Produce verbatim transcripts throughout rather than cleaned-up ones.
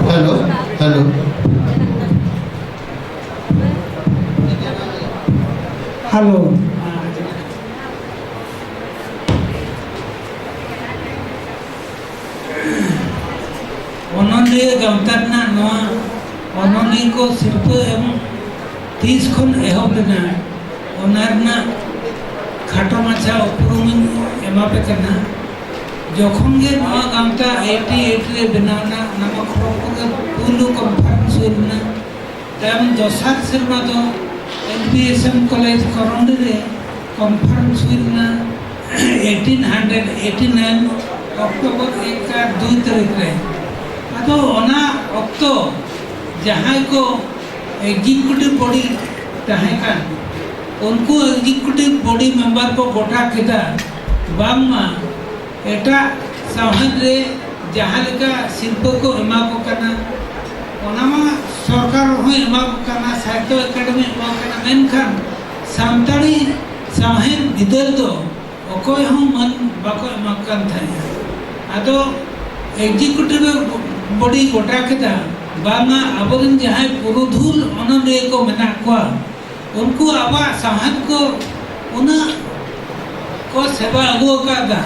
Hello, hello. Hello. ᱚᱱᱚᱞᱤᱭᱟᱹ ᱜᱟᱶᱛᱟ ᱨᱮᱱᱟᱜ ᱱᱚᱣᱟ ᱚᱱᱚᱞᱤᱭᱟᱹ ᱠᱚ ᱥᱤᱨᱯᱟᱹ ᱮᱢ ᱛᱤᱥ ᱠᱷᱚᱱ ᱮᱦᱚᱵ ᱞᱮᱱᱟ, ᱚᱱᱟ ᱨᱮᱱᱟᱜ ᱠᱷᱟᱴᱚ ᱢᱟᱪᱷᱟ ᱩᱯᱨᱩᱢ ᱤᱧ ᱮᱢᱟ ᱯᱮ ᱠᱟᱱᱟ᱾ ᱡᱚᱠᱷᱚᱱ ᱜᱮ ᱱᱚᱣᱟ ᱜᱟᱶᱛᱟ ᱮᱭᱤᱴᱤ ᱮᱭᱤᱴ ᱨᱮ ᱵᱮᱱᱟᱣ ᱮᱱᱟ, ᱚᱱᱟ ᱢᱟ ᱠᱷᱚᱲᱚᱜᱽᱯᱩᱨ ᱨᱮ ᱯᱩᱭᱞᱩ ᱠᱚᱱᱯᱷᱟᱨᱮᱱᱥ ᱦᱩᱭ ᱞᱮᱱᱟ᱾ ᱛᱟᱭᱚᱢ ᱫᱚᱥᱟᱨ ᱥᱮᱨᱢᱟ ᱫᱚ ᱮᱱ ᱵᱤ ᱮᱥ ᱮᱢ ᱠᱚᱞᱮᱡᱽ ᱠᱚᱨᱚᱱᱰᱤ ᱨᱮ ᱠᱚᱱᱯᱷᱟᱨᱮᱱᱥ ᱦᱩᱭ ᱞᱮᱱᱟ eighteen hundred eighty nine October ᱮᱠ ᱟᱨ ᱫᱩᱭ ᱛᱟᱹᱨᱤᱠᱷ ᱨᱮ᱾ ᱟᱫᱚ ᱚᱱᱟ ᱚᱠᱛᱚ ᱡᱟᱦᱟᱸᱭ ᱠᱚ ᱮᱠᱡᱤᱠᱤᱭᱩᱴᱤᱵᱷ ᱵᱚᱰᱤ ᱛᱟᱦᱮᱸ ᱠᱟᱱ, ᱩᱱᱠᱩ ᱮᱠᱡᱤᱠᱤᱭᱩᱴᱤᱵᱷ ᱵᱚᱰᱤ ᱢᱮᱢᱵᱟᱨ ᱠᱚ ᱜᱚᱴᱟ ᱠᱮᱫᱟ ᱵᱟᱝᱢᱟ ᱮᱴᱟᱜ ᱥᱟᱶᱦᱮᱫ ᱨᱮ ᱡᱟᱦᱟᱸ ᱞᱮᱠᱟ ᱥᱤᱨᱯᱟᱹ ᱠᱚ ᱮᱢᱟ ᱠᱚ ᱠᱟᱱᱟ, ᱚᱱᱟ ᱢᱟ ᱥᱚᱨᱠᱟᱨ ᱦᱚᱸᱭ ᱮᱢᱟ ᱠᱚ ᱠᱟᱱᱟ, ᱥᱟᱦᱤᱛᱛᱚ ᱮᱠᱟᱰᱮᱢᱤ ᱮᱢᱟ ᱠᱚ ᱠᱟᱱᱟ, ᱢᱮᱱᱠᱷᱟᱱ ᱥᱟᱱᱛᱟᱲᱤ ᱥᱟᱶᱦᱮᱫ ᱵᱤᱫᱟᱹᱞ ᱫᱚ ᱚᱠᱚᱭ ᱦᱚᱸ ᱢᱟᱹᱱ ᱵᱟᱠᱚ ᱮᱢᱟ ᱠᱚ ᱠᱟᱱ ᱛᱟᱦᱮᱸᱫ᱾ ᱟᱫᱚ ᱮᱠᱡᱤᱠᱤᱭᱩᱴᱤᱵᱷ ᱵᱚᱰᱤ ᱜᱚᱴᱟ ᱠᱮᱫᱟ, ᱵᱟᱝᱟ ᱟᱵᱚᱨᱮᱱ ᱡᱟᱦᱟᱸᱭ ᱯᱩᱨᱩᱫᱷᱩᱞ ᱚᱱᱚᱞᱤᱭᱟᱹ ᱠᱚ ᱢᱮᱱᱟᱜ ᱠᱚᱣᱟ, ᱩᱱᱠᱩ ᱟᱵᱚᱣᱟᱜ ᱥᱟᱶᱦᱮᱫ ᱠᱚ ᱩᱱᱟᱹᱜ ᱠᱚ ᱥᱮᱵᱟ ᱟᱹᱜᱩ ᱟᱠᱟᱫᱟ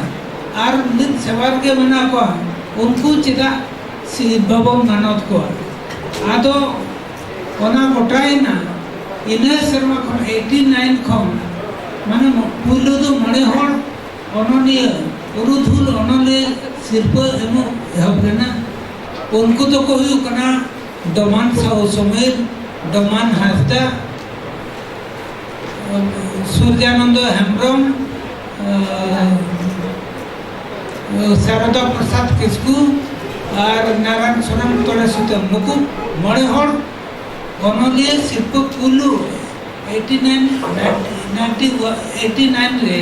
ᱟᱨ ᱱᱤᱛ ᱥᱮᱵᱟ ᱨᱮᱜᱮ ᱢᱮᱱᱟᱜ ᱠᱚᱣᱟ, ᱩᱱᱠᱩ ᱪᱮᱫᱟᱜ ᱥᱤ-, ᱵᱟᱵᱚᱱ ᱢᱟᱱᱚᱛ ᱠᱚᱣᱟ? ᱟᱫᱚ ᱚᱱᱟ ᱜᱚᱴᱟᱭᱮᱱᱟ᱾ ᱤᱱᱟᱹ ᱥᱮᱨᱢᱟ ᱠᱷᱚᱱ, ᱮᱭᱤᱴᱤ ᱱᱟᱭᱤᱱ ᱠᱷᱚᱱ, ᱢᱟᱱᱮ, ᱯᱩᱭᱞᱩ ᱫᱚ ᱢᱚᱬᱮ ᱦᱚᱲ ᱚᱱᱚᱞᱤᱭᱟᱹ, ᱯᱩᱨᱩᱫᱷᱩᱞ ᱚᱱᱚᱞᱤᱭᱟᱹ ᱥᱤᱨᱯᱟᱹ ᱮᱢᱚᱜ ᱮᱦᱚᱵ ᱞᱮᱱᱟ᱾ ᱩᱱᱠᱩ ᱫᱚᱠᱚ ᱦᱩᱭᱩᱜ ᱠᱟᱱᱟ ᱰᱚᱢᱟᱱ ᱥᱟᱦᱩ ᱥᱚᱢᱤᱨ, ᱰᱚᱢᱟᱱ ᱦᱟᱸᱥᱫᱟ, ᱥᱩᱨᱡᱟᱱᱚᱱᱫᱚ ᱦᱮᱢᱵᱨᱚᱢ, ᱥᱟᱨᱚᱫᱟ ᱯᱨᱚᱥᱟᱫᱽ ᱠᱤᱥᱠᱩ ᱟᱨ ᱱᱟᱨᱟᱭᱚᱱ ᱥᱚᱨᱮᱱ ᱛᱚᱲᱮ ᱥᱩᱛᱟᱹᱢ, ᱱᱩᱠᱩ ᱢᱚᱬᱮ ᱦᱚᱲ ᱚᱱᱚᱞᱤᱭᱟᱹ ᱥᱤᱨᱯᱟᱹ ᱯᱩᱭᱞᱩ eighty nine, ninety, eighty nine ᱨᱮ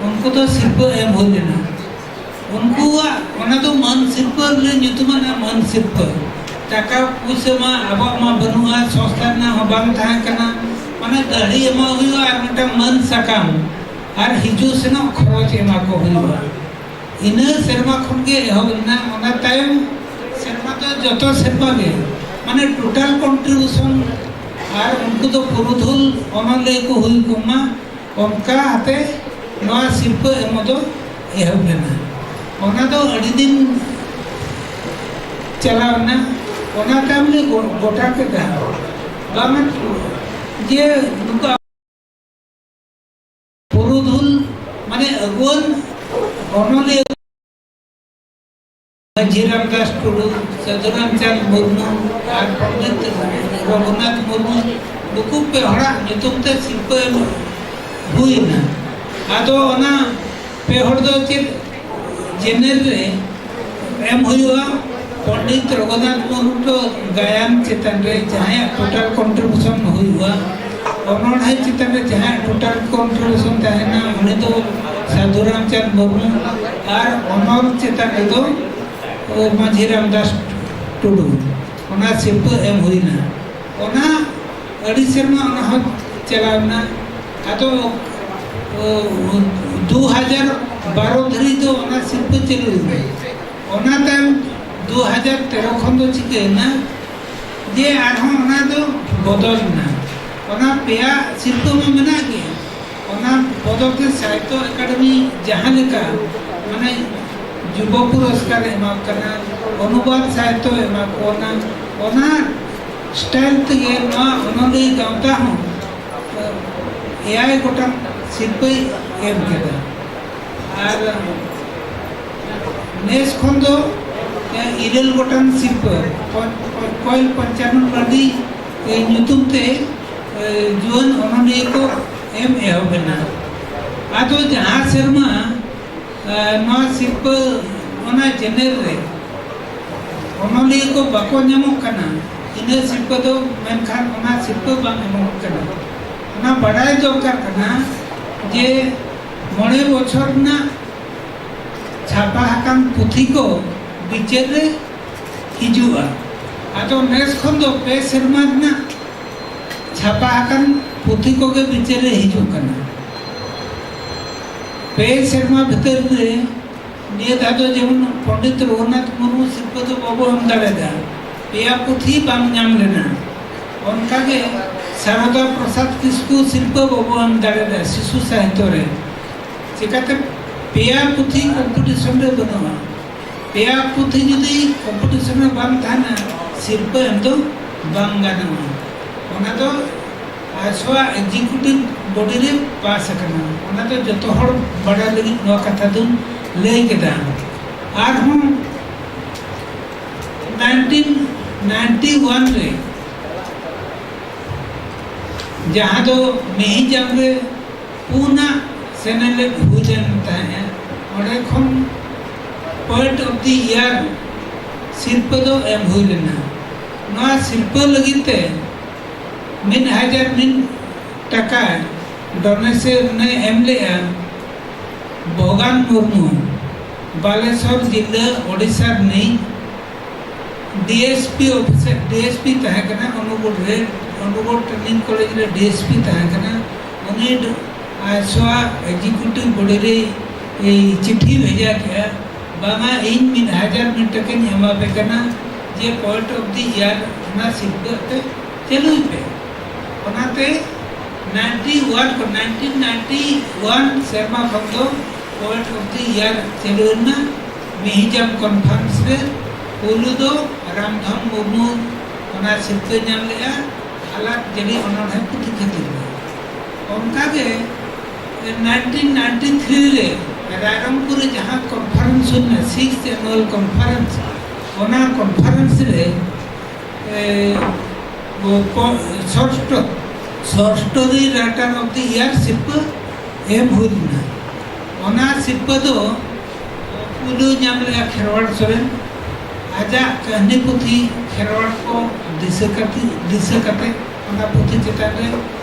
ᱩᱱᱠᱩ ᱫᱚ ᱥᱤᱨᱯᱟᱹ ᱮᱢ ᱦᱩᱭ ᱞᱮᱱᱟ᱾ ᱩᱱᱠᱩᱣᱟᱜ ᱚᱱᱟ ᱫᱚ ᱢᱟᱹᱱ ᱥᱤᱨᱯᱟᱹ ᱞᱮ ᱧᱩᱛᱩᱢᱟᱱᱟ ᱢᱟᱹᱱ ᱥᱤᱨᱯᱟᱹ᱾ ᱴᱟᱠᱟ ᱯᱩᱭᱥᱟᱹ ᱢᱟ ᱟᱵᱚᱣᱟᱜ ᱢᱟ ᱵᱟᱹᱱᱩᱜᱼᱟ, ᱥᱚᱝᱥᱛᱷᱟ ᱨᱮᱱᱟᱜ ᱦᱚᱸ ᱵᱟᱝ ᱛᱟᱦᱮᱸ ᱠᱟᱱᱟ᱾ ᱢᱟᱱᱮ ᱫᱟᱹᱦᱲᱤ ᱮᱢᱟ ᱦᱩᱭᱩᱜᱼᱟ ᱟᱨ ᱢᱤᱫᱴᱟᱝ ᱢᱟᱹᱱ ᱥᱟᱠᱟᱢ ᱟᱨ ᱦᱤᱡᱩᱜ ᱥᱮᱱᱚᱜ ᱠᱷᱚᱨᱚᱪ ᱮᱢᱟ ᱠᱚ ᱦᱩᱭᱩᱜᱼᱟ᱾ ᱤᱱᱟᱹ ᱥᱮᱨᱢᱟ ᱠᱷᱚᱱ ᱜᱮ ᱮᱦᱚᱵ ᱞᱮᱱᱟ᱾ ᱚᱱᱟ ᱡᱚᱛᱚ ᱥᱮᱨᱢᱟ ᱜᱮ, ᱢᱟᱱᱮ, total contribution ᱟᱨ ᱩᱱᱠᱩ ᱫᱚ ᱯᱩᱨᱩᱫᱷᱩᱞ ᱚᱱᱚᱞᱤᱭᱟᱹ ᱠᱚ ᱦᱩᱭ ᱠᱚᱜ ᱢᱟ, ᱚᱱᱠᱟ ᱟᱛᱮ ᱱᱚᱣᱟ ᱥᱤᱨᱯᱟᱹ ᱮᱢᱚᱜ ᱫᱚ ᱮᱦᱚᱵ ᱞᱮᱱᱟ᱾ ᱚᱱᱟ ᱫᱚ ᱟᱹᱰᱤ ᱫᱤᱱ ᱪᱟᱞᱟᱣ ᱮᱱᱟ᱾ ᱚᱱᱟ ᱛᱟᱭᱚᱢ ᱞᱮ ᱜᱚ-, ᱜᱚᱴᱟ ᱠᱮᱫᱟ, ᱵᱟᱝ ᱡᱮ ᱱᱩᱠᱩ ᱯᱩᱨᱩᱫᱷᱩᱞ, ᱢᱟᱱᱮ, ᱟᱹᱜᱩᱣᱟᱹᱱ ᱚᱱᱚᱞᱤᱭᱟᱹ ᱢᱟᱹᱡᱷᱤ ᱨᱟᱢᱫᱟᱥ ᱴᱩᱰᱩ, ᱥᱟᱹᱫᱷᱩ ᱨᱟᱢᱪᱟᱸᱫᱽ ᱢᱩᱨᱢᱩ ᱟᱨ ᱯᱚᱱᱰᱤᱛ ᱨᱚᱜᱷᱩᱱᱟᱛᱷ ᱢᱩᱨᱢᱩ, ᱱᱩᱠᱩ ᱯᱮ ᱦᱚᱲᱟᱜ ᱧᱩᱛᱩᱢ ᱛᱮ ᱥᱤᱨᱯᱟᱹ ᱮᱢ ᱦᱩᱭ ᱮᱱᱟ᱾ ᱟᱫᱚ ᱚᱱᱟ ᱯᱮ ᱦᱚᱲ ᱫᱚ ᱪᱮᱫ general ᱨᱮ ᱮᱢ ᱦᱩᱭᱩᱜᱼᱟ? ᱯᱚᱱᱰᱤᱛ ᱨᱚᱜᱷᱩᱱᱟᱛᱷ ᱢᱩᱨᱢᱩ ᱫᱚ ᱜᱟᱭᱟᱱ ᱪᱮᱛᱟᱱ ᱨᱮ ᱡᱟᱦᱟᱸᱭᱟᱜ total contribution ᱦᱩᱭᱩᱜᱼᱟ, ᱚᱱᱚᱬᱦᱮ ᱪᱮᱛᱟᱱ ᱨᱮ ᱡᱟᱦᱟᱸᱭᱟᱜ total contribution ᱛᱟᱦᱮᱱᱟ, ᱩᱱᱤ ᱫᱚ ᱥᱟᱹᱫᱷᱩ ᱨᱟᱢᱪᱟᱸᱫᱽ ᱢᱩᱨᱢᱩ, ᱟᱨ ᱚᱱᱚᱞ ᱪᱮᱛᱟᱱ ᱨᱮᱫᱚ, ᱚ, ᱢᱟᱹᱡᱷᱤ ᱨᱟᱢᱫᱟᱥ ᱴᱩᱰᱩ, ᱚᱱᱟ ᱥᱤᱨᱯᱟᱹ ᱮᱢ ᱦᱩᱭᱱᱟ᱾ ᱚᱱᱟ ᱟᱹᱰᱤ ᱥᱮᱨᱢᱟ ᱚᱱᱟ ᱦᱚᱸ ᱪᱟᱞᱟᱣ ᱮᱱᱟ᱾ ᱟᱫᱚ, ᱚ, ᱫᱩ ᱦᱟᱡᱟᱨ ᱵᱟᱨᱚ ᱫᱷᱟᱹᱨᱤᱡ ᱫᱚ ᱚᱱᱟ ᱥᱤᱨᱯᱟᱹ ᱪᱟᱹᱞᱩ ᱞᱮᱱᱟ᱾ ᱚᱱᱟ ᱛᱟᱭᱚᱢ ᱫᱩ ᱦᱟᱡᱟᱨ ᱛᱮᱨᱚ ᱠᱷᱚᱱ ᱫᱚ ᱪᱤᱠᱟᱹᱭᱮᱱᱟ ᱡᱮ ᱟᱨᱦᱚᱸ ᱚᱱᱟ ᱫᱚ ᱵᱚᱫᱚᱞ ᱮᱱᱟ᱾ ᱚᱱᱟ ᱯᱮᱭᱟ ᱥᱤᱨᱯᱟᱹ ᱢᱟ ᱢᱮᱱᱟᱜ ᱜᱮ, ᱚᱱᱟ ᱵᱚᱫᱚᱞ ᱛᱮ ᱥᱟᱦᱤᱛᱛᱚ ᱮᱠᱟᱰᱮᱢᱤ ᱡᱟᱦᱟᱸ ᱞᱮᱠᱟ, ᱢᱟᱱᱮ, ᱡᱩᱵᱚ ᱯᱩᱨᱚᱥᱠᱟᱨ ᱮ ᱮᱢᱟ ᱠᱚ ᱠᱟᱱᱟ, ᱚᱱᱩᱵᱟᱫ ᱥᱟᱦᱤᱛᱛᱚ ᱮ ᱮᱢᱟ ᱠᱚ ᱠᱟᱱᱟ, ᱚᱱᱟ style ᱛᱮᱜᱮ ᱱᱚᱣᱟ ᱚᱱᱚᱞᱤᱭᱟᱹ ᱜᱟᱶᱛᱟ ᱦᱚᱸ ᱮᱭᱟᱭ ᱜᱚᱴᱟᱝ ᱥᱤᱨᱯᱟᱹᱭ ᱮᱢ ᱠᱮᱫᱟ᱾ ᱟᱨ ᱱᱮᱥ ᱠᱷᱚᱱ ᱫᱚ, ᱮ, ᱤᱨᱟᱹᱞ ᱜᱚᱴᱟᱝ ᱥᱤᱨᱯᱟᱹ ᱠᱚ-, ᱠᱚ-, ᱠᱚᱭᱮᱞ ᱯᱚᱧᱪᱟᱱᱚᱱ ᱢᱟᱹᱨᱰᱤ, ᱮ, ᱧᱩᱛᱩᱢ ᱛᱮ, ᱮ, ᱡᱩᱣᱟᱹᱱ ᱚᱱᱚᱞᱤᱭᱟᱹ ᱠᱚ ᱮᱢ ᱮᱦᱚᱵ ᱮᱱᱟ᱾ ᱟᱫᱚ ᱡᱟᱦᱟᱸ ᱥᱮᱨᱢᱟ, ᱮ, ᱱᱚᱣᱟ ᱥᱤᱨᱯᱟᱹ ᱚᱱᱟ general ᱨᱮ ᱚᱱᱚᱞᱤᱭᱟᱹ ᱠᱚ ᱵᱟᱠᱚ ᱧᱟᱢᱚᱜ ᱠᱟᱱᱟ, ᱤᱱᱟᱹ ᱥᱤᱨᱯᱟᱹ ᱫᱚ, ᱢᱮᱱᱠᱷᱟᱱ ᱚᱱᱟ ᱥᱤᱨᱯᱟᱹ ᱵᱟᱝ ᱮᱢᱚᱜ ᱠᱟᱱᱟ᱾ ᱚᱱᱟ ᱵᱟᱰᱟᱭ ᱫᱚᱨᱠᱟᱨ ᱠᱟᱱᱟ ᱡᱮ ᱢᱚᱬᱮ ᱵᱚᱪᱷᱚᱨ ᱨᱮᱱᱟᱜ ᱪᱷᱟᱯᱟ ᱟᱠᱟᱱ ᱯᱩᱛᱷᱤ ᱠᱚ ᱵᱤᱪᱟᱹᱨ ᱨᱮ ᱦᱤᱡᱩᱜᱼᱟ᱾ ᱟᱫᱚ ᱱᱮᱥ ᱠᱷᱚᱱ ᱫᱚ ᱯᱮ ᱥᱮᱨᱢᱟ ᱨᱮᱱᱟᱜ ᱪᱷᱟᱯᱟ ᱟᱠᱟᱱ ᱯᱩᱛᱷᱤ ᱠᱚᱜᱮ ᱵᱤᱪᱟᱹᱨ ᱨᱮ ᱦᱤᱡᱩᱜ ᱠᱟᱱᱟ᱾ ᱯᱮ ᱥᱮᱨᱢᱟ ᱵᱷᱤᱛᱟᱹᱨ ᱨᱮ ᱱᱤᱭᱟᱹ ᱫᱷᱟᱣ ᱫᱚ ᱡᱮᱢᱚᱱ ᱯᱚᱱᱰᱤᱛ ᱨᱚᱜᱷᱩᱱᱟᱛᱷ ᱢᱩᱨᱢᱩ ᱥᱤᱨᱯᱟᱹ ᱫᱚ ᱵᱟᱵᱚ ᱮᱢ ᱫᱟᱲᱮᱭᱟᱫᱟ, ᱯᱮᱭᱟ ᱯᱩᱛᱷᱤ ᱵᱟᱝ ᱧᱟᱢ ᱞᱮᱱᱟ᱾ ᱚᱱᱠᱟᱜᱮ ᱥᱟᱨᱚᱫᱟ ᱯᱨᱚᱥᱟᱫᱽ ᱠᱤᱥᱠᱩ ᱥᱤᱨᱯᱟᱹ ᱵᱟᱵᱚ ᱮᱢ ᱫᱟᱲᱮᱭᱟᱫᱟ ᱥᱤᱥᱩ ᱥᱟᱦᱤᱛᱛᱚ ᱨᱮ᱾ ᱪᱤᱠᱟᱹᱛᱮ? ᱯᱮᱭᱟ ᱯᱩᱛᱷᱤ ᱠᱚᱢᱯᱤᱴᱤᱥᱚᱱ ᱨᱮ ᱵᱟᱹᱱᱩᱜᱼᱟ᱾ ᱯᱮᱭᱟ ᱯᱩᱛᱷᱤ ᱡᱩᱫᱤ ᱠᱚᱢᱯᱤᱴᱤᱥᱚᱱ ᱨᱮ ᱵᱟᱝ ᱛᱟᱦᱮᱱᱟ, ᱥᱤᱨᱯᱟᱹ ᱮᱢ ᱫᱚ ᱵᱟᱝ ᱜᱟᱱᱚᱜᱼᱟ᱾ ᱚᱱᱟ ᱫᱚ ᱟᱥᱣᱟ ᱮᱠᱡᱤᱠᱤᱭᱩᱴᱤᱵᱷ ᱵᱚᱰᱤ ᱨᱮ ᱯᱟᱥ ᱟᱠᱟᱱᱟ᱾ ᱚᱱᱟ ᱫᱚ ᱡᱚᱛᱚ ᱦᱚᱲ ᱵᱟᱲᱟᱭ ᱞᱟᱹᱜᱤᱫ ᱱᱚᱣᱟ ᱠᱟᱛᱷᱟ ᱫᱚᱧ ᱞᱟᱹᱭ ᱠᱮᱫᱟ᱾ ᱟᱨᱦᱚᱸ ᱱᱟᱭᱤᱱᱴᱤᱱ ᱱᱟᱭᱤᱱᱴᱤ ᱳᱣᱟᱱ ᱨᱮ, ᱡᱟᱦᱟᱸ ᱫᱚ ᱢᱤᱦᱤᱡᱟᱢ ᱨᱮ ᱯᱩᱱᱟᱜ ᱥᱮᱱᱮᱞᱮᱫ ᱦᱩᱭ ᱞᱮᱱ ᱛᱟᱦᱮᱸᱫ, ᱚᱸᱰᱮ ᱠᱷᱚᱱ Poet of the Year ᱥᱤᱨᱯᱟᱹ ᱫᱚ ᱮᱢ ᱦᱩᱭ ᱞᱮᱱᱟ᱾ ᱱᱚᱣᱟ ᱥᱤᱨᱯᱟᱹ ᱞᱟᱹᱜᱤᱫ ᱛᱮ ᱢᱤᱫ ᱦᱟᱡᱟᱨ ᱢᱤᱫ ᱴᱟᱠᱟ ᱰᱚᱱᱮᱥᱚᱱ ᱮ ᱮᱢ ᱞᱮᱫᱼᱟ ᱵᱷᱚᱜᱟᱱ ᱢᱩᱨᱢᱩ, ᱵᱟᱞᱮᱥᱚᱨ ᱡᱤᱞᱟᱹ, ᱳᱰᱤᱥᱟ ᱨᱤᱱᱤᱡ ᱰᱤᱮᱥᱯᱤ ᱚᱯᱷᱤᱥᱟᱨ, ᱰᱤᱮᱥᱯᱤ ᱛᱟᱦᱮᱸ ᱠᱟᱱᱟ ᱚᱱᱩᱜᱩᱲ ᱨᱮ, ᱚᱱᱩᱜᱩᱲ ᱴᱨᱮᱱᱤᱝ ᱠᱚᱞᱮᱡᱽ ᱨᱮ ᱰᱤᱮᱥᱯᱤ ᱛᱟᱦᱮᱸ ᱠᱟᱱᱟ᱾ ᱩᱱᱤ ᱟᱥᱣᱟ ᱮᱠᱡᱤᱠᱤᱭᱩᱴᱤᱵᱷ ᱵᱚᱰᱤ ᱨᱮ ᱪᱤᱴᱷᱤ ᱵᱷᱮᱡᱟ ᱠᱮᱫᱼᱟ, ᱵᱟᱝᱟ, ᱤᱧ ᱢᱤᱫ ᱦᱟᱡᱟᱨ ᱢᱤᱫ ᱴᱟᱠᱟᱧ ᱮᱢᱟ ᱯᱮ ᱠᱟᱱᱟ, ᱡᱮ Poet of the Year ᱚᱱᱟ ᱥᱤᱨᱯᱟᱹ ᱯᱮ ᱪᱟᱹᱞᱩᱭ ᱯᱮ᱾ ᱚᱱᱟᱛᱮ ᱱᱟᱭᱤᱱᱴᱤ ᱳᱣᱟᱱ ᱠᱷᱚᱱ, ᱱᱟᱭᱤᱱᱴᱤᱱ ᱱᱟᱭᱤᱱᱴᱤ ᱳᱣᱟᱱ ᱥᱮᱨᱢᱟ ᱠᱷᱚᱱ ᱫᱚ Poet of the Year ᱪᱟᱹᱞᱩ ᱮᱱᱟ᱾ ᱢᱤᱦᱤᱡᱟᱢ ᱠᱚᱱᱯᱷᱟᱨᱮᱱᱥ ᱨᱮ ᱯᱳᱭᱞᱳ ᱫᱚ ᱨᱟᱢᱫᱷᱚᱱ ᱢᱩᱨᱢᱩ ᱚᱱᱟ ᱥᱤᱨᱯᱟᱹ ᱧᱟᱢ ᱞᱮᱫᱼᱟ, ᱦᱟᱞᱟᱛ ᱡᱟᱹᱨᱤ ᱚᱱᱚᱬᱦᱮ ᱯᱩᱛᱷᱤ ᱠᱷᱟᱹᱛᱤᱨ ᱛᱮ᱾ ᱚᱱᱠᱟᱜᱮ ᱱᱟᱭᱤᱱᱴᱤᱱ ᱱᱟᱭᱤᱱᱴᱤ ᱛᱷᱨᱤ ᱨᱮ ᱨᱟᱭᱨᱚᱝᱯᱩᱨ ᱨᱮ ᱡᱟᱦᱟᱸ ᱠᱚᱱᱯᱷᱟᱨᱮᱱᱥ ᱦᱩᱭ ᱞᱮᱱᱟ, ᱥᱤᱠᱥ ᱮᱱᱩᱣᱟᱞ ᱠᱚᱱᱯᱷᱟᱨᱮᱱᱥ, ᱚᱱᱟ ᱠᱚᱱᱯᱷᱟᱨᱮᱱᱥ ᱨᱮ ᱮ, ᱠᱚ-, ᱠᱚ-, ᱥᱚᱨᱥᱴᱚ-, ᱥᱚᱨᱥᱴᱚᱨᱤ ᱨᱟᱭᱴᱟᱨ ᱚᱯᱷ ᱫᱤ ᱤᱭᱟᱨ ᱥᱤᱨᱯᱟᱹ ᱮᱢ ᱦᱩᱭ ᱞᱮᱱᱟ᱾ ᱚᱱᱟ ᱥᱤᱨᱯᱟᱹ ᱫᱚ ᱯᱩᱭᱞᱩ ᱧᱟᱢ ᱞᱮᱫᱼᱟ ᱠᱷᱮᱨᱣᱟᱲ ᱥᱚᱨᱮᱱ᱾ ᱟᱡᱟᱜ ᱠᱟᱹᱦᱱᱤ ᱯᱩᱛᱷᱤ ᱠᱷᱮᱨᱣᱟᱲ ᱠᱚ ᱫᱤᱥᱟᱹ ᱠᱟᱛᱮ, ᱫᱤᱥᱟᱹ ᱠᱟᱛᱮ ᱚᱱᱟ ᱯᱩᱛᱷᱤ ᱪᱮᱛᱟᱱ ᱨᱮ᱾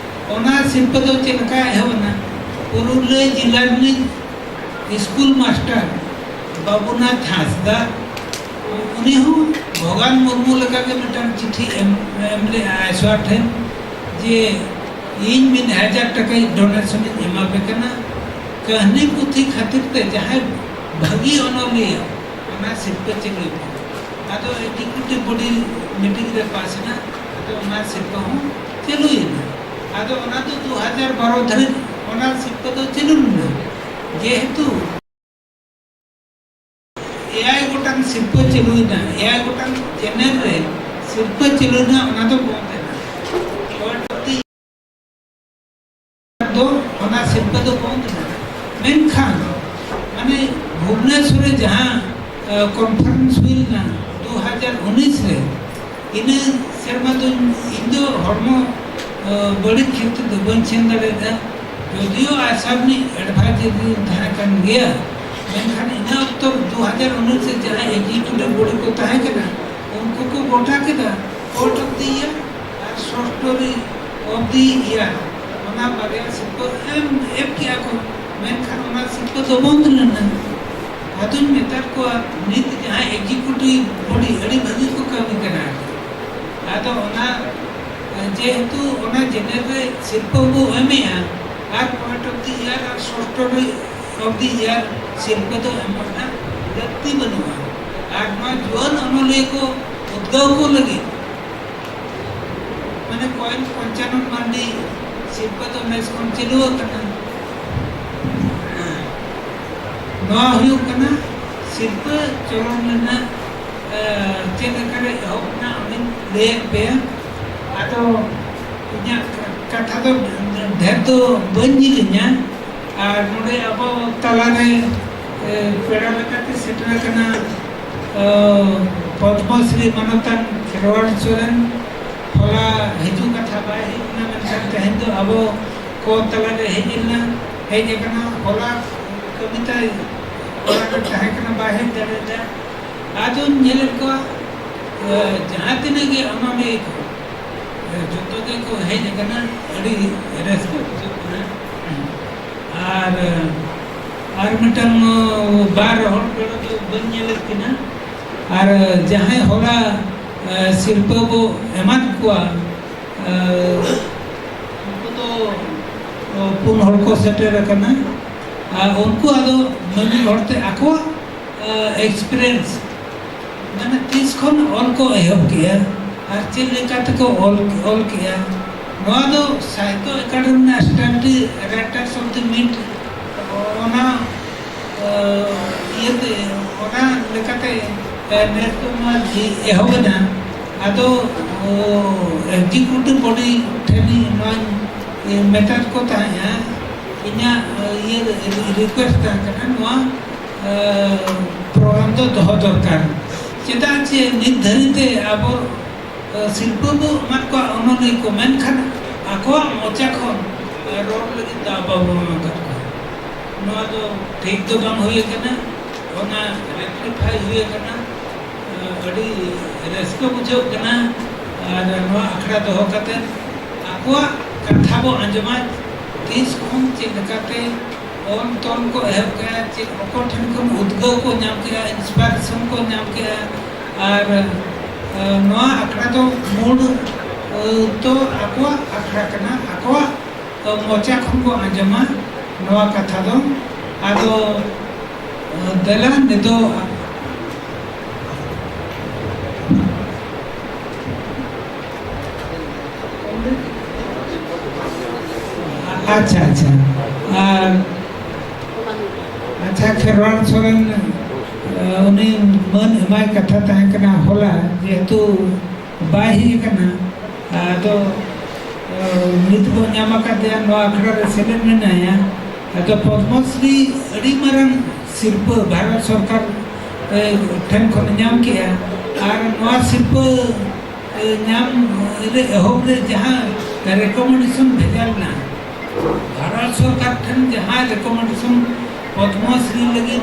ᱚᱱᱟ ᱥᱤᱨᱯᱟᱹ ᱫᱚ ᱪᱮᱫ ᱞᱮᱠᱟ ᱮᱦᱚᱵ ᱮᱱᱟ? ᱯᱩᱨᱩᱞᱤᱭᱟᱹ ᱡᱮᱞᱟ ᱨᱤᱱᱤᱡ ᱥᱠᱩᱞ ᱢᱟᱥᱴᱟᱨ ᱵᱟᱵᱩᱱᱟᱛᱷ ᱦᱟᱸᱥᱫᱟ, ᱩᱱᱤ ᱦᱚᱸ ᱵᱷᱚᱜᱟᱱ ᱢᱩᱨᱢᱩ ᱞᱮᱠᱟᱜᱮ ᱢᱤᱫᱴᱟᱝ ᱪᱤᱴᱷᱤ ᱮᱢ, ᱮᱢ ᱞᱮᱫᱼᱟ ᱟᱭᱥᱣᱟ ᱴᱷᱮᱱ ᱡᱮ, "ᱤᱧ ᱢᱤᱫ ᱦᱟᱡᱟᱨ ᱴᱟᱠᱟᱧ ᱰᱚᱱᱮᱥᱚᱱ ᱤᱧ ᱮᱢᱟ ᱯᱮ ᱠᱟᱱᱟ, ᱠᱟᱹᱦᱱᱤ ᱯᱩᱛᱷᱤ ᱠᱷᱟᱹᱛᱤᱨ ᱛᱮ ᱡᱟᱦᱟᱸᱭ ᱵᱷᱟᱹᱜᱤ ᱚᱱᱚᱞᱤᱭᱟᱹ, ᱚᱱᱟ ᱥᱤᱨᱯᱟᱹ ᱪᱟᱹᱞᱩᱭ ᱯᱮ᱾ ᱟᱫᱚ executive body meeting ᱨᱮ ᱯᱟᱥ ᱮᱱᱟ, ᱟᱫᱚ ᱚᱱᱟ ᱥᱤᱨᱯᱟᱹ ᱦᱚᱸ ᱪᱟᱹᱞᱩᱭᱮᱱᱟ᱾ ᱟᱫᱚ ᱚᱱᱟ ᱫᱚ ᱫᱩ ᱦᱟᱡᱟᱨ ᱵᱟᱨᱚ ᱫᱷᱟᱹᱨᱤᱡ ᱚᱱᱟ ᱥᱤᱨᱯᱟᱹ ᱫᱚ ᱪᱟᱹᱞᱩ ᱞᱮᱱᱟ᱾ ᱡᱮᱦᱮᱛᱩ ᱮᱭᱟᱭ ᱜᱚᱴᱟᱝ ᱥᱤᱨᱯᱟᱹ ᱪᱟᱹᱞᱩᱭᱮᱱᱟ, ᱮᱭᱟᱭ ᱜᱚᱴᱟᱝ channel ᱨᱮ ᱥᱤᱨᱯᱟᱹ ᱪᱟᱹᱞᱩᱭᱮᱱᱟ, ᱚᱱᱟ ᱫᱚ ᱵᱚᱱᱫ ᱮᱱᱟ᱾ ᱫᱚ ᱚᱱᱟ ᱥᱤᱨᱯᱟᱹ ᱫᱚ ᱵᱚᱱᱫ ᱮᱱᱟ᱾ ᱢᱮᱱᱠᱷᱟᱱ ᱢᱟᱱᱮ ᱵᱷᱩᱵᱽᱱᱮᱥᱣᱚᱨ ᱨᱮ ᱡᱟᱦᱟᱸ, ᱮ, conference ᱦᱩᱭ ᱞᱮᱱᱟ ᱫᱩ ᱦᱟᱡᱟᱨ ᱩᱱᱤᱥ ᱨᱮ, ᱤᱱᱟᱹ ᱥᱮᱨᱢᱟ ᱫᱚ ᱤᱧ ᱫᱚ ᱦᱚᱲᱢᱚ, ᱮ, ᱵᱟᱹᱲᱤᱡ ᱠᱷᱟᱹᱛᱤᱨ ᱛᱮ ᱵᱟᱹᱧ ᱥᱮᱱ ᱫᱟᱲᱮᱭᱟᱫᱟ᱾ ᱡᱚᱫᱤᱭᱳ ᱟᱥᱟ ᱨᱤᱱᱤᱡ advisor ᱤᱧ ᱛᱟᱦᱮᱸ ᱠᱟᱱ ᱜᱮᱭᱟ, ᱢᱮᱱᱠᱷᱟᱱ ᱤᱱᱟᱹ ᱚᱠᱛᱚ ᱫᱩ ᱦᱟᱡᱟᱨ ᱩᱱᱤᱥ ᱨᱮ ᱡᱟᱦᱟᱸ executive body ᱠᱚ ᱛᱟᱦᱮᱸ ᱠᱟᱱᱟ, ᱩᱱᱠᱩ ᱠᱚ ᱜᱚᱴᱟ ᱠᱮᱫᱟ court of the year R short story of the year, ᱚᱱᱟ ᱵᱟᱨᱭᱟ ᱥᱤᱨᱯᱟᱹ ᱮᱢ, ᱮᱢ ᱠᱮᱜᱼᱟ ᱠᱚ, ᱢᱮᱱᱠᱷᱟᱱ ᱚᱱᱟ ᱥᱤᱨᱯᱟᱹ ᱫᱚ ᱵᱚᱱᱫ ᱞᱮᱱᱟ᱾ ᱟᱫᱚᱧ ᱢᱮᱛᱟᱫ ᱠᱚᱣᱟ, ᱱᱤᱛ ᱡᱟᱦᱟᱸᱭ executive body ᱟᱹᱰᱤ ᱵᱷᱟᱹᱜᱤ ᱠᱚ ᱠᱟᱹᱢᱤ ᱠᱟᱱᱟ, ᱟᱫᱚ ᱚᱱᱟ, ᱡᱮᱦᱮᱛᱩ ᱚᱱᱟ channel ᱨᱮ ᱥᱤᱨᱯᱟᱹ ᱵᱚ ᱮᱢᱮᱜᱼᱟ, ᱟᱨ point of the year R short story of the year ᱥᱤᱨᱯᱟᱹ ᱫᱚ ᱮᱢᱚᱜ ᱨᱮᱱᱟᱜ ᱞᱟᱹᱠᱛᱤ ᱵᱟᱹᱱᱩᱜᱼᱟ᱾ ᱟᱨ ᱱᱚᱣᱟ ᱡᱩᱣᱟᱹᱱ ᱚᱱᱚᱞᱤᱭᱟᱹ ᱠᱚ ᱩᱫᱽᱜᱟᱹᱣ ᱠᱚ ᱞᱟᱹᱜᱤᱫ ᱢᱟᱱᱮ ᱠᱚᱭᱮᱱ ᱯᱚᱧᱪᱟᱱᱚᱱ ᱢᱟᱱᱰᱤ ᱥᱤᱨᱯᱟᱹ ᱫᱚ ᱱᱮᱥ ᱠᱷᱚᱱ ᱪᱟᱹᱞᱩ ᱟᱠᱟᱱᱟ᱾ ᱱᱚᱣᱟ ᱦᱩᱭᱩᱜ ᱠᱟᱱᱟ ᱥᱤᱨᱯᱟᱹ ᱪᱚᱞᱚᱱ ᱨᱮᱱᱟᱜ, ᱮ, ᱪᱮᱫ ᱞᱮᱠᱟᱨᱮ ᱮᱦᱚᱵ ᱮᱱᱟ ᱚᱱᱟᱧ ᱞᱟᱹᱭᱟᱫ ᱯᱮᱭᱟ᱾ ᱟᱫᱚ ᱤᱧᱟᱹᱜ ᱠᱟᱛᱷᱟ ᱫᱚ ᱰᱷᱮᱨ ᱫᱚ ᱵᱟᱹᱧ ᱡᱤᱞᱤᱧᱟ᱾ ᱟᱨ ᱱᱚᱰᱮ ᱟᱵᱚ ᱛᱟᱞᱟᱨᱮ, ᱮ, ᱯᱮᱲᱟ ᱞᱮᱠᱟᱛᱮ ᱥᱮᱴᱮᱨ ᱟᱠᱟᱱᱟ, ᱮ, ᱯᱚᱫᱽᱢᱚᱥᱨᱤ ᱢᱟᱱᱚᱛᱟᱱ ᱠᱷᱮᱨᱣᱟᱲ ᱥᱚᱨᱮᱱ᱾ ᱦᱚᱞᱟ ᱦᱤᱡᱩᱜ ᱠᱟᱛᱷᱟ ᱵᱟᱭ ᱦᱮᱡ ᱞᱮᱱᱟ, ᱢᱮᱱᱠᱷᱟᱱ ᱛᱮᱦᱮᱧ ᱫᱚ ᱟᱵᱚ ᱠᱚ ᱛᱟᱞᱟᱨᱮ ᱦᱮᱡ ᱞᱮᱱᱟ, ᱦᱮᱡ ᱟᱠᱟᱱᱟ᱾ ᱦᱚᱞᱟ ᱠᱟᱹᱢᱤ ᱛᱟᱭ ᱚᱲᱟᱜ ᱨᱮ ᱛᱟᱦᱮᱸ ᱠᱟᱱᱟ, ᱵᱟᱭ ᱦᱮᱡ ᱫᱟᱲᱮᱭᱟᱫᱟ᱾ ᱟᱫᱚᱧ ᱧᱮᱞᱮᱫ ᱠᱚᱣᱟ, ᱮ, ᱡᱟᱦᱟᱸ ᱛᱤᱱᱟᱹᱜ ᱜᱮ ᱚᱱᱚᱞᱤᱭᱟᱹ ᱠᱚ, ᱮ, ᱡᱚᱛᱚ ᱜᱮᱠᱚ ᱦᱮᱡ ᱟᱠᱟᱱᱟ᱾ ᱟᱹᱰᱤ ᱨᱟᱹᱥᱠᱟᱹ ᱵᱩᱡᱷᱟᱹᱜ ᱠᱟᱱᱟ᱾ ᱟᱨ, ᱟᱨ ᱢᱤᱫᱴᱟᱝ, ᱚ, ᱵᱟᱨ ᱦᱚᱲ ᱯᱮᱲᱟ ᱫᱚ ᱵᱟᱹᱧ ᱧᱮᱞᱮᱫ ᱠᱤᱱᱟ᱾ ᱟᱨ ᱡᱟᱦᱟᱸᱭ ᱦᱚᱞᱟ, ᱮ, ᱥᱤᱨᱯᱟᱹ ᱵᱚ ᱮᱢᱟᱫ ᱠᱚᱣᱟ, ᱮ, ᱩᱱᱠᱩ ᱫᱚ, ᱚ, ᱯᱩᱱ ᱦᱚᱲ ᱠᱚ ᱥᱮᱴᱮᱨ ᱟᱠᱟᱱᱟ᱾ ᱟᱨ ᱩᱱᱠᱩ ᱟᱫᱚ ᱢᱤᱢᱤᱫ ᱦᱚᱲᱛᱮ ᱟᱠᱚᱣᱟᱜ ᱮᱠᱥᱯᱤᱨᱤᱭᱮᱱᱥ, ᱢᱟᱱᱮ ᱛᱤᱥ ᱠᱷᱚᱱ ᱚᱞ ᱠᱚ ᱮᱦᱚᱵ ᱠᱮᱜᱼᱟ ᱟᱨ ᱪᱮᱫ ᱞᱮᱠᱟ ᱛᱮᱠᱚ ᱚᱞ ᱚᱞ ᱠᱮᱜᱼᱟ, ᱱᱚᱣᱟ ᱫᱚ ᱥᱟᱦᱤᱛᱛᱚ ᱮᱠᱟᱰᱮᱢᱤ ᱨᱮᱱᱟᱜ standard writers of the mint, ᱚᱱᱟ ᱤᱭᱟᱹᱛᱮ, ᱚᱱᱟ ᱞᱮᱠᱟᱛᱮ ᱱᱮᱥ ᱫᱚ ᱱᱚᱣᱟ ᱮᱦᱚᱵ ᱮᱱᱟ᱾ ᱟᱫᱚ ᱮᱠᱡᱤᱠᱤᱭᱩᱴᱤᱵᱷ ᱵᱚᱰᱤ ᱴᱷᱮᱱ ᱱᱚᱣᱟᱧ ᱢᱮᱛᱟᱫ ᱠᱚ ᱛᱟᱦᱮᱸᱫᱼᱟ, ᱤᱧᱟᱹᱜ ᱤᱭᱟᱹ ᱨᱤᱠᱩᱭᱮᱥᱴ ᱛᱟᱦᱮᱸ ᱠᱟᱱᱟ, ᱱᱚᱣᱟ ᱯᱨᱳᱜᱨᱟᱢ ᱫᱚ ᱫᱚᱦᱚ ᱫᱚᱨᱠᱟᱨ᱾ ᱪᱮᱫᱟᱜ ᱪᱮ ᱱᱤᱛ ᱫᱷᱟᱹᱨᱤᱡ ᱛᱮ ᱟᱵᱚ ᱥᱤᱨᱯᱟᱹ ᱵᱚ ᱮᱢᱟᱫ ᱠᱚᱣᱟ ᱚᱱᱚᱞᱤᱭᱟᱹ ᱠᱚ, ᱢᱮᱱᱠᱷᱟᱱ ᱟᱠᱚᱣᱟᱜ ᱢᱚᱪᱟ ᱠᱷᱚᱱ ᱨᱚᱲ ᱞᱟᱹᱜᱤᱫ ᱫᱟᱣ ᱵᱟᱵᱚ ᱮᱢ ᱟᱠᱟᱫ ᱠᱚᱣᱟ᱾ ᱱᱚᱣᱟ ᱫᱚ ᱴᱷᱤᱠ ᱫᱚ ᱵᱟᱝ ᱦᱩᱭ ᱟᱠᱟᱱᱟ, ᱚᱱᱟ ᱨᱮᱠᱴᱤᱯᱷᱟᱭ ᱦᱩᱭ ᱟᱠᱟᱱᱟ᱾ ᱟᱹᱰᱤ ᱨᱟᱹᱥᱠᱟᱹ ᱵᱩᱡᱷᱟᱹᱜ ᱠᱟᱱᱟ᱾ ᱟᱨ ᱱᱚᱣᱟ ᱟᱠᱷᱲᱟ ᱫᱚᱦᱚ ᱠᱟᱛᱮ ᱟᱠᱚᱣᱟᱜ ᱠᱟᱛᱷᱟ ᱵᱚ ᱟᱸᱡᱚᱢᱟ, ᱛᱤᱥ ᱠᱷᱚᱱ ᱪᱮᱫ ᱞᱮᱠᱟᱛᱮ ᱚᱞ ᱛᱚᱞ ᱠᱚ ᱮᱦᱚᱵ ᱠᱮᱜᱼᱟ, ᱪᱮᱫ ᱚᱠᱚᱭ ᱴᱷᱮᱱ ᱠᱷᱚᱱ ᱩᱫᱽᱜᱟᱹᱣ ᱠᱚ ᱧᱟᱢ ᱠᱮᱜᱼᱟ, ᱤᱱᱥᱯᱟᱭᱨᱮᱥᱚᱱ ᱠᱚ ᱧᱟᱢ ᱠᱮᱜᱼᱟ᱾ ᱟᱨ ᱱᱚᱣᱟ ᱟᱠᱷᱲᱟ ᱫᱚ ᱢᱩᱞ ᱫᱚ ᱟᱠᱚᱣᱟᱜ ᱟᱠᱷᱲᱟ ᱠᱟᱱᱟ, ᱟᱠᱚᱣᱟᱜ ᱢᱚᱪᱟ ᱠᱷᱚᱱ ᱠᱚ ᱟᱸᱡᱚᱢᱟ ᱱᱚᱣᱟ ᱠᱟᱛᱷᱟ ᱫᱚ᱾ ᱟᱫᱚ ᱫᱮᱞᱟ ᱱᱤᱛᱚᱜ ᱟᱪᱪᱷᱟ, ᱟᱪᱪᱷᱟ᱾ ᱟᱨ ᱟᱪᱪᱷᱟ, ᱠᱷᱮᱨᱣᱟᱲ ᱥᱚᱨᱮᱱ, ᱩᱱᱤ ᱢᱟᱹᱱ ᱮᱢᱟᱭ ᱠᱟᱛᱷᱟ ᱛᱟᱦᱮᱸ ᱠᱟᱱᱟ ᱦᱚᱞᱟ, ᱡᱮᱦᱮᱛᱩ ᱵᱟᱭ ᱦᱮᱡ ᱟᱠᱟᱱᱟ᱾ ᱟᱫᱚ ᱱᱤᱛ ᱵᱚ ᱧᱟᱢ ᱟᱠᱟᱫᱮᱭᱟ, ᱱᱚᱣᱟ ᱟᱠᱷᱲᱟ ᱨᱮ ᱥᱮᱞᱮᱫ ᱢᱮᱱᱟᱭᱟ᱾ ᱟᱫᱚ ᱯᱚᱫᱽᱢᱚᱥᱨᱤ ᱟᱹᱰᱤ ᱢᱟᱨᱟᱝ ᱥᱤᱨᱯᱟᱹ ᱵᱷᱟᱨᱚᱛ ᱥᱚᱨᱠᱟᱨ ᱴᱷᱮᱱ ᱠᱷᱚᱱ ᱧᱟᱢ ᱠᱮᱜᱼᱟ᱾ ᱟᱨ ᱱᱚᱣᱟ ᱥᱤᱨᱯᱟᱹ ᱧᱟᱢ ᱨᱮ ᱮᱦᱚᱵ ᱨᱮ ᱡᱟᱦᱟᱸ ᱨᱮᱠᱚᱢᱮᱱᱰᱮᱥᱚᱱ ᱵᱷᱮᱡᱟ ᱞᱮᱱᱟ, ᱵᱷᱟᱨᱚᱛ ᱥᱚᱨᱠᱟᱨ ᱴᱷᱮᱱ ᱡᱟᱦᱟᱸ ᱨᱮᱠᱚᱢᱮᱱᱰᱮᱥᱚᱱ ᱯᱚᱫᱽᱢᱚᱥᱨᱤ ᱞᱟᱹᱜᱤᱫ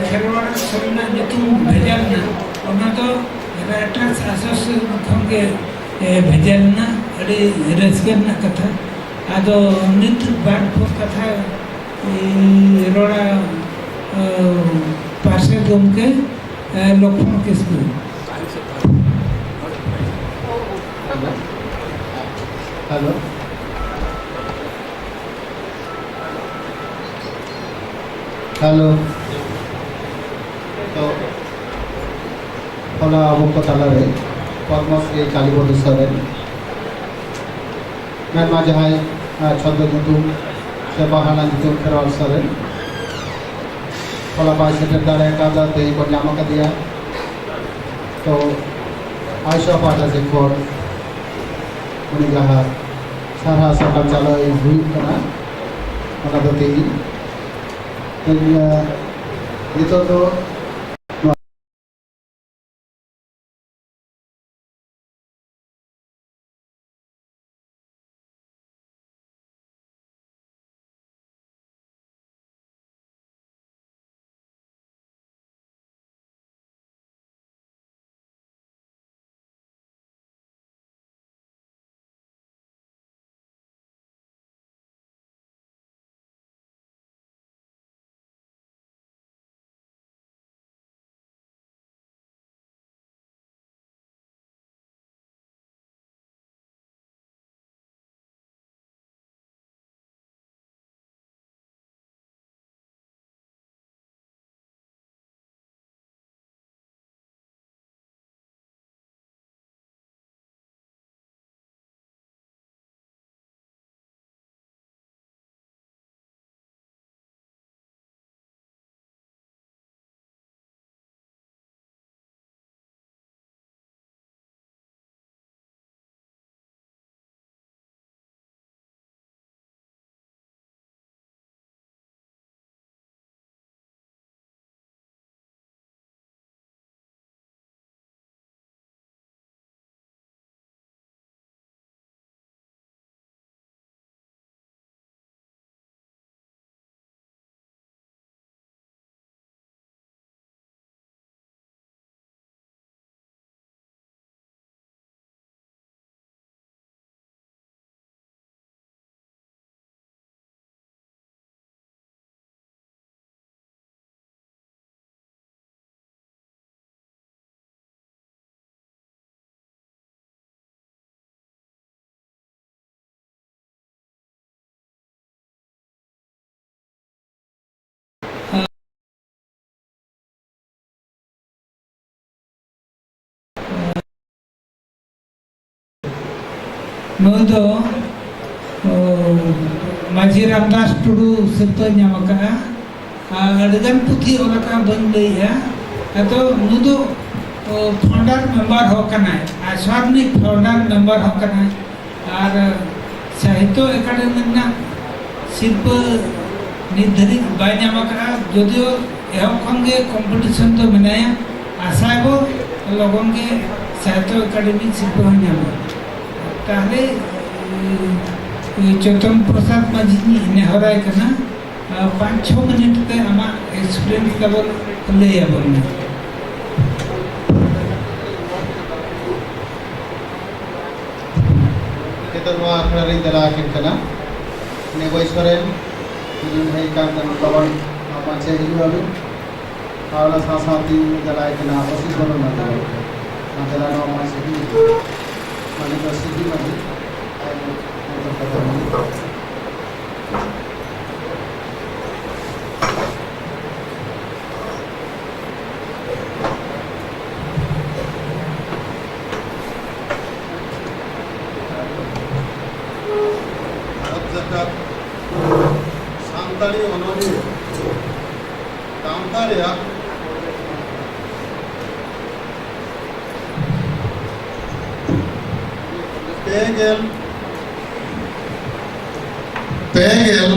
ᱠᱷᱮᱨᱣᱟᱲ ᱥᱚᱨᱮᱱᱟᱜ ᱧᱩᱛᱩᱢ ᱵᱷᱮᱡᱟ ᱞᱮᱱᱟ, ᱚᱱᱟ ᱫᱚ ᱨᱟᱭᱴᱟᱨᱥ ᱮᱥᱳᱥᱤᱭᱮᱥᱚᱱ ᱠᱷᱚᱱ ᱜᱮ ᱵᱷᱮᱡᱟ ᱞᱮᱱᱟ᱾ ᱟᱹᱰᱤ ᱨᱟᱹᱥᱠᱟᱹ ᱨᱮᱱᱟᱜ ᱠᱟᱛᱷᱟ᱾ ᱟᱫᱚ ᱱᱤᱛ ᱵᱟᱨ ᱯᱷᱚᱨ ᱠᱟᱛᱷᱟ ᱨᱚᱲᱟ ᱯᱟᱨᱥᱮᱞ ᱜᱚᱢᱠᱮ ᱞᱚᱠᱷᱢᱚᱬ ᱠᱤᱥᱠᱩ᱾ ᱦᱮᱞᱳ᱾ ᱦᱮᱞᱳ᱾ ᱛᱚ, ᱦᱚᱞᱟ ᱟᱵᱚ ᱠᱚ ᱛᱟᱞᱟᱨᱮ ᱯᱚᱫᱽᱢᱚᱥᱨᱤ ᱠᱟᱞᱤᱵᱚᱫᱷᱩ ᱥᱚᱨᱮᱱ, ᱢᱮᱱᱢᱟ ᱡᱟᱦᱟᱸᱭ, ᱟᱸ, ᱪᱷᱚᱱᱫᱚ ᱧᱩᱛᱩᱢ ᱥᱮ ᱵᱟᱦᱟᱱᱟ ᱧᱩᱛᱩᱢ ᱠᱷᱮᱨᱣᱟᱞ ᱥᱚᱨᱮᱱ, ᱦᱚᱞᱟ ᱵᱟᱭ ᱥᱮᱴᱮᱨ ᱫᱟᱲᱮ ᱠᱟᱣᱫᱟ, ᱛᱮᱦᱮᱧ ᱵᱚᱱ ᱧᱟᱢ ᱟᱠᱟᱫᱮᱭᱟ᱾ ᱛᱚ, ᱟᱭᱥᱟ ᱯᱟᱦᱴᱟ ᱥᱮᱫ ᱠᱷᱚᱱ ᱩᱱᱤ ᱡᱟᱦᱟᱸ ᱥᱟᱨᱦᱟᱣ ᱥᱟᱠᱟᱢ ᱪᱟᱞᱟᱣ ᱦᱩᱭᱩᱜ ᱠᱟᱱᱟ, ᱚᱱᱟ ᱫᱚ ᱛᱮᱦᱮᱧ, ᱛᱮᱦᱮᱧ, ᱟᱸ, ᱱᱤᱛᱚᱜ ᱫᱚ ᱱᱩᱭ ᱫᱚ, ᱚ, ᱢᱟᱹᱡᱷᱤ ᱨᱟᱢᱫᱟᱥ ᱴᱩᱰᱩ ᱥᱤᱨᱯᱟᱹᱭ ᱧᱟᱢ ᱟᱠᱟᱫᱼᱟ᱾ ᱟᱨ ᱟᱹᱰᱤᱜᱟᱱ ᱯᱩᱛᱷᱤ ᱚᱞ ᱟᱠᱟᱫᱼᱟ, ᱵᱟᱹᱧ ᱞᱟᱹᱭᱮᱜᱼᱟ᱾ ᱟᱫᱚ ᱱᱩᱭ ᱫᱚ, ᱚ, ᱯᱷᱟᱣᱩᱱᱰᱟᱨ ᱢᱮᱢᱵᱟᱨ ᱦᱚᱸ ᱠᱟᱱᱟᱭ, ᱟᱥᱣᱟᱨᱱᱤᱠ ᱯᱷᱟᱣᱩᱱᱰᱟᱨ ᱢᱮᱢᱵᱟᱨ ᱦᱚᱸ ᱠᱟᱱᱟᱭ᱾ ᱟᱨ ᱥᱟᱦᱤᱛᱛᱚ ᱮᱠᱟᱰᱮᱢᱤ ᱨᱮᱱᱟᱜ ᱥᱤᱨᱯᱟᱹ ᱱᱤᱛ ᱫᱷᱟᱹᱨᱤᱡ ᱵᱟᱭ ᱧᱟᱢ ᱟᱠᱟᱫᱼᱟ, ᱡᱚᱫᱤᱭᱳ ᱮᱦᱚᱵ ᱠᱷᱚᱱ ᱜᱮ ᱠᱚᱢᱯᱤᱴᱤᱥᱚᱱ ᱫᱚ ᱢᱮᱱᱟᱭᱟ᱾ ᱟᱥᱟᱭᱟᱵᱚ ᱞᱚᱜᱚᱱ ᱜᱮ ᱥᱟᱦᱤᱛᱛᱚ ᱮᱠᱟᱰᱮᱢᱤ ᱥᱤᱨᱯᱟᱹ ᱦᱚᱸ ᱧᱟᱢᱟ᱾ ᱛᱟᱦᱞᱮ, ᱩᱸ, ᱪᱚᱭᱛᱚᱱ ᱯᱨᱚᱥᱟᱫᱽ ᱢᱟᱹᱡᱷᱤᱧ ᱱᱮᱦᱚᱨᱟᱭ ᱠᱟᱱᱟ, ᱟᱨ ᱯᱟᱸᱪ ᱪᱷᱚ ᱢᱤᱱᱤᱴ ᱛᱮ ᱟᱢᱟᱜ ᱮᱠᱥᱯᱤᱨᱤᱭᱮᱱᱥ ᱛᱟᱵᱚᱱ ᱞᱟᱹᱭ ᱟᱵᱚᱱ ᱢᱮ᱾ ᱱᱤᱛᱚᱜ ᱱᱚᱣᱟ ᱟᱠᱷᱲᱟ ᱨᱤᱧ ᱫᱮᱞᱟ ᱟᱹᱠᱤᱱ ᱠᱟᱱᱟ ᱱᱮᱵᱚᱭ ᱥᱚᱨᱮᱱ, ᱩᱱᱤ ᱦᱮᱡ ᱠᱟᱱ ᱛᱟᱵᱚᱱ ᱱᱚᱣᱟ ᱯᱟᱸᱪᱮ ᱦᱤᱡᱩᱜ ᱟᱵᱤᱱ᱾ ᱟᱨ ᱚᱱᱟ ᱥᱟᱶ ᱥᱟᱶᱛᱮ ᱤᱧ ᱫᱮᱞᱟᱭ ᱠᱟᱱᱟ ᱚᱥᱤᱛ ᱵᱚᱨᱢᱟ ᱢᱟᱹᱡᱷᱤ ᱜᱚᱢᱠᱮ᱾ ᱢᱟ ᱫᱮᱞᱟ ᱱᱚᱣᱟ ᱢᱟᱹᱡᱷᱤ ᱜᱮ᱾ ᱢᱟᱹᱡᱷᱤ ᱫᱚ ᱥᱤᱫᱷᱤ ᱢᱟᱹᱡᱷᱤ᱾ ᱟᱡ ᱱᱤᱛᱚᱜ ᱠᱟᱛᱷᱟ ᱢᱟᱹᱡᱷᱤ᱾ ᱵᱷᱟᱨᱚᱛ ᱡᱟᱠᱟᱛ ᱥᱟᱱᱛᱟᱲᱤ ᱚᱱᱚᱞᱤᱭᱟᱹ ᱜᱟᱶᱛᱟ ᱨᱮᱭᱟᱜ ᱯᱮ ᱜᱮᱞ, ᱯᱮ ᱜᱮᱞ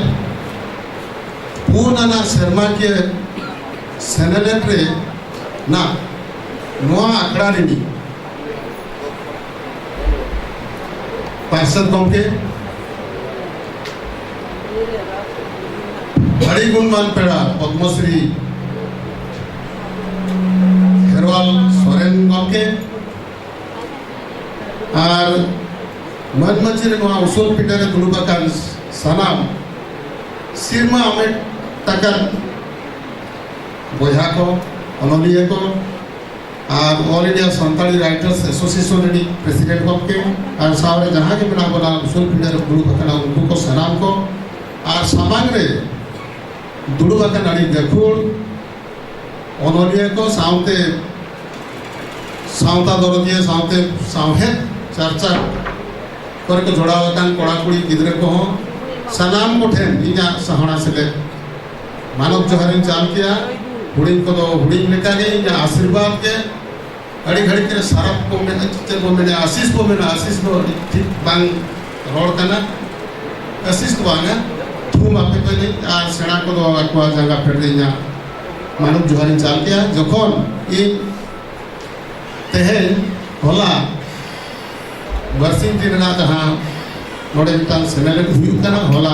ᱯᱩᱱ ᱟᱱᱟᱜ ᱥᱮᱨᱢᱟᱠᱤᱭᱟᱹ ᱥᱮᱱᱮᱞᱮᱫ ᱨᱮ ᱱᱟᱜ ᱱᱚᱣᱟ ᱟᱠᱷᱲᱟ ᱨᱤᱱᱤᱡ ᱯᱟᱨᱥᱮᱛ ᱜᱚᱢᱠᱮ, ᱟᱹᱰᱤ ᱜᱩᱱᱢᱟᱱ ᱯᱮᱲᱟ ᱯᱚᱫᱽᱢᱚᱥᱨᱤ ᱠᱷᱮᱨᱣᱟᱞ ᱥᱚᱨᱮᱱ ᱜᱚᱢᱠᱮ, ᱟᱨ ᱢᱟᱹᱱ ᱢᱟᱹᱪᱤ ᱨᱮ ᱱᱚᱣᱟ ᱩᱥᱩᱞ ᱯᱤᱸᱰᱟᱹ ᱨᱮ ᱫᱩᱲᱩᱵ ᱟᱠᱟᱱ ᱥᱟᱱᱟᱢ ᱥᱤᱨᱢᱟᱹ ᱟᱢᱮᱴ ᱟᱠᱟᱱ ᱵᱚᱭᱦᱟ ᱠᱚ, ᱚᱱᱚᱞᱤᱭᱟᱹ ᱠᱚ, ᱟᱨ All India Santali Writers Association ᱨᱤᱱᱤᱡ ᱯᱨᱮᱥᱤᱰᱮᱱᱴ ᱜᱚᱢᱠᱮ, ᱟᱨ ᱥᱟᱶᱨᱮ ᱡᱟᱦᱟᱸ ᱜᱮ ᱢᱮᱱᱟᱜ ᱵᱚᱱᱟ ᱩᱥᱩᱞ ᱯᱤᱸᱰᱟᱹ ᱨᱮ ᱫᱩᱲᱩᱵ ᱟᱠᱟᱱᱟ ᱩᱱᱠᱩ ᱠᱚ ᱥᱟᱱᱟᱢ ᱠᱚ, ᱟᱨ ᱥᱟᱢᱟᱝ ᱨᱮ ᱫᱩᱲᱩᱵ ᱟᱠᱟᱱ ᱟᱹᱰᱤ ᱜᱟᱹᱠᱷᱩᱲ ᱚᱱᱚᱞᱤᱭᱟᱹ ᱠᱚ ᱥᱟᱶᱛᱮ ᱥᱟᱶᱛᱟ ᱫᱚᱨᱚᱫᱤᱭᱟᱹ ᱥᱟᱶᱛᱮ ᱥᱟᱶᱦᱮᱫ ᱪᱟᱨᱪᱟ ᱠᱚᱨᱮ ᱠᱚ ᱡᱚᱲᱟᱣ ᱟᱠᱟᱱ ᱠᱚᱲᱟ ᱠᱩᱲᱤ ᱜᱤᱫᱽᱨᱟᱹ ᱠᱚᱦᱚᱸ, ᱥᱟᱱᱟᱢ ᱠᱚᱴᱷᱮᱱ ᱤᱧᱟᱹᱜ ᱥᱟᱦᱚᱲᱟ ᱥᱮᱞᱮᱫ ᱢᱟᱱᱚᱛ ᱡᱚᱦᱟᱨᱤᱧ ᱪᱟᱞ ᱠᱮᱭᱟ᱾ ᱦᱩᱰᱤᱧ ᱠᱚᱫᱚ ᱦᱩᱰᱤᱧ ᱞᱮᱠᱟᱜᱮ ᱤᱧᱟᱹᱜ ᱟᱥᱤᱨᱵᱟᱫᱽ ᱜᱮ᱾ ᱟᱹᱰᱤ ᱜᱷᱟᱹᱲᱤᱡ ᱨᱮ ᱥᱟᱨᱟᱯ ᱠᱚ ᱢᱮᱱᱟ, ᱪᱮᱫ ᱵᱚ ᱢᱮᱱᱟ, ᱟᱥᱤᱥ ᱵᱚ ᱢᱮᱱᱟ, ᱟᱥᱤᱥ ᱫᱚ ᱟᱹᱰᱤ ᱴᱷᱤᱠ ᱵᱟᱝ ᱨᱚᱲ ᱠᱟᱱᱟ᱾ ᱟᱥᱤᱥ ᱫᱚ ᱵᱟᱝᱟ, ᱛᱷᱩᱢ ᱟᱯᱮ ᱠᱚ ᱮᱱᱮᱡ, ᱟᱨ ᱥᱮᱬᱟ ᱠᱚᱫᱚ ᱟᱠᱚᱣᱟᱜ ᱡᱟᱸᱜᱟ ᱯᱷᱮᱰ ᱨᱮ ᱤᱧᱟᱹᱜ ᱢᱟᱱᱚᱛ ᱡᱚᱦᱟᱨᱤᱧ ᱪᱟᱞ ᱠᱮᱭᱟ᱾ ᱡᱚᱠᱷᱚᱱ ᱤᱧ ᱛᱮᱦᱮᱧ, ᱦᱚᱞᱟ, ᱵᱟᱨᱥᱤᱧ ᱫᱤᱱ ᱨᱮᱱᱟᱜ ᱡᱟᱦᱟᱸ ᱱᱚᱰᱮ ᱢᱤᱫᱴᱟᱝ ᱥᱮᱢᱤᱱᱟᱨ ᱦᱩᱭᱩᱜ ᱠᱟᱱᱟ, ᱦᱚᱞᱟ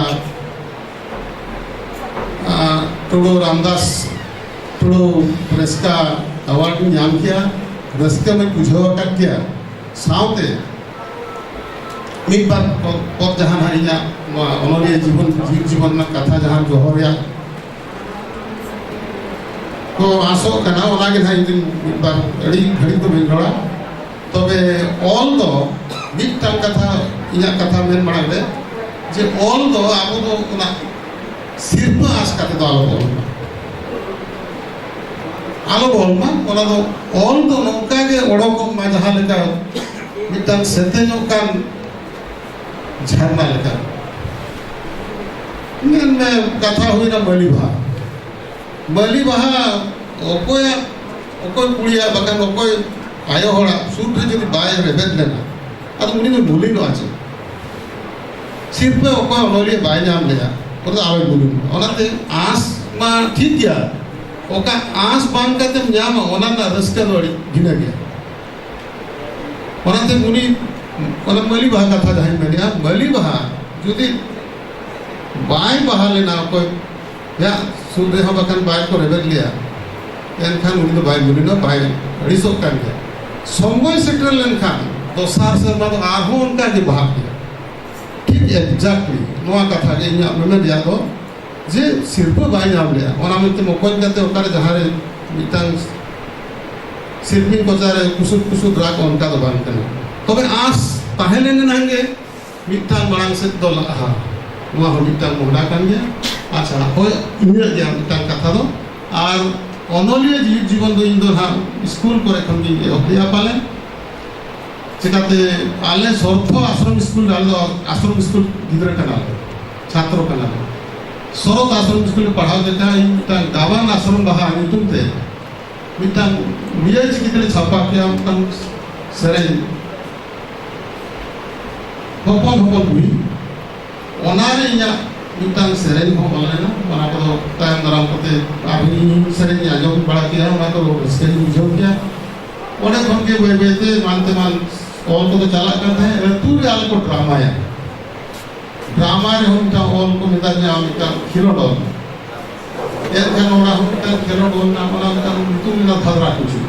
ᱟᱨ ᱴᱩᱰᱩ ᱨᱟᱢᱫᱟᱥ ᱴᱩᱰᱩ ᱨᱟᱹᱥᱠᱟᱹ ᱟᱣᱟᱨᱰ ᱤᱧ ᱧᱟᱢ ᱠᱮᱭᱟ, ᱨᱟᱹᱥᱠᱟᱹ ᱢᱟᱧ ᱵᱩᱡᱷᱟᱹᱣ ᱟᱠᱟᱫ ᱜᱮᱭᱟ᱾ ᱥᱟᱶᱛᱮ ᱢᱤᱫ ᱵᱟᱨ ᱯᱚᱫ, ᱯᱚᱫ ᱡᱟᱦᱟᱸ ᱱᱟᱦᱟᱜ ᱤᱧᱟᱹᱜ ᱱᱚᱣᱟ ᱚᱱᱚᱞᱤᱭᱟᱹ ᱡᱤᱵᱚᱱ, ᱡᱤᱵᱽ ᱡᱤᱵᱚᱱ ᱨᱮᱱᱟᱜ ᱠᱟᱛᱷᱟ ᱡᱟᱦᱟᱸ ᱫᱚᱦᱚ ᱨᱮᱭᱟᱜ ᱠᱚ ᱟᱥᱚᱜ ᱠᱟᱱᱟ, ᱚᱱᱟᱜᱮ ᱱᱟᱦᱟᱜ ᱤᱧ ᱫᱩᱧ ᱢᱤᱫ ᱵᱟᱨ ᱟᱹᱰᱤ ᱜᱷᱟᱹᱲᱤᱡ ᱫᱚ ᱵᱟᱹᱧ ᱨᱚᱲᱟ᱾ ᱛᱚᱵᱮ ᱚᱞ ᱫᱚ ᱢᱤᱫᱴᱟᱝ ᱠᱟᱛᱷᱟ, ᱤᱧᱟᱹᱜ ᱠᱟᱛᱷᱟ ᱢᱮᱱ ᱢᱟᱲᱟᱝ ᱨᱮ, ᱡᱮ ᱚᱞ ᱫᱚ ᱟᱵᱚ ᱫᱚ ᱚᱱᱟ ᱥᱤᱨᱯᱟᱹ ᱟᱸᱥ ᱠᱟᱛᱮ ᱫᱚ ᱟᱞᱚ ᱵᱚᱱ ᱚᱞ ᱢᱟ᱾ ᱟᱞᱚ ᱵᱚᱱ ᱚᱞ ᱢᱟ᱾ ᱚᱱᱟ ᱫᱚ ᱚᱞ ᱫᱚ ᱱᱚᱝᱠᱟ ᱜᱮ ᱚᱰᱚᱠᱚᱜ ᱢᱟ, ᱡᱟᱦᱟᱸ ᱞᱮᱠᱟ ᱢᱤᱫᱴᱟᱝ ᱥᱮᱛᱮᱧᱚᱜ ᱠᱟᱱ ᱡᱷᱟᱨᱱᱟ ᱞᱮᱠᱟ᱾ ᱢᱮᱱ ᱢᱮ, ᱠᱟᱛᱷᱟ ᱦᱩᱭᱱᱟ ᱢᱟᱹᱞᱤ ᱵᱟᱦᱟ᱾ ᱢᱟᱹᱞᱤ ᱵᱟᱦᱟ ᱚᱠᱚᱭᱟᱜ, ᱚᱠᱚᱭ ᱠᱩᱲᱤᱭᱟᱜ, ᱵᱟᱠᱷᱟᱱ ᱚᱠᱚᱭ ᱟᱭᱳ ᱦᱚᱲᱟᱜ ᱥᱩᱫ ᱨᱮ ᱡᱩᱫᱤ ᱵᱟᱭ ᱨᱮᱵᱮᱫ ᱞᱮᱱᱟ, ᱟᱫᱚ ᱩᱱᱤ ᱫᱚ ᱢᱩᱞᱤᱱᱚᱜᱼᱟ ᱪᱮᱫ? ᱥᱤᱨᱯᱟᱹ ᱚᱠᱚᱭ ᱚᱱᱚᱞᱤᱭᱟᱹ ᱵᱟᱭ ᱧᱟᱢ ᱞᱮᱫᱟ, ᱚᱱᱟ ᱫᱚ ᱟᱞᱚᱭ ᱢᱩᱞᱤᱱᱚᱜᱼᱟ᱾ ᱚᱱᱟᱛᱮ ᱟᱸᱥ ᱢᱟ ᱴᱷᱤᱠ ᱜᱮᱭᱟ, ᱚᱠᱟ ᱟᱸᱥ ᱵᱟᱝ ᱠᱟᱛᱮᱢ ᱧᱟᱢᱟ, ᱚᱱᱟ ᱨᱮᱱᱟᱜ ᱨᱟᱹᱥᱠᱟᱹ ᱫᱚ ᱟᱹᱰᱤ ᱵᱷᱤᱱᱟᱹ ᱜᱮᱭᱟ᱾ ᱚᱱᱟᱛᱮ ᱩᱱᱤ, ᱚᱱᱟ ᱢᱟᱹᱞᱤ ᱵᱟᱦᱟ ᱠᱟᱛᱷᱟ ᱡᱟᱦᱟᱸᱧ ᱢᱮᱱᱮᱫᱼᱟ, ᱢᱟᱹᱞᱤ ᱵᱟᱦᱟ ᱡᱩᱫᱤ ᱵᱟᱭ ᱵᱟᱦᱟ ᱞᱮᱱᱟ ᱚᱠᱚᱭ, ᱭᱟᱜ ᱥᱩᱨ ᱨᱮᱦᱚᱸ ᱵᱟᱠᱷᱟᱱ ᱵᱟᱭ ᱠᱚ ᱨᱮᱵᱮᱫ ᱞᱮᱭᱟ, ᱮᱱᱠᱷᱟᱱ ᱩᱱᱤ ᱫᱚ ᱵᱟᱭ ᱢᱩᱞᱤᱱᱟ, ᱵᱟᱭ ᱟᱹᱲᱤᱥᱚᱜ ᱠᱟᱱ ᱜᱮᱭᱟ᱾ ᱥᱚᱢᱚᱭ ᱥᱮᱴᱮᱨ ᱞᱮᱱᱠᱷᱟᱱ ᱫᱚᱥᱟᱨ ᱥᱮᱨᱢᱟ ᱫᱚ ᱟᱨᱦᱚᱸ ᱚᱱᱠᱟ ᱜᱮ ᱵᱟᱦᱟᱜ ᱜᱮᱭᱟ᱾ ᱴᱷᱤᱠ exactly ᱱᱚᱣᱟ ᱠᱟᱛᱷᱟ ᱜᱮ ᱤᱧᱟᱹᱜ ᱢᱮᱢᱮᱱ ᱨᱮᱭᱟᱜ ᱫᱚ, ᱡᱮ ᱥᱤᱨᱯᱟᱹ ᱵᱟᱭ ᱧᱟᱢ ᱞᱮᱜᱼᱟ, ᱚᱱᱟ ᱢᱮᱱᱛᱮ ᱢᱚᱠᱚᱧ ᱠᱟᱛᱮ ᱚᱠᱟᱨᱮ ᱡᱟᱦᱟᱸ ᱨᱮ ᱢᱤᱫᱴᱟᱝ ᱥᱤᱞᱯᱤᱧ ᱠᱚᱪᱟ ᱨᱮ ᱠᱩᱥᱩᱫ ᱠᱩᱥᱩᱫ ᱨᱟᱜ, ᱚᱱᱠᱟ ᱫᱚ ᱵᱟᱝ ᱠᱟᱱᱟ᱾ ᱛᱚᱵᱮ ᱟᱸᱥ ᱛᱟᱦᱮᱸ ᱞᱮᱱ ᱮᱱᱟᱝ ᱜᱮ ᱢᱤᱫᱴᱟᱝ ᱢᱟᱲᱟᱝ ᱥᱮᱫ ᱫᱚ ᱞᱟᱦᱟ᱾ ᱱᱚᱣᱟ ᱦᱚᱸ ᱢᱤᱫᱴᱟᱝ ᱢᱚᱦᱰᱟ ᱠᱟᱱ ᱜᱮᱭᱟ᱾ ᱟᱪᱪᱷᱟ, ᱦᱳᱭ, ᱤᱱᱟᱹᱜ ᱜᱮ ᱢᱤᱫᱴᱟᱝ ᱠᱟᱛᱷᱟ ᱫᱚ᱾ ᱟᱨ ᱚᱱᱚᱞᱤᱭᱟᱹ ᱡᱤᱣᱤᱫ ᱡᱤᱵᱚᱱ ᱫᱚ ᱤᱧ ᱫᱚ ᱱᱟᱦᱟᱜ ᱥᱠᱩᱞ ᱠᱚᱨᱮ ᱠᱷᱚᱱ ᱜᱤᱧ ᱮᱦᱚᱵ ᱞᱮᱜᱼᱟ ᱯᱟᱞᱮ᱾ ᱪᱤᱠᱟᱹᱛᱮ ᱟᱞᱮ ᱥᱚᱨᱛᱷᱚ ᱟᱥᱨᱚᱢ ᱥᱠᱩᱞ ᱨᱮ, ᱟᱞᱮ ᱫᱚ ᱟᱥᱨᱚᱢ ᱥᱠᱩᱞ ᱜᱤᱫᱽᱨᱟᱹ ᱠᱟᱱᱟᱞᱮ, ᱪᱷᱟᱛᱨᱚ ᱠᱟᱱᱟᱞᱮ᱾ ᱥᱚᱨᱚᱛ ᱟᱥᱨᱚᱢ ᱥᱠᱩᱞ ᱨᱮ ᱯᱟᱲᱦᱟᱣ ᱡᱚᱠᱷᱟᱡ ᱤᱧ ᱢᱤᱫᱴᱟᱝ ᱜᱟᱵᱟᱱ ᱟᱥᱨᱚᱢ ᱵᱟᱦᱟ ᱧᱩᱛᱩᱢ ᱛᱮ ᱢᱤᱫᱴᱟᱝ ᱱᱤᱭᱟᱹ ᱪᱤᱠᱤ ᱛᱮᱞᱮ ᱪᱷᱟᱯᱟ ᱠᱮᱜᱼᱟ, ᱢᱤᱫᱴᱟᱝ ᱥᱮᱨᱮᱧ, ᱦᱚᱯᱚᱱ ᱦᱚᱯᱚᱱ ᱵᱩᱦᱤ᱾ ᱚᱱᱟ ᱨᱮ ᱤᱧᱟᱹᱜ ᱢᱤᱫᱴᱟᱝ ᱥᱮᱨᱮᱧ ᱦᱚᱸ ᱚᱞ ᱞᱮᱱᱟ᱾ ᱚᱱᱟ ᱠᱚᱫᱚ ᱛᱟᱭᱚᱢ ᱫᱟᱨᱟᱢ ᱠᱟᱛᱮ ᱟᱨᱦᱚᱸ ᱤᱧ ᱥᱮᱨᱮᱧ ᱤᱧ ᱟᱸᱡᱚᱢ ᱵᱟᱲᱟ ᱠᱮᱜᱼᱟ, ᱚᱱᱟ ᱠᱚ ᱨᱟᱹᱥᱠᱟᱹᱧ ᱵᱩᱡᱷᱟᱹᱣ ᱠᱮᱜᱼᱟ᱾ ᱚᱸᱰᱮ ᱠᱷᱚᱱ ᱜᱮ ᱵᱟᱹᱭ ᱵᱟᱹᱭ ᱛᱮ ᱮᱢᱟᱱ ᱛᱮᱢᱟᱱ ᱚᱞ ᱠᱚᱫᱚ ᱪᱟᱞᱟᱜ ᱠᱟᱱ ᱛᱟᱦᱮᱸᱫ᱾ ᱟᱹᱛᱩ ᱨᱮ ᱟᱞᱮ ᱠᱚ ᱰᱨᱟᱢᱟᱭᱟ᱾ ᱰᱨᱟᱢᱟ ᱨᱮᱦᱚᱸ ᱢᱤᱫᱴᱟᱝ ᱚᱞ ᱠᱚ ᱢᱮᱛᱟ ᱫᱤᱧᱟ, ᱟᱢ ᱢᱤᱫᱴᱟᱝ ᱠᱷᱮᱞᱳᱰ ᱚᱞ᱾ ᱮᱱᱠᱷᱟᱱ ᱚᱱᱟ ᱦᱚᱸ ᱢᱤᱫᱴᱟᱝ ᱠᱷᱮᱞᱳᱰ ᱚᱞ ᱨᱮᱱᱟᱜ ᱚᱱᱟ ᱢᱤᱫᱴᱟᱝ ᱧᱩᱛᱩᱢ ᱢᱮᱱᱟᱜᱼᱟ ᱫᱷᱟᱫᱨᱟ ᱠᱩᱪᱩ᱾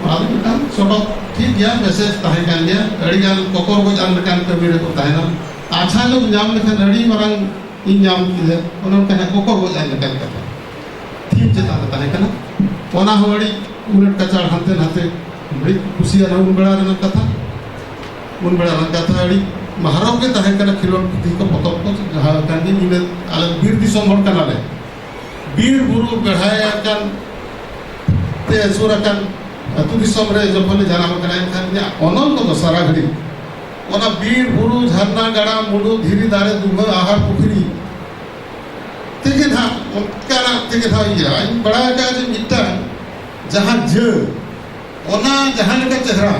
ᱚᱱᱟ ᱫᱚ ᱢᱤᱫᱴᱟᱝ ᱥᱚᱰᱚᱠ, ᱴᱷᱤᱠ ᱜᱮᱭᱟ, ᱢᱮᱥᱮᱡᱽ ᱛᱟᱦᱮᱸ ᱠᱟᱱ ᱜᱮᱭᱟ, ᱟᱹᱰᱤᱜᱟᱱ ᱠᱚᱠᱚᱨ ᱜᱚᱡ ᱟᱱ ᱞᱮᱠᱟᱱ ᱠᱟᱹᱢᱤ ᱨᱮᱠᱚ ᱛᱟᱦᱮᱱᱟ᱾ ᱟᱪᱪᱷᱟ ᱧᱚᱜ ᱧᱟᱢ ᱞᱮᱠᱷᱟᱱ ᱟᱹᱰᱤ ᱢᱟᱨᱟᱝ ᱤᱧ ᱧᱟᱢ ᱠᱮᱫᱟ, ᱚᱱᱮ ᱚᱱᱠᱟ ᱦᱟᱸᱜ ᱠᱚᱠᱚᱨ ᱜᱚᱡ ᱟᱱ ᱞᱮᱠᱟᱱ ᱠᱟᱛᱷᱟ᱾ ᱛᱷᱤᱢ ᱪᱮᱛᱟᱱ ᱨᱮ ᱛᱟᱦᱮᱸ ᱠᱟᱱᱟ᱾ ᱚᱱᱟ ᱦᱚᱸ ᱟᱹᱰᱤ ᱩᱞᱟᱹᱴ ᱠᱟᱪᱟᱲ ᱦᱟᱱᱛᱮ ᱱᱟᱛᱮ, ᱟᱹᱰᱤ ᱠᱩᱥᱤᱭᱟᱱᱟ ᱩᱱ ᱵᱮᱲᱟ ᱨᱮᱱᱟᱜ ᱠᱟᱛᱷᱟ᱾ ᱩᱱ ᱵᱮᱲᱟ ᱨᱮᱱᱟᱜ ᱠᱟᱛᱷᱟ ᱟᱹᱰᱤ ᱢᱟᱦᱟᱨᱚᱠ ᱜᱮ ᱛᱟᱦᱮᱸ ᱠᱟᱱᱟ, ᱠᱷᱮᱞᱳᱰ ᱯᱩᱛᱷᱤ ᱠᱚ, ᱯᱚᱛᱚᱵ ᱠᱚ, ᱡᱟᱦᱟᱸ ᱠᱟᱱ ᱜᱮ᱾ ᱤᱱᱟᱹ ᱟᱞᱮ ᱵᱤᱨ ᱫᱤᱥᱚᱢ ᱦᱚᱲ ᱠᱟᱱᱟᱞᱮ, ᱵᱤᱨ ᱵᱩᱨᱩ ᱵᱮᱲᱦᱟᱭ ᱟᱠᱟᱱ ᱛᱮ ᱟᱹᱪᱩᱨ ᱟᱠᱟᱱ ᱟᱹᱛᱩ ᱫᱤᱥᱚᱢ ᱨᱮ ᱡᱚᱠᱷᱚᱱ ᱞᱮ ᱡᱟᱱᱟᱢ ᱟᱠᱟᱱᱟ, ᱮᱱᱠᱷᱟᱱ ᱤᱧᱟᱹᱜ ᱚᱱᱚᱞ ᱠᱚᱫᱚ ᱥᱟᱨᱟ ᱜᱷᱟᱹᱲᱤᱡ ᱚᱱᱟ ᱵᱤᱨ ᱵᱩᱨᱩ, ᱡᱷᱟᱨᱱᱟ, ᱜᱟᱰᱟ, ᱢᱩᱰᱩ, ᱫᱷᱤᱨᱤ, ᱫᱟᱨᱮ, ᱫᱩᱢᱦᱟᱹ, ᱟᱦᱟᱨ, ᱯᱩᱠᱷᱨᱤ ᱛᱮᱜᱮ ᱱᱟᱦᱟᱜ, ᱚᱱᱠᱟᱱᱟᱜ ᱛᱮᱜᱮ ᱱᱟᱦᱟᱜ ᱤᱭᱟᱹ᱾ ᱤᱧ ᱵᱟᱲᱟᱭ ᱟᱠᱟᱫᱼᱟ ᱡᱮ ᱢᱤᱫᱴᱟᱝ ᱡᱟᱦᱟᱸ ᱡᱟᱹ, ᱚᱱᱟ ᱡᱟᱦᱟᱸ ᱞᱮᱠᱟ ᱪᱮᱦᱨᱟ,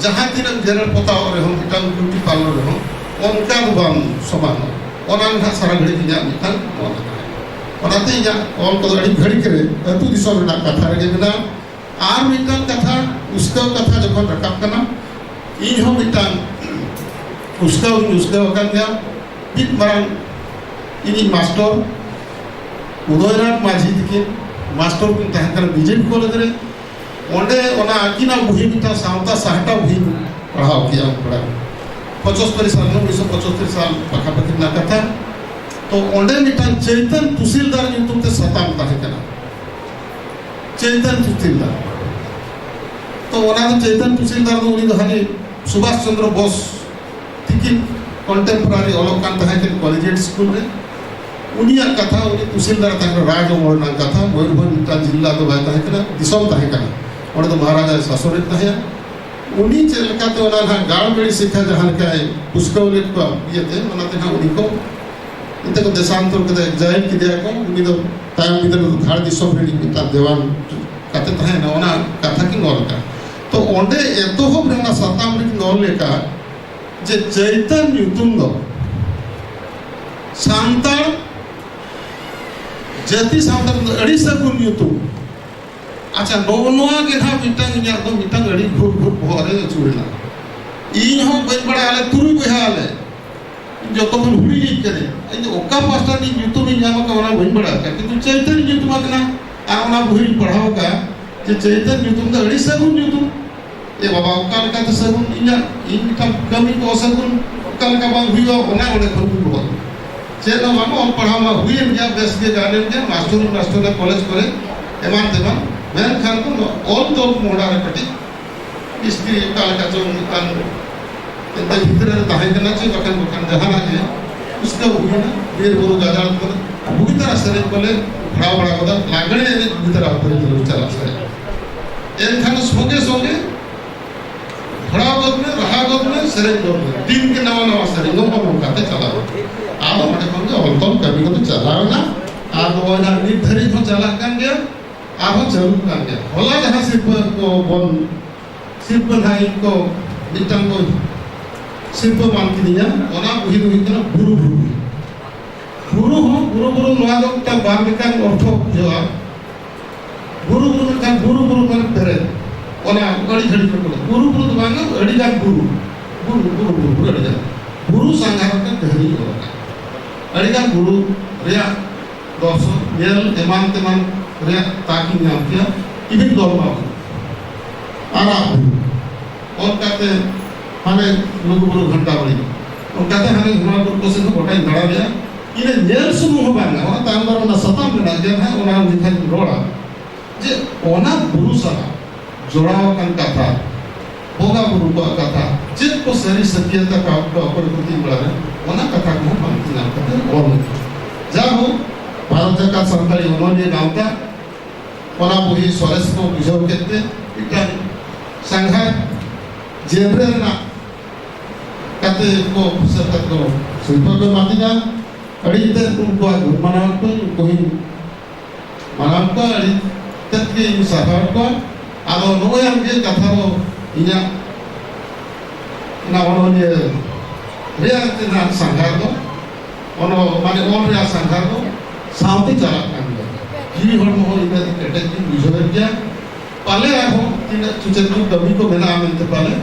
ᱡᱟᱦᱟᱸ ᱛᱤᱱᱟᱹᱜ ᱡᱮᱨᱮᱲ ᱯᱚᱛᱟᱣ ᱨᱮᱦᱚᱸ, ᱢᱤᱫᱴᱟᱝ ᱵᱤᱭᱩᱴᱤ ᱯᱟᱨᱞᱟᱨ ᱨᱮᱦᱚᱸ ᱚᱱᱠᱟ ᱫᱚ ᱵᱟᱝ ᱥᱚᱢᱟᱱᱟ᱾ ᱚᱱᱟ ᱱᱟᱦᱟᱜ ᱥᱟᱨᱟ ᱜᱷᱟᱹᱲᱤᱡ ᱤᱧᱟᱹᱜ ᱢᱤᱫᱴᱟᱝ ᱢᱚᱱᱮ ᱛᱟᱦᱮᱸ᱾ ᱚᱱᱟᱛᱮ ᱤᱧᱟᱹᱜ ᱚᱞ ᱠᱚᱫᱚ ᱟᱹᱰᱤ ᱜᱷᱟᱹᱲᱤᱡ ᱨᱮ ᱟᱹᱛᱩ ᱫᱤᱥᱚᱢ ᱨᱮᱱᱟᱜ ᱠᱟᱛᱷᱟ ᱨᱮᱜᱮ ᱢᱮᱱᱟᱜᱼᱟ᱾ ᱟᱨ ᱢᱤᱫᱴᱟᱝ ᱠᱟᱛᱷᱟ, ᱩᱥᱠᱟᱹᱣ ᱠᱟᱛᱷᱟ ᱡᱚᱠᱷᱚᱱ ᱨᱟᱠᱟᱵ ᱠᱟᱱᱟ, ᱤᱧ ᱦᱚᱸ ᱢᱤᱫᱴᱟᱝ ᱩᱥᱠᱟᱹᱣ ᱤᱧ ᱩᱥᱠᱟᱹᱣ ᱟᱠᱟᱱ ᱜᱮᱭᱟ᱾ ᱢᱤᱫ ᱢᱟᱨᱟᱝ ᱤᱧᱤᱡ ᱢᱟᱥᱴᱚᱨ ᱩᱫᱚᱭᱱᱟᱛᱷ ᱢᱟᱹᱡᱷᱤ ᱛᱤᱠᱤᱱ ᱢᱟᱥᱴᱚᱨ ᱠᱤᱱ ᱛᱟᱦᱮᱸ ᱠᱟᱱᱟ ᱵᱤᱡᱮᱯᱤ ᱠᱚᱞᱮᱡᱽ ᱨᱮ᱾ ᱚᱸᱰᱮ ᱚᱱᱟ ᱟᱹᱠᱤᱱᱟᱜ ᱵᱩᱦᱤ, ᱢᱤᱫᱴᱟᱝ ᱥᱟᱶᱛᱟ ᱥᱟᱦᱴᱟ ᱵᱩᱦᱤ ᱯᱟᱲᱦᱟᱣ ᱠᱮᱜᱼᱟ ᱩᱱ ᱵᱮᱲᱟ᱾ ᱯᱚᱸᱪᱟᱛᱛᱳᱨ ᱥᱟᱞ, ᱩᱱᱤᱥᱥᱚ ᱯᱚᱸᱪᱟᱛᱛᱳᱨ ᱥᱟᱞ ᱯᱟᱠᱟᱯᱟᱠᱤ ᱨᱮᱱᱟᱜ ᱠᱟᱛᱷᱟ᱾ ᱛᱚ ᱚᱸᱰᱮ ᱢᱤᱫᱴᱟᱝ ᱪᱳᱭᱛᱚᱱ ᱛᱩᱥᱤᱞᱫᱟᱨ ᱧᱩᱛᱩᱢ ᱛᱮ ᱥᱟᱛᱟᱢ ᱛᱟᱦᱮᱸ ᱠᱟᱱᱟ᱾ ᱪᱳᱭᱛᱚᱱ ᱛᱩᱥᱤᱞᱫᱟᱨ᱾ ᱛᱚ ᱚᱱᱟ ᱫᱚ ᱪᱳᱭᱛᱚᱱ ᱛᱩᱥᱤᱞᱫᱟᱨ ᱫᱚ ᱩᱱᱤ ᱫᱚ ᱦᱟᱹᱱᱤ ᱥᱩᱵᱷᱟᱥ ᱪᱚᱱᱫᱨᱚ ᱵᱳᱥ ᱛᱤᱠᱤᱱ ᱠᱚᱱᱴᱮᱢᱯᱳᱨᱟᱨᱤ ᱚᱞᱚᱜ ᱠᱟᱱ ᱛᱟᱦᱮᱸ ᱠᱤᱱ ᱠᱚᱞᱮᱡᱤᱭᱮᱴ ᱥᱠᱩᱞ ᱨᱮ᱾ ᱩᱱᱤᱭᱟᱜ ᱠᱟᱛᱷᱟ, ᱩᱱᱤ ᱛᱩᱥᱤᱞᱫᱟᱨ ᱛᱟᱦᱮᱸ ᱠᱟᱱᱟ, ᱨᱟᱡᱽ ᱚᱢᱚᱞ ᱨᱮᱱᱟᱜ ᱠᱟᱛᱷᱟ, ᱢᱚᱭᱩᱨᱵᱷᱚᱸᱡᱽ ᱢᱤᱫᱴᱟᱝ ᱡᱤᱞᱟ ᱫᱚ ᱵᱟᱭ ᱛᱟᱦᱮᱸ ᱠᱟᱱᱟ, ᱫᱤᱥᱚᱢ ᱛᱟᱦᱮᱸ ᱠᱟᱱᱟ᱾ ᱚᱸᱰᱮ ᱫᱚ ᱢᱚᱦᱟᱨᱟᱡᱟᱭ ᱥᱟᱥᱚᱱᱮᱫ ᱛᱟᱦᱮᱸᱫ᱾ ᱩᱱᱤ ᱪᱮᱫ ᱞᱮᱠᱟᱛᱮ ᱚᱱᱟ ᱱᱟᱦᱟᱜ ᱜᱟᱲ ᱵᱮᱲᱤ ᱥᱤᱠᱷᱟ ᱡᱟᱦᱟᱸ ᱞᱮᱠᱟᱭ ᱯᱩᱥᱠᱟᱹᱣ ᱞᱮᱫ ᱠᱚᱣᱟ ᱤᱭᱟᱹᱛᱮ, ᱚᱱᱟᱛᱮ ᱱᱟᱦᱟᱜ ᱩᱱᱤ ᱠᱚ ᱮᱱᱛᱮ ᱠᱚ ᱫᱮᱥᱟᱱᱛᱚᱨ ᱠᱮᱫᱟ, ᱮᱠᱡᱟᱭᱤᱞ ᱠᱮᱫᱮᱭᱟ ᱠᱚ᱾ ᱩᱱᱤ ᱫᱚ ᱛᱟᱭᱚᱢ ᱵᱤᱫᱟᱹᱞ ᱨᱮᱫᱚ ᱫᱷᱟᱲ ᱫᱤᱥᱚᱢ ᱨᱤᱱᱤᱡ ᱢᱤᱫᱴᱟᱝ ᱫᱮᱣᱟᱱ ᱠᱟᱛᱮ ᱛᱟᱦᱮᱸᱱᱟ, ᱚᱱᱟ ᱠᱟᱛᱷᱟ ᱠᱤᱱ ᱚᱞ ᱟᱠᱟᱫ᱾ ᱛᱚ ᱚᱸᱰᱮ ᱮᱛᱚᱦᱚᱵ ᱨᱮ ᱚᱱᱟ ᱥᱟᱛᱟᱢ ᱨᱮᱠᱤᱱ ᱚᱞ ᱞᱮᱠᱟ ᱡᱮ ᱪᱟᱹᱭᱛᱟᱹᱱ ᱧᱩᱛᱩᱢ ᱫᱚ ᱥᱟᱱᱛᱟᱲ ᱡᱟᱹᱛᱤ ᱥᱟᱶᱛᱟ ᱨᱮᱫᱚ ᱟᱹᱰᱤ ᱥᱟᱹᱜᱩᱱ ᱧᱩᱛᱩᱢ᱾ ᱟᱪᱪᱷᱟ, ᱱᱚᱜᱼᱚ ᱱᱚᱣᱟ ᱜᱮ ᱱᱟᱦᱟᱜ ᱢᱤᱫᱴᱟᱝ ᱤᱧᱟᱹᱜ ᱫᱚ ᱢᱤᱫᱴᱟᱝ ᱟᱹᱰᱤ ᱜᱷᱩᱨ ᱜᱷᱩᱨ ᱵᱚᱦᱚᱜ ᱨᱮ ᱟᱹᱪᱩᱨ ᱮᱱᱟ᱾ ᱤᱧ ᱦᱚᱸ ᱵᱟᱹᱧ ᱵᱟᱲᱟᱭᱟ, ᱟᱞᱮ ᱛᱩᱨᱩᱭ ᱵᱚᱭᱦᱟ ᱟᱞᱮ, ᱤᱧ ᱡᱚᱛᱚ ᱠᱷᱚᱱ ᱦᱩᱰᱤᱧᱤᱡ ᱠᱟᱹᱱᱟᱹᱧ᱾ ᱤᱧ ᱫᱚ ᱚᱠᱟ ᱯᱟᱥᱴᱟ ᱨᱤᱱᱤᱡ ᱧᱩᱛᱩᱢ ᱤᱧ ᱧᱟᱢ ᱟᱠᱟᱫ ᱚᱱᱟ ᱵᱟᱹᱧ ᱵᱟᱲᱟᱭ ᱟᱠᱟᱫ, ᱠᱤᱱᱛᱩ ᱪᱟᱹᱭᱛᱟᱹᱱᱤ ᱧᱩᱛᱩᱢ ᱟᱠᱟᱱᱟ᱾ ᱟᱨ ᱚᱱᱟ ᱵᱚᱦᱤᱧ ᱯᱟᱲᱦᱟᱣ ᱟᱠᱟᱫ ᱡᱮ ᱪᱟᱹᱭᱛᱟᱹᱱᱤ ᱧᱩᱛᱩᱢ ᱫᱚ ᱟᱹᱰᱤ ᱥᱟᱹᱜᱩᱱ ᱧᱩᱛᱩᱢ᱾ ᱮ ᱵᱟᱵᱟ, ᱚᱠᱟ ᱞᱮᱠᱟᱛᱮ ᱥᱟᱹᱜᱩᱱ? ᱤᱧᱟᱹᱜ, ᱤᱧ ᱢᱤᱫᱴᱟᱝ ᱠᱟᱹᱢᱤ ᱠᱚ ᱚᱥᱟᱹᱜᱩᱱ ᱚᱠᱟ ᱞᱮᱠᱟ ᱵᱟᱝ ᱦᱩᱭᱩᱜᱼᱟ, ᱚᱱᱟ ᱚᱸᱰᱮ ᱠᱷᱚᱱ ᱜᱮ ᱨᱩᱣᱟᱹᱲ᱾ ᱪᱮᱫ ᱦᱚᱸ ᱵᱟᱝ, ᱚᱞ ᱯᱟᱲᱦᱟᱣ ᱢᱟ ᱦᱩᱭᱮᱱ ᱜᱮᱭᱟ, ᱵᱮᱥ ᱜᱮ ᱜᱟᱱᱮᱱ ᱜᱮᱭᱟ, ᱢᱟᱥᱴᱚᱨ ᱢᱟᱥᱴᱚᱨ ᱠᱚᱞᱮᱡᱽ ᱠᱚᱨᱮ ᱮᱢᱟᱱ ᱛᱮᱢᱟᱱ, ᱢᱮᱱᱠᱷᱟᱱ ᱫᱚ ᱱᱚᱣᱟ ᱚᱞ ᱛᱚᱞ ᱢᱚᱦᱰᱟ ᱨᱮ ᱠᱟᱹᱴᱤᱡ ᱢᱤᱥᱛᱨᱤ ᱚᱠᱟ ᱞᱮᱠᱟ ᱪᱚᱝ ᱢᱤᱫᱴᱟᱝ ᱮᱱᱛᱮ ᱵᱷᱤᱛᱨᱤ ᱨᱮ ᱛᱟᱦᱮᱸ ᱠᱟᱱᱟ ᱪᱮ ᱵᱟᱠᱷᱟᱱ, ᱵᱟᱠᱷᱟᱱ ᱡᱟᱦᱟᱱᱟᱜ ᱜᱮ ᱩᱥᱠᱟᱹᱣ ᱦᱩᱭᱱᱟ, ᱵᱤᱨ ᱵᱩᱨᱩ ᱜᱟᱡᱟᱲ ᱠᱚᱨᱮ ᱵᱩᱜᱤ ᱛᱟᱨᱟ ᱥᱮᱨᱮᱧ ᱠᱚᱞᱮ ᱯᱟᱲᱦᱟᱣ ᱵᱟᱲᱟ ᱠᱟᱫᱟ, ᱞᱟᱜᱽᱲᱮ ᱮᱱᱮᱡ ᱵᱩᱜᱤ ᱛᱟᱨᱟ ᱩᱛᱟᱹᱨ ᱪᱟᱞᱟᱜ ᱥᱮᱨᱮᱧ᱾ ᱮᱱᱠᱷᱟᱱ ᱥᱚᱸᱜᱮ ᱥᱚᱸᱜᱮ ᱯᱟᱲᱦᱟᱣ ᱜᱚᱫ ᱢᱮ, ᱨᱟᱦᱟ ᱜᱚᱫ ᱢᱮ, ᱥᱮᱨᱮᱧ ᱜᱚᱫ ᱢᱮ, ᱫᱤᱱ ᱜᱮ ᱱᱟᱣᱟ ᱱᱟᱣᱟ ᱥᱮᱨᱮᱧ, ᱱᱚᱝᱠᱟ ᱱᱚᱝᱠᱟ ᱛᱮ ᱪᱟᱞᱟᱣ ᱮᱱᱟ᱾ ᱟᱫᱚ ᱚᱸᱰᱮ ᱠᱷᱚᱱ ᱜᱮ ᱚᱞ ᱛᱚᱞ ᱠᱟᱹᱢᱤ ᱠᱚᱫᱚ ᱪᱟᱞᱟᱣ ᱮᱱᱟ᱾ ᱟᱨ ᱱᱚᱜᱼᱚᱭ ᱱᱟᱜ ᱱᱤᱛ ᱫᱷᱟᱹᱨᱤᱡ ᱦᱚᱸ ᱪᱟᱞᱟᱜ ᱠᱟᱱ ᱜᱮᱭᱟ, ᱟᱨᱦᱚᱸ ᱪᱟᱹᱞᱩᱜ ᱠᱟᱱ ᱜᱮᱭᱟ᱾ ᱦᱚᱞᱟ ᱡᱟᱦᱟᱸ ᱥᱤᱨᱯᱟᱹ ᱠᱚ ᱵᱚᱱ, ᱥᱤᱨᱯᱟᱹ ᱱᱟᱦᱟᱜ ᱤᱧ ᱠᱚ ᱢᱤᱫᱴᱟᱝ ᱠᱚ ᱥᱤᱨᱯᱟᱹ ᱮᱢᱟᱱ ᱠᱤᱫᱤᱧᱟ, ᱚᱱᱟ ᱵᱩᱦᱤ ᱫᱚ ᱦᱩᱭᱩᱜ ᱠᱟᱱᱟ ᱵᱩᱨᱩ ᱵᱩᱨᱩ᱾ ᱵᱩᱨᱩ ᱦᱚᱸ, ᱵᱩᱨᱩ ᱵᱩᱨᱩ ᱱᱚᱣᱟ ᱫᱚ ᱢᱤᱫᱴᱟᱝ ᱵᱟᱨ ᱞᱮᱠᱟᱱ ᱚᱨᱛᱷᱚ ᱵᱩᱡᱷᱟᱹᱜᱼᱟ᱾ ᱵᱩᱨᱩ ᱵᱩᱨᱩ ᱢᱮᱱᱠᱷᱟᱱ ᱵᱩᱨᱩ ᱵᱩᱨᱩ ᱢᱟᱱᱮ ᱯᱮᱨᱮᱡ, ᱚᱱᱟ ᱟᱹᱰᱤ ᱜᱷᱟᱹᱲᱤᱡ ᱠᱚ ᱵᱩᱨᱩ ᱵᱩᱨᱩ ᱫᱚ ᱵᱟᱝᱟ, ᱟᱹᱰᱤ ᱜᱟᱱ ᱵᱩᱨᱩ, ᱵᱩᱨᱩ ᱵᱩᱨᱩ ᱵᱩᱨᱩ ᱟᱹᱰᱤ ᱜᱟᱱ ᱵᱩᱨᱩ ᱥᱟᱸᱜᱷᱟᱨ ᱨᱮᱱᱟᱜ ᱠᱟᱹᱦᱱᱤ ᱚᱞ ᱟᱠᱟᱫ᱾ ᱟᱹᱰᱤ ᱜᱟᱱ ᱵᱩᱨᱩ ᱨᱮᱭᱟᱜ ᱫᱚᱨᱥᱚᱱ ᱧᱮᱞ ᱮᱢᱟᱱ ᱛᱮᱢᱟᱱ ᱨᱮᱭᱟᱜ ᱛᱟᱠ ᱤᱧ ᱧᱟᱢ ᱠᱮᱭᱟ᱾ ᱤᱵᱷᱤᱱ ᱫᱚᱞᱢᱟ ᱵᱩᱨᱩ, ᱟᱨᱟᱜ ᱵᱩᱨᱩ, ᱚᱱᱠᱟᱛᱮ ᱦᱟᱱᱮ ᱞᱩᱜᱩᱵᱩᱨᱩ ᱜᱷᱟᱱᱴᱟ ᱵᱟᱲᱤ, ᱚᱱᱠᱟᱛᱮ ᱦᱟᱱᱮ ᱦᱮᱢᱟᱞ ᱵᱩᱨᱩ ᱠᱚ ᱥᱮᱫ ᱦᱚᱸ ᱜᱚᱴᱟᱧ ᱫᱟᱬᱟ ᱞᱮᱜᱼᱟ᱾ ᱤᱱᱟᱹ ᱧᱮᱞ ᱥᱩᱢᱩᱝ ᱦᱚᱸ ᱵᱟᱝᱟ, ᱚᱱᱟ ᱛᱟᱭᱚᱢ ᱫᱟᱨᱟᱢ ᱚᱱᱟ ᱥᱟᱛᱟᱢ ᱢᱮᱱᱟᱜ ᱜᱮᱭᱟ ᱱᱟᱦᱟᱜ, ᱚᱱᱟ ᱡᱚᱠᱷᱟᱧ ᱨᱚᱲᱟ ᱡᱮ ᱚᱱᱟ ᱵᱩᱨᱩ ᱥᱟᱞᱟᱜ ᱡᱚᱲᱟᱣ ᱟᱠᱟᱱ ᱠᱟᱛᱷᱟ, ᱵᱚᱸᱜᱟ ᱵᱩᱨᱩ ᱠᱚᱣᱟᱜ ᱠᱟᱛᱷᱟ, ᱪᱮᱫ ᱠᱚ ᱥᱟᱹᱨᱤ ᱥᱟᱹᱛᱭᱟᱹᱛ ᱟᱠᱟᱫ ᱠᱚ ᱚᱠᱚᱭ ᱠᱚ ᱛᱤᱧ ᱵᱟᱲᱟᱭᱟ, ᱚᱱᱟ ᱠᱟᱛᱷᱟ ᱠᱚᱦᱚᱸ ᱵᱟᱝ ᱧᱟᱢ ᱠᱟᱛᱮ ᱚᱞ ᱞᱮᱫᱟ᱾ ᱡᱟᱭᱦᱳᱠ, ᱵᱷᱟᱨᱚᱛ ᱡᱟᱠᱟᱛ ᱥᱟᱱᱛᱟᱲᱤ ᱚᱱᱚᱞᱤᱭᱟᱹ ᱜᱟᱶᱛᱟ ᱚᱱᱟ ᱵᱩᱦᱤ ᱥᱚᱨᱮᱥ ᱠᱚ ᱵᱩᱡᱷᱟᱹᱣ ᱠᱮᱫ ᱛᱮ ᱢᱤᱫᱴᱟᱝ ᱥᱟᱸᱜᱷᱟᱨ ᱡᱮᱢᱨᱮ ᱨᱮᱱᱟᱜ ᱠᱟᱛᱮ ᱠᱚ ᱥᱮᱴᱮᱨ ᱠᱚ ᱥᱤᱨᱯᱟᱹ ᱠᱚ ᱮᱢᱟᱫᱤᱧᱟ᱾ ᱟᱹᱰᱤ ᱛᱮᱫ ᱩᱱᱠᱩᱣᱟᱜ ᱜᱩᱱ ᱢᱟᱱᱟᱣ ᱠᱚ ᱩᱱᱠᱩ ᱦᱚᱸᱧ ᱢᱟᱱᱟᱣ ᱠᱚᱣᱟ, ᱟᱹᱰᱤ ᱛᱮᱫ ᱜᱮ ᱤᱧ ᱥᱟᱨᱦᱟᱣ ᱠᱚᱣᱟ᱾ ᱟᱫᱚ ᱱᱚᱜᱼᱚᱭ ᱟᱢ ᱜᱮ ᱠᱟᱛᱷᱟ ᱫᱚ ᱤᱧᱟᱹᱜ ᱚᱱᱟ ᱚᱱᱚᱞᱤᱭᱟᱹ ᱨᱮᱭᱟᱜ ᱛᱤᱱᱟᱹᱜ ᱥᱟᱸᱜᱷᱟᱨ ᱫᱚ ᱚᱱᱚ ᱢᱟᱱᱮ ᱚᱞ ᱨᱮᱭᱟᱜ ᱥᱟᱸᱜᱷᱟᱨ ᱫᱚ ᱥᱟᱶᱛᱮ ᱪᱟᱞᱟᱜ ᱠᱟᱱ ᱜᱮᱭᱟ᱾ ᱡᱤᱣᱤ ᱦᱚᱲᱢᱚ ᱦᱚᱸ ᱤᱱᱟᱹᱜ ᱠᱮᱴᱮᱡ ᱜᱤᱧ ᱵᱩᱡᱷᱟᱹᱣᱮᱫ ᱜᱮᱭᱟ᱾ ᱯᱟᱞᱮ ᱟᱨᱦᱚᱸ ᱛᱤᱱᱟᱹᱜ ᱪᱮᱫ ᱠᱚ ᱠᱟᱹᱢᱤ ᱠᱚ ᱢᱮᱱᱟᱜᱼᱟ ᱢᱮᱱᱛᱮ ᱯᱟᱞᱮ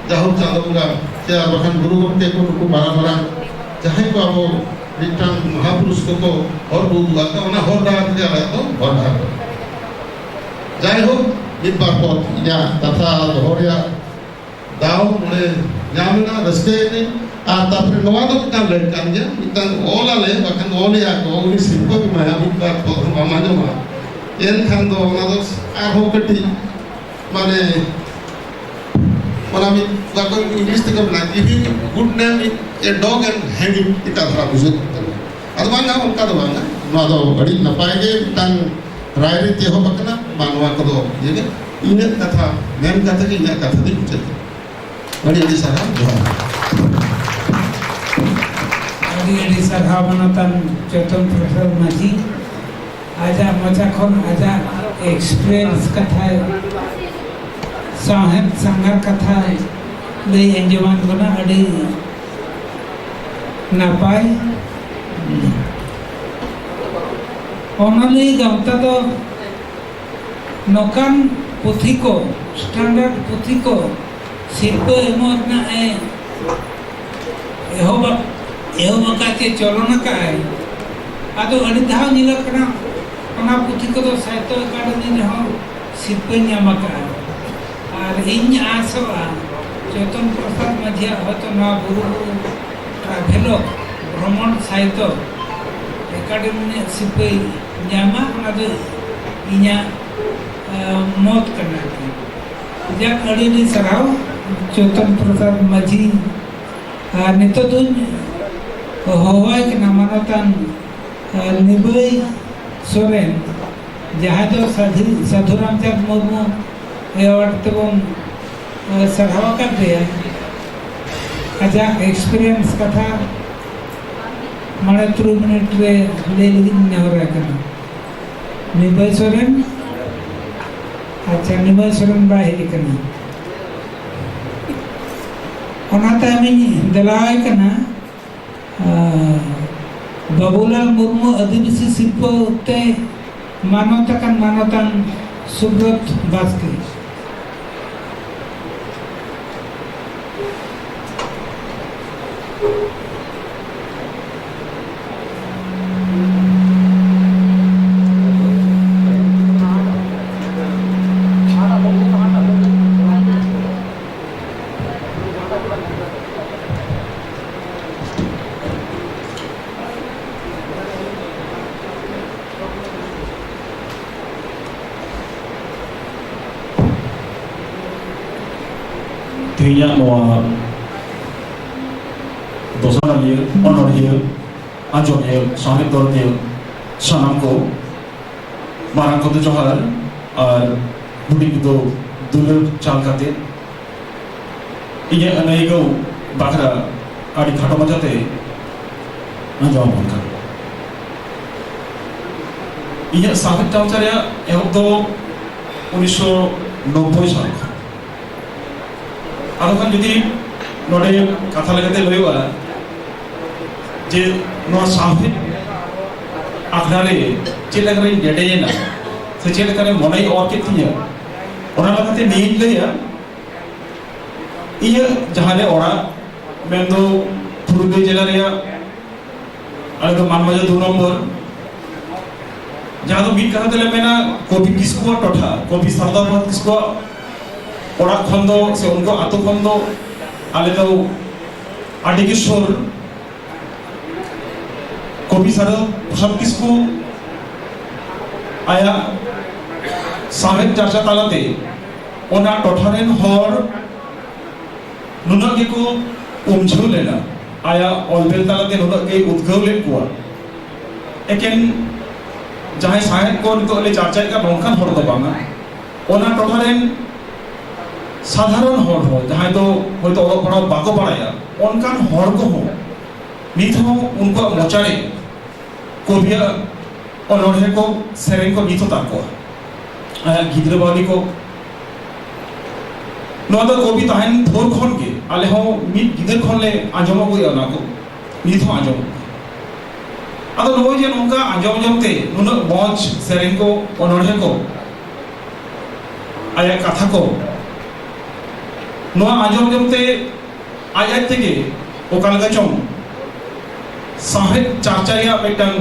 ᱡᱟᱦᱳᱠ ᱪᱟᱸᱫᱚ ᱵᱚᱸᱜᱟ ᱥᱮ ᱟᱨ ᱵᱟᱠᱷᱟᱱ ᱜᱩᱨᱩ ᱜᱚᱢᱠᱮ ᱠᱚ ᱱᱩᱠᱩ ᱢᱟᱨᱟᱝ ᱢᱟᱨᱟᱝ ᱡᱟᱦᱟᱸᱭ ᱠᱚ ᱟᱵᱚ ᱢᱤᱫᱴᱟᱝ ᱢᱚᱦᱟᱯᱩᱨᱩᱥ ᱠᱚᱠᱚ ᱦᱚᱨ ᱠᱚ ᱩᱫᱩᱜ ᱟᱠᱟᱫ ᱚᱱᱟ ᱦᱚᱨ ᱰᱟᱦᱟᱨ ᱛᱮᱜᱮ ᱟᱞᱮᱭᱟᱜ ᱫᱚ ᱦᱚᱨ ᱰᱟᱦᱟᱨ ᱫᱚ᱾ ᱡᱟᱭᱦᱳᱠ ᱢᱤᱫ ᱵᱟᱨ ᱯᱚᱫ ᱤᱧᱟᱹᱜ ᱠᱟᱛᱷᱟ ᱫᱚᱦᱚ ᱨᱮᱭᱟᱜ ᱫᱟᱣ ᱱᱚᱰᱮ ᱧᱟᱢ ᱮᱱᱟ, ᱨᱟᱹᱥᱠᱟᱹᱭᱮᱱᱟᱹᱧ᱾ ᱟᱨ ᱛᱟᱨᱯᱚᱨᱮ ᱱᱚᱣᱟ ᱫᱚ ᱢᱤᱫᱴᱟᱝ ᱞᱟᱹᱭ ᱠᱟᱱ ᱜᱮᱭᱟ, ᱢᱤᱫᱴᱟᱝ ᱚᱞ ᱟᱞᱮ ᱵᱟᱠᱷᱟᱱ ᱚᱞᱮᱭᱟ ᱠᱚ, ᱩᱱᱤ ᱥᱤᱨᱯᱟᱹ ᱮᱢᱟᱭᱟ, ᱢᱤᱫ ᱵᱟᱨ ᱯᱚᱫ ᱦᱚᱸ ᱵᱟᱢ ᱟᱸᱡᱚᱢᱟ᱾ ᱮᱱᱠᱷᱟᱱ ᱫᱚ ᱚᱱᱟ ᱫᱚ ᱟᱨᱦᱚᱸ ᱠᱟᱹᱴᱤᱡ ᱢᱟᱱᱮ ᱚᱱᱟ ᱢᱤᱫ ᱵᱟᱠᱚ ᱤᱝᱞᱤᱥ ᱛᱮᱠᱚ ᱢᱮᱱᱟ, "Giving good name is a dog and hanging" ᱮᱴᱟᱜ ᱫᱷᱟᱨᱟ ᱵᱩᱡᱷᱟᱹᱜ ᱠᱟᱱᱟ᱾ ᱟᱫᱚ ᱵᱟᱝᱟ, ᱚᱱᱠᱟ ᱫᱚ ᱵᱟᱝᱟ, ᱱᱚᱣᱟ ᱫᱚ ᱟᱹᱰᱤ ᱱᱟᱯᱟᱭ ᱜᱮ ᱢᱤᱫᱴᱟᱝ ᱨᱟᱭᱨᱤᱛ ᱮᱦᱚᱵ ᱟᱠᱟᱱᱟ᱾ ᱢᱟ ᱱᱚᱣᱟ ᱠᱚᱫᱚ ᱤᱭᱟᱹ ᱜᱮ, ᱤᱱᱟᱹᱜ ᱠᱟᱛᱷᱟ ᱢᱮᱱ ᱠᱟᱛᱮ ᱜᱮ ᱤᱧᱟᱹᱜ ᱠᱟᱛᱷᱟ ᱫᱚᱧ ᱢᱩᱪᱟᱹᱫ ᱠᱮᱫᱟ᱾ ᱟᱹᱰᱤ ᱟᱹᱰᱤ ᱥᱟᱨᱦᱟᱣ, ᱡᱚᱦᱟᱨ᱾ ᱟᱹᱰᱤ ᱟᱹᱰᱤ ᱥᱟᱨᱦᱟᱣ ᱢᱟᱱᱚᱛᱟᱱ ᱪᱮᱛᱚᱱ ᱯᱨᱚᱥᱟᱫᱽ ᱢᱟᱹᱡᱷᱤ᱾ ᱟᱡᱟᱜ ᱢᱚᱪᱟ ᱠᱷᱚᱱ ᱟᱡᱟᱜ ᱮᱠᱥᱯᱨᱤᱭᱮᱱᱥ ᱠᱟᱛᱷᱟᱭ, ᱥᱟᱶᱦᱮᱫ ᱥᱟᱸᱜᱷᱟᱨ ᱠᱟᱛᱷᱟᱭ ᱞᱟᱹᱭ ᱟᱸᱡᱚᱢᱟᱫ ᱵᱚᱱᱟ᱾ ᱟᱹᱰᱤ ᱱᱟᱯᱟᱭ᱾ ᱚᱱᱚᱞᱤᱭᱟᱹ ᱜᱟᱶᱛᱟ ᱫᱚ ᱱᱚᱝᱠᱟᱱ ᱯᱩᱛᱷᱤ ᱠᱚ, ᱥᱴᱮᱱᱰᱟᱨᱰ ᱯᱩᱛᱷᱤ ᱠᱚ ᱥᱤᱨᱯᱟᱹ ᱮᱢᱚᱜ ᱨᱮᱱᱟᱜ ᱮ ᱮᱦᱚᱵ ᱮᱦᱚᱵ ᱟᱠᱟᱫ ᱪᱮ ᱪᱚᱞᱚᱱ ᱟᱠᱟᱫ ᱟᱭ᱾ ᱟᱫᱚ ᱟᱹᱰᱤ ᱫᱷᱟᱣ ᱧᱮᱞᱚᱜ ᱠᱟᱱᱟ, ᱚᱱᱟ ᱯᱩᱛᱷᱤ ᱠᱚᱫᱚ ᱥᱟᱦᱤᱛᱛᱚ ᱮᱠᱟᱰᱮᱢᱤ ᱨᱮᱦᱚᱸ ᱥᱤᱨᱯᱟᱹ ᱧᱟᱢ ᱟᱠᱟᱫᱼᱟ᱾ ᱟᱨ ᱤᱧ ᱟᱥᱚᱜᱼᱟ, ᱪᱮᱛᱚᱱ ᱯᱨᱚᱥᱟᱫᱽ ᱢᱟᱹᱡᱷᱤᱭᱟᱜ ᱦᱚᱭᱛᱚ ᱱᱚᱣᱟ ᱵᱩᱨᱩ ᱵᱩᱨᱩ ᱴᱨᱟᱵᱷᱮᱞᱚᱜ ᱵᱷᱨᱚᱢᱚᱬ ᱥᱟᱦᱤᱛᱛᱚ ᱮᱠᱟᱰᱮᱢᱤ ᱨᱮᱱᱟᱜ ᱥᱤᱨᱯᱟᱹᱭ ᱧᱟᱢᱟ, ᱚᱱᱟ ᱫᱚ ᱤᱧᱟᱹᱜ, ᱟᱸ, ᱢᱚᱛ ᱠᱟᱱᱟ ᱟᱨᱠᱤ᱾ ᱡᱟᱠ, ᱟᱹᱰᱤ ᱟᱹᱰᱤ ᱥᱟᱨᱦᱟᱣ ᱪᱮᱛᱚᱱ ᱯᱨᱚᱥᱟᱫᱽ ᱢᱟᱹᱡᱷᱤ᱾ ᱟᱨ ᱱᱤᱛᱚᱜ ᱫᱚᱧ ᱦᱚᱦᱚᱣᱟᱭ ᱠᱟᱱᱟ ᱢᱟᱱᱚᱛᱟᱱ, ᱟᱸ, ᱱᱤᱵᱟᱹᱭ ᱥᱚᱨᱮᱱ, ᱡᱟᱦᱟᱸᱭ ᱫᱚ ᱥᱟᱹᱫᱷᱩ, ᱥᱟᱹᱫᱷᱩ ᱨᱟᱢᱪᱟᱸᱫᱽ ᱢᱩᱨᱢᱩ ᱮᱣᱟᱨᱰ ᱛᱮᱵᱚᱱ ᱥᱟᱨᱦᱟᱣ ᱟᱠᱟᱫ ᱯᱮᱭᱟ᱾ ᱟᱡᱟᱜ ᱮᱠᱥᱯᱤᱨᱤᱭᱮᱱᱥ ᱠᱟᱛᱷᱟ ᱢᱚᱬᱮ ᱛᱩᱨᱩᱭ ᱢᱤᱱᱤᱴ ᱨᱮ ᱞᱟᱹᱭ ᱞᱟᱹᱜᱤᱫ ᱤᱧ ᱱᱮᱦᱚᱨ ᱟᱭ ᱠᱟᱱᱟ᱾ ᱱᱤᱢᱟᱹᱭ ᱥᱚᱨᱮᱱ᱾ ᱟᱪᱪᱷᱟ, ᱱᱤᱢᱟᱹᱭ ᱥᱚᱨᱮᱱ ᱵᱟᱭ ᱦᱮᱡ ᱟᱠᱟᱱᱟ, ᱚᱱᱟᱛᱮ ᱟᱢᱤᱧ ᱫᱮᱞᱟᱣᱟᱭ ᱠᱟᱱᱟ᱾ ᱟᱨ ᱵᱟᱵᱩᱞᱟᱞ ᱢᱩᱨᱢᱩ ᱟᱹᱫᱤᱵᱟᱹᱥᱤ ᱥᱤᱨᱯᱟᱹ ᱛᱮ ᱢᱟᱱᱚᱛ ᱟᱠᱟᱱ ᱢᱟᱱᱚᱛᱟᱱ ᱥᱩᱵᱨᱚᱛ ᱵᱟᱥᱠᱮ᱾ ᱛᱮᱦᱮᱧᱟᱜ ᱱᱚᱣᱟ ᱫᱚᱥᱟᱨ ᱚᱱᱚᱞᱤᱭᱟᱹ, ᱚᱱᱚᱲᱦᱤᱭᱟᱹ, ᱟᱸᱡᱚᱢᱤᱭᱟᱹ, ᱥᱟᱶᱦᱮᱫ ᱫᱚᱨᱚᱫᱤᱭᱟᱹ ᱥᱟᱱᱟᱢ ᱠᱚ ᱢᱟᱨᱟᱝ ᱠᱚᱫᱚ ᱡᱚᱦᱟᱨ ᱟᱨ ᱦᱩᱰᱤᱧ ᱠᱚᱫᱚ ᱫᱩᱞᱟᱹᱲ ᱪᱟᱞ ᱠᱟᱛᱮ ᱤᱧᱟᱹᱜ ᱟᱹᱱᱟᱹᱭᱠᱟᱹᱣ ᱵᱟᱠᱷᱨᱟ ᱟᱹᱰᱤ ᱠᱷᱟᱴᱚ ᱢᱟᱪᱷᱟᱛᱮ ᱟᱸᱡᱚᱢ ᱟᱵᱚᱱ ᱠᱟᱱᱟ᱾ ᱤᱧᱟᱹᱜ ᱥᱟᱶᱦᱮᱫ ᱪᱟᱨᱪᱟ ᱨᱮᱭᱟᱜ ᱮᱦᱚᱵ ᱫᱚ ᱩᱱᱤᱥᱥᱚ ᱱᱚᱵᱵᱳᱭ ᱥᱟᱞ ᱠᱷᱚᱱ᱾ ᱟᱫᱚ ᱠᱷᱟᱱ ᱡᱩᱫᱤ ᱱᱚᱰᱮ ᱠᱟᱛᱷᱟ ᱞᱮᱠᱟᱛᱮ ᱞᱟᱹᱭᱚᱜᱼᱟ ᱡᱮ ᱱᱚᱣᱟ ᱥᱟᱶᱦᱮᱫ ᱟᱠᱷᱲᱟ ᱨᱮ ᱪᱮᱫ ᱞᱮᱠᱟᱨᱤᱧ ᱰᱮᱰᱮᱭᱮᱱᱟ ᱥᱮ ᱪᱮᱫ ᱞᱮᱠᱟᱨᱮ ᱢᱚᱱᱮᱭ ᱚᱨ ᱠᱮᱫ ᱛᱤᱧᱟᱹ, ᱚᱱᱟ ᱞᱮᱠᱟᱛᱮ ᱱᱤᱭᱟᱹᱧ ᱞᱟᱹᱭᱟ, ᱤᱧᱟᱹᱜ ᱡᱟᱦᱟᱸ ᱨᱮ ᱚᱲᱟᱜ, ᱢᱮᱱᱫᱚ ᱯᱩᱨᱩᱞᱤᱭᱟᱹ ᱡᱮᱞᱟ ᱨᱮᱭᱟᱜ ᱟᱞᱮ ᱫᱚ ᱢᱟᱱᱢᱟᱡᱟ ᱫᱩ ᱱᱚᱢᱵᱚᱨ, ᱡᱟᱦᱟᱸ ᱫᱚ ᱢᱤᱫ ᱠᱟᱛᱷᱟ ᱛᱮᱞᱮ ᱢᱮᱱᱟ ᱠᱚᱵᱤ ᱠᱤᱥᱠᱩᱣᱟᱜ ᱴᱚᱴᱷᱟ, ᱠᱚᱵᱤ ᱥᱟᱨᱚᱫᱟ ᱯᱨᱚᱥᱟᱫᱽ ᱠᱤᱥᱠᱩᱣᱟᱜ ᱚᱲᱟᱜ ᱠᱷᱚᱱ ᱫᱚ ᱥᱮ ᱩᱱᱠᱩ ᱟᱛᱳ ᱠᱷᱚᱱ ᱫᱚ ᱟᱞᱮ ᱫᱚ ᱟᱹᱰᱤ ᱜᱮ ᱥᱩᱨ᱾ ᱠᱚᱵᱤ ᱥᱟᱨᱚᱫᱟ ᱯᱨᱚᱥᱟᱫᱽ ᱠᱤᱥᱠᱩ ᱟᱭᱟᱜ ᱥᱟᱶᱦᱮᱫ ᱪᱟᱨᱪᱟ ᱛᱟᱞᱟᱛᱮ ᱚᱱᱟ ᱴᱚᱴᱷᱟ ᱨᱮᱱ ᱦᱚᱲ ᱱᱩᱱᱟᱹᱜ ᱜᱮᱠᱚ ᱩᱢᱡᱷᱟᱹᱣ ᱞᱮᱱᱟ, ᱟᱭᱟᱜ ᱚᱞᱵᱮᱞ ᱛᱟᱞᱟᱛᱮ ᱱᱩᱱᱟᱹᱜ ᱜᱮᱭ ᱩᱫᱽᱜᱟᱹᱣ ᱞᱮᱫ ᱠᱚᱣᱟ᱾ ᱮᱠᱮᱱ ᱡᱟᱦᱟᱸᱭ ᱥᱟᱶᱦᱮᱫ ᱠᱚ ᱱᱤᱛᱚᱜ ᱞᱮ ᱪᱟᱨᱪᱟᱭᱮᱫ ᱠᱟᱱ ᱱᱚᱝᱠᱟᱱ ᱦᱚᱲ ᱫᱚ ᱵᱟᱝᱟ, ᱚᱱᱟ ᱴᱚᱴᱷᱟ ᱨᱮᱱ ᱥᱟᱫᱷᱟᱨᱚᱱ ᱦᱚᱲ ᱦᱚᱸ, ᱡᱟᱦᱟᱸᱭ ᱫᱚ ᱦᱚᱭᱛᱳ ᱚᱞᱚᱜ ᱯᱟᱲᱦᱟᱣ ᱵᱟᱠᱚ ᱵᱟᱲᱟᱭᱟ, ᱚᱱᱠᱟᱱ ᱦᱚᱲ ᱠᱚᱦᱚᱸ ᱱᱤᱛ ᱦᱚᱸ ᱩᱱᱠᱩᱣᱟᱜ ᱢᱚᱪᱟᱨᱮ ᱠᱚᱵᱤᱭᱟᱜ ᱚᱱᱚᱬᱦᱮ ᱠᱚ, ᱥᱮᱨᱮᱧ ᱠᱚ ᱱᱤᱛ ᱦᱚᱸ ᱛᱟᱠᱚᱣᱟ᱾ ᱟᱭᱟᱜ ᱜᱤᱫᱽᱨᱟᱹ ᱵᱟᱹᱣᱞᱤ ᱠᱚ, ᱱᱚᱣᱟ ᱫᱚ ᱠᱚᱵᱤ ᱛᱟᱦᱮᱱ ᱵᱷᱳᱨ ᱠᱷᱚᱱ ᱜᱮ ᱟᱞᱮ ᱦᱚᱸ ᱢᱤᱫ ᱜᱤᱫᱟᱹᱨ ᱠᱷᱚᱱ ᱞᱮ ᱟᱸᱡᱚᱢ ᱟᱹᱜᱩᱭᱟ ᱚᱱᱟ ᱠᱚ, ᱱᱤᱛ ᱦᱚᱸ ᱟᱸᱡᱚᱢ᱾ ᱟᱫᱚ ᱱᱚᱜᱼᱚᱭ ᱡᱮ ᱱᱚᱝᱠᱟ ᱟᱸᱡᱚᱢ ᱟᱸᱡᱚᱢ ᱛᱮ ᱱᱩᱱᱟᱹᱜ ᱢᱚᱡᱽ ᱥᱮᱨᱮᱧ ᱠᱚ, ᱚᱱᱚᱬᱦᱮ ᱠᱚ, ᱟᱭᱟᱜ ᱠᱟᱛᱷᱟ ᱠᱚ, ᱱᱚᱣᱟ ᱟᱸᱡᱚᱢ ᱟᱸᱡᱚᱢ ᱛᱮ ᱟᱡ ᱟᱡ ᱛᱮᱜᱮ ᱚᱠᱟ ᱞᱮᱠᱟ ᱪᱚᱝ ᱥᱟᱶᱦᱮᱫ ᱪᱟᱨᱪᱟ ᱨᱮᱭᱟᱜ ᱢᱤᱫᱴᱟᱝ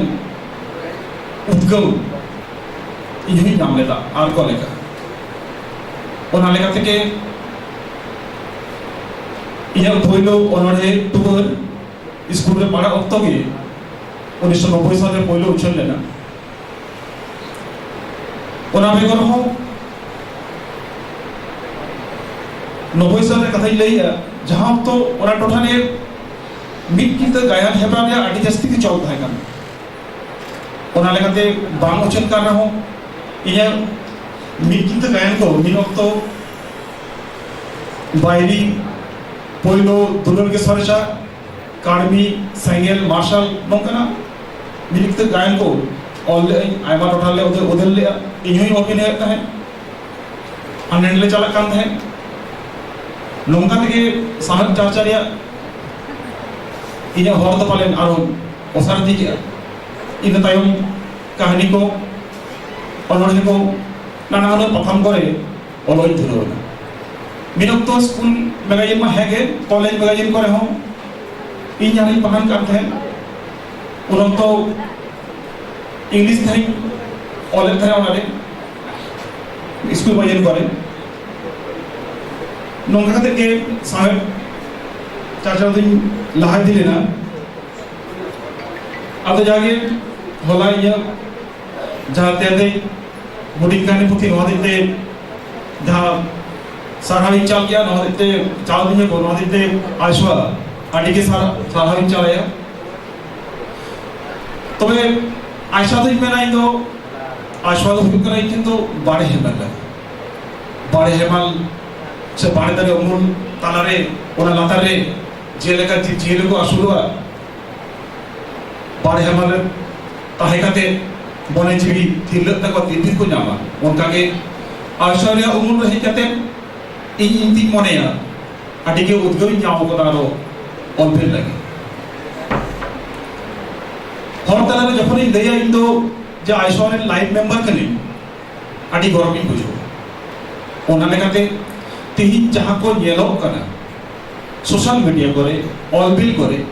ᱩᱫᱽᱜᱟᱹᱣ ᱤᱧ ᱦᱚᱸᱧ ᱧᱟᱢ ᱞᱮᱫᱟ ᱟᱨ ᱠᱚ ᱞᱮᱠᱟ᱾ ᱚᱱᱟ ᱞᱮᱠᱟ ᱛᱮᱜᱮ ᱤᱧᱟᱹᱜ ᱯᱳᱭᱞᱳ ᱚᱱᱚᱬᱦᱮ ᱴᱩᱣᱟᱹᱨ ᱥᱠᱩᱞ ᱨᱮ ᱯᱟᱲᱦᱟᱜ ᱚᱠᱛᱚ ᱜᱮ ᱩᱱᱤᱥᱥᱚ ᱱᱚᱵᱵᱳᱭ ᱥᱟᱞ ᱨᱮ ᱯᱳᱭᱞᱳ ᱩᱪᱷᱟᱹᱱ ᱞᱮᱱᱟ᱾ ᱚᱱᱟ ᱵᱮᱜᱚᱨ ᱦᱚᱸ ᱱᱚᱵᱵᱳᱭ ᱥᱟᱞ ᱨᱮ ᱠᱟᱛᱷᱟᱧ ᱞᱟᱹᱭᱮᱜᱼᱟ, ᱡᱟᱦᱟᱸ ᱚᱠᱛᱚ ᱚᱱᱟ ᱴᱚᱴᱷᱟ ᱨᱮ ᱢᱤᱫ ᱠᱤᱛᱟᱹ ᱜᱟᱭᱟᱱ ᱦᱮᱯᱨᱟᱣ ᱨᱮᱭᱟᱜ ᱟᱹᱰᱤ ᱡᱟᱹᱥᱛᱤ ᱜᱮ ᱪᱚᱞ ᱛᱟᱦᱮᱸ ᱠᱟᱱᱟ᱾ ᱚᱱᱟ ᱞᱮᱠᱟᱛᱮ ᱵᱟᱝ ᱩᱪᱷᱟᱹᱱ ᱠᱟᱱ ᱨᱮᱦᱚᱸ, ᱤᱧᱟᱹᱜ ᱢᱤᱫ ᱠᱤᱛᱟᱹ ᱜᱟᱭᱟᱱ ᱠᱚ ᱢᱤᱫ ᱚᱠᱛᱚ ᱵᱟᱭᱨᱤ, ᱯᱳᱭᱞᱳ ᱫᱩᱞᱟᱹᱲ ᱜᱮ ᱥᱚᱨᱮᱥᱟ, ᱠᱟᱹᱲᱢᱤ, ᱥᱮᱸᱜᱮᱞ, ᱢᱟᱨᱥᱟᱞ, ᱱᱚᱝᱠᱟᱱᱟᱜ ᱢᱤᱫ ᱠᱤᱛᱟᱹ ᱜᱟᱭᱟᱱ ᱠᱚ ᱚᱞ ᱞᱮᱫᱟᱹᱧ, ᱟᱭᱢᱟ ᱴᱚᱴᱷᱟ ᱨᱮᱞᱮ ᱩᱫᱮᱞ, ᱩᱫᱮᱞ ᱞᱮᱫᱼᱟ᱾ ᱤᱧ ᱦᱚᱸᱧ ᱚᱵᱷᱤᱱᱚᱭᱮᱫ ᱛᱟᱦᱮᱸᱫ, ᱦᱟᱸᱰᱮ ᱱᱟᱰᱮ ᱞᱮ ᱪᱟᱞᱟᱜ ᱠᱟᱱ ᱛᱟᱦᱮᱸᱫ᱾ ᱱᱚᱝᱠᱟ ᱛᱮᱜᱮ ᱥᱟᱶᱦᱮᱫ ᱪᱟᱨᱪᱟ ᱨᱮᱭᱟᱜ ᱤᱧᱟᱹᱜ ᱦᱚᱨ ᱫᱚ ᱯᱟᱞᱮᱱ ᱟᱨᱦᱚᱸ ᱚᱥᱟᱨ ᱤᱫᱤ ᱠᱮᱫᱼᱟ᱾ ᱤᱱᱟᱹ ᱛᱟᱭᱚᱢ ᱠᱟᱹᱦᱱᱤ ᱠᱚ, ᱚᱱᱚᱬᱦᱮ ᱠᱚ, ᱱᱟᱱᱟ ᱦᱩᱱᱟᱹᱨ ᱯᱟᱛᱷᱟᱢ ᱠᱚᱨᱮ ᱚᱞᱚᱜ ᱤᱧ ᱫᱷᱩᱨᱟᱹᱣ ᱮᱱᱟ᱾ ᱢᱤᱫ ᱚᱠᱛᱚ ᱥᱠᱩᱞ ᱢᱮᱜᱟᱡᱤᱱ ᱢᱟ ᱦᱮᱸ ᱜᱮ, ᱠᱚᱞᱮᱡᱽ ᱢᱮᱜᱟᱡᱤᱱ ᱠᱚᱨᱮ ᱦᱚᱸ ᱤᱧ ᱡᱟᱦᱟᱸ ᱨᱤᱧ ᱯᱟᱲᱦᱟᱣ ᱠᱟᱱ ᱛᱟᱦᱮᱸᱫ, ᱩᱱ ᱚᱠᱛᱚ ᱤᱝᱞᱤᱥ ᱛᱮᱦᱚᱸᱧ ᱚᱞᱮᱫ ᱛᱟᱦᱮᱸᱫ ᱚᱱᱟᱨᱮ, ᱥᱠᱩᱞ ᱢᱮᱜᱟᱡᱤᱱ ᱠᱚᱨᱮ᱾ ᱱᱚᱝᱠᱟ ᱠᱟᱛᱮ ᱜᱮ ᱥᱟᱶᱦᱮᱫ ᱪᱟᱨᱪᱟᱣ ᱫᱚᱧ ᱞᱟᱦᱟ ᱤᱫᱤ ᱞᱮᱱᱟ᱾ ᱟᱫᱚ ᱡᱟᱜᱮ ᱦᱚᱞᱟ ᱤᱧᱟᱹᱜ ᱡᱟᱦᱟᱸ ᱛᱮᱦᱮᱧ ᱦᱩᱰᱤᱧ ᱠᱟᱹᱦᱱᱤ ᱯᱩᱛᱷᱤ, ᱱᱚᱣᱟ ᱦᱚᱛᱮᱡ ᱛᱮ ᱡᱟᱦᱟᱸ ᱥᱟᱨᱦᱟᱣ ᱤᱧ ᱪᱟᱞ ᱠᱮᱜᱼᱟ, ᱱᱚᱣᱟ ᱦᱚᱛᱮᱡ ᱛᱮ ᱪᱟᱞ ᱫᱤᱧᱟ ᱠᱚ, ᱱᱚᱣᱟ ᱦᱚᱛᱮᱡ ᱛᱮ ᱟᱭᱥᱟ ᱟᱹᱰᱤ ᱜᱮ ᱥᱟᱨ-, ᱥᱟᱨᱦᱟᱣ ᱤᱧ ᱪᱟᱞᱟᱭᱟ᱾ ᱛᱚᱵᱮ ᱟᱭᱥᱟ ᱫᱚᱧ ᱢᱮᱱᱟ, ᱤᱧ ᱫᱚ ᱟᱭᱥᱟ ᱫᱚ ᱦᱩᱭᱩᱜ ᱠᱟᱱᱟ ᱤᱧ ᱴᱷᱮᱱ ᱫᱚ ᱵᱟᱲᱮ ᱦᱮᱢᱟᱞ ᱞᱮᱠᱟ᱾ ᱵᱟᱲᱮ ᱦᱮᱢᱟᱞ ᱥᱮ ᱵᱟᱲᱮ ᱫᱟᱨᱮ ᱩᱢᱩᱞ ᱛᱟᱞᱟᱨᱮ, ᱚᱱᱟ ᱞᱟᱛᱟᱨ ᱨᱮ ᱡᱮᱞᱮᱠᱟ ᱡᱤᱵᱽ ᱡᱤᱭᱟᱹᱞᱤ ᱠᱚ ᱟᱹᱥᱩᱞᱚᱜᱼᱟ, ᱵᱟᱲᱮ ᱦᱟᱢᱟᱞ ᱨᱮ ᱛᱟᱦᱮᱸ ᱠᱟᱛᱮ ᱢᱚᱱᱮ ᱡᱤᱣᱤ ᱛᱤᱨᱞᱟᱹᱜ ᱛᱟᱠᱚ, ᱛᱤᱨᱯᱤᱛ ᱠᱚ ᱧᱟᱢᱟ, ᱚᱱᱠᱟᱜᱮ ᱟᱭᱥᱚᱣᱟᱨᱭᱟ ᱩᱢᱩᱞ ᱨᱮ ᱦᱮᱡ ᱠᱟᱛᱮ ᱤᱧ ᱤᱧ ᱛᱤᱧ ᱢᱚᱱᱮᱭᱟ, ᱟᱹᱰᱤ ᱜᱮ ᱩᱫᱽᱜᱟᱹᱣ ᱤᱧ ᱧᱟᱢ ᱠᱟᱫᱟ ᱟᱨᱚ ᱚᱞ ᱵᱮᱞ ᱞᱟᱹᱜᱤᱫ᱾ ᱦᱚᱲ ᱛᱟᱞᱟᱨᱮ ᱡᱚᱠᱷᱚᱱᱤᱧ ᱞᱟᱹᱭᱟ ᱤᱧ ᱫᱚ ᱡᱮ ᱟᱭᱥᱚᱣᱟ ᱨᱮᱱ ᱞᱟᱭᱤᱱ ᱢᱮᱢᱵᱟᱨ ᱠᱟᱹᱱᱟᱹᱧ, ᱟᱹᱰᱤ ᱜᱚᱨᱚᱵᱤᱧ ᱵᱩᱡᱷᱟᱹᱣᱟ᱾ ᱚᱱᱟ ᱞᱮᱠᱟᱛᱮ ᱛᱮᱦᱮᱧ ᱡᱟᱦᱟᱸ ᱠᱚ ᱧᱮᱞᱚᱜ ᱠᱟᱱᱟ ᱥᱳᱥᱟᱞ ᱢᱤᱰᱤᱭᱟ ᱠᱚᱨᱮ, ᱚᱞ ᱵᱤᱞ ᱠᱚᱨᱮ,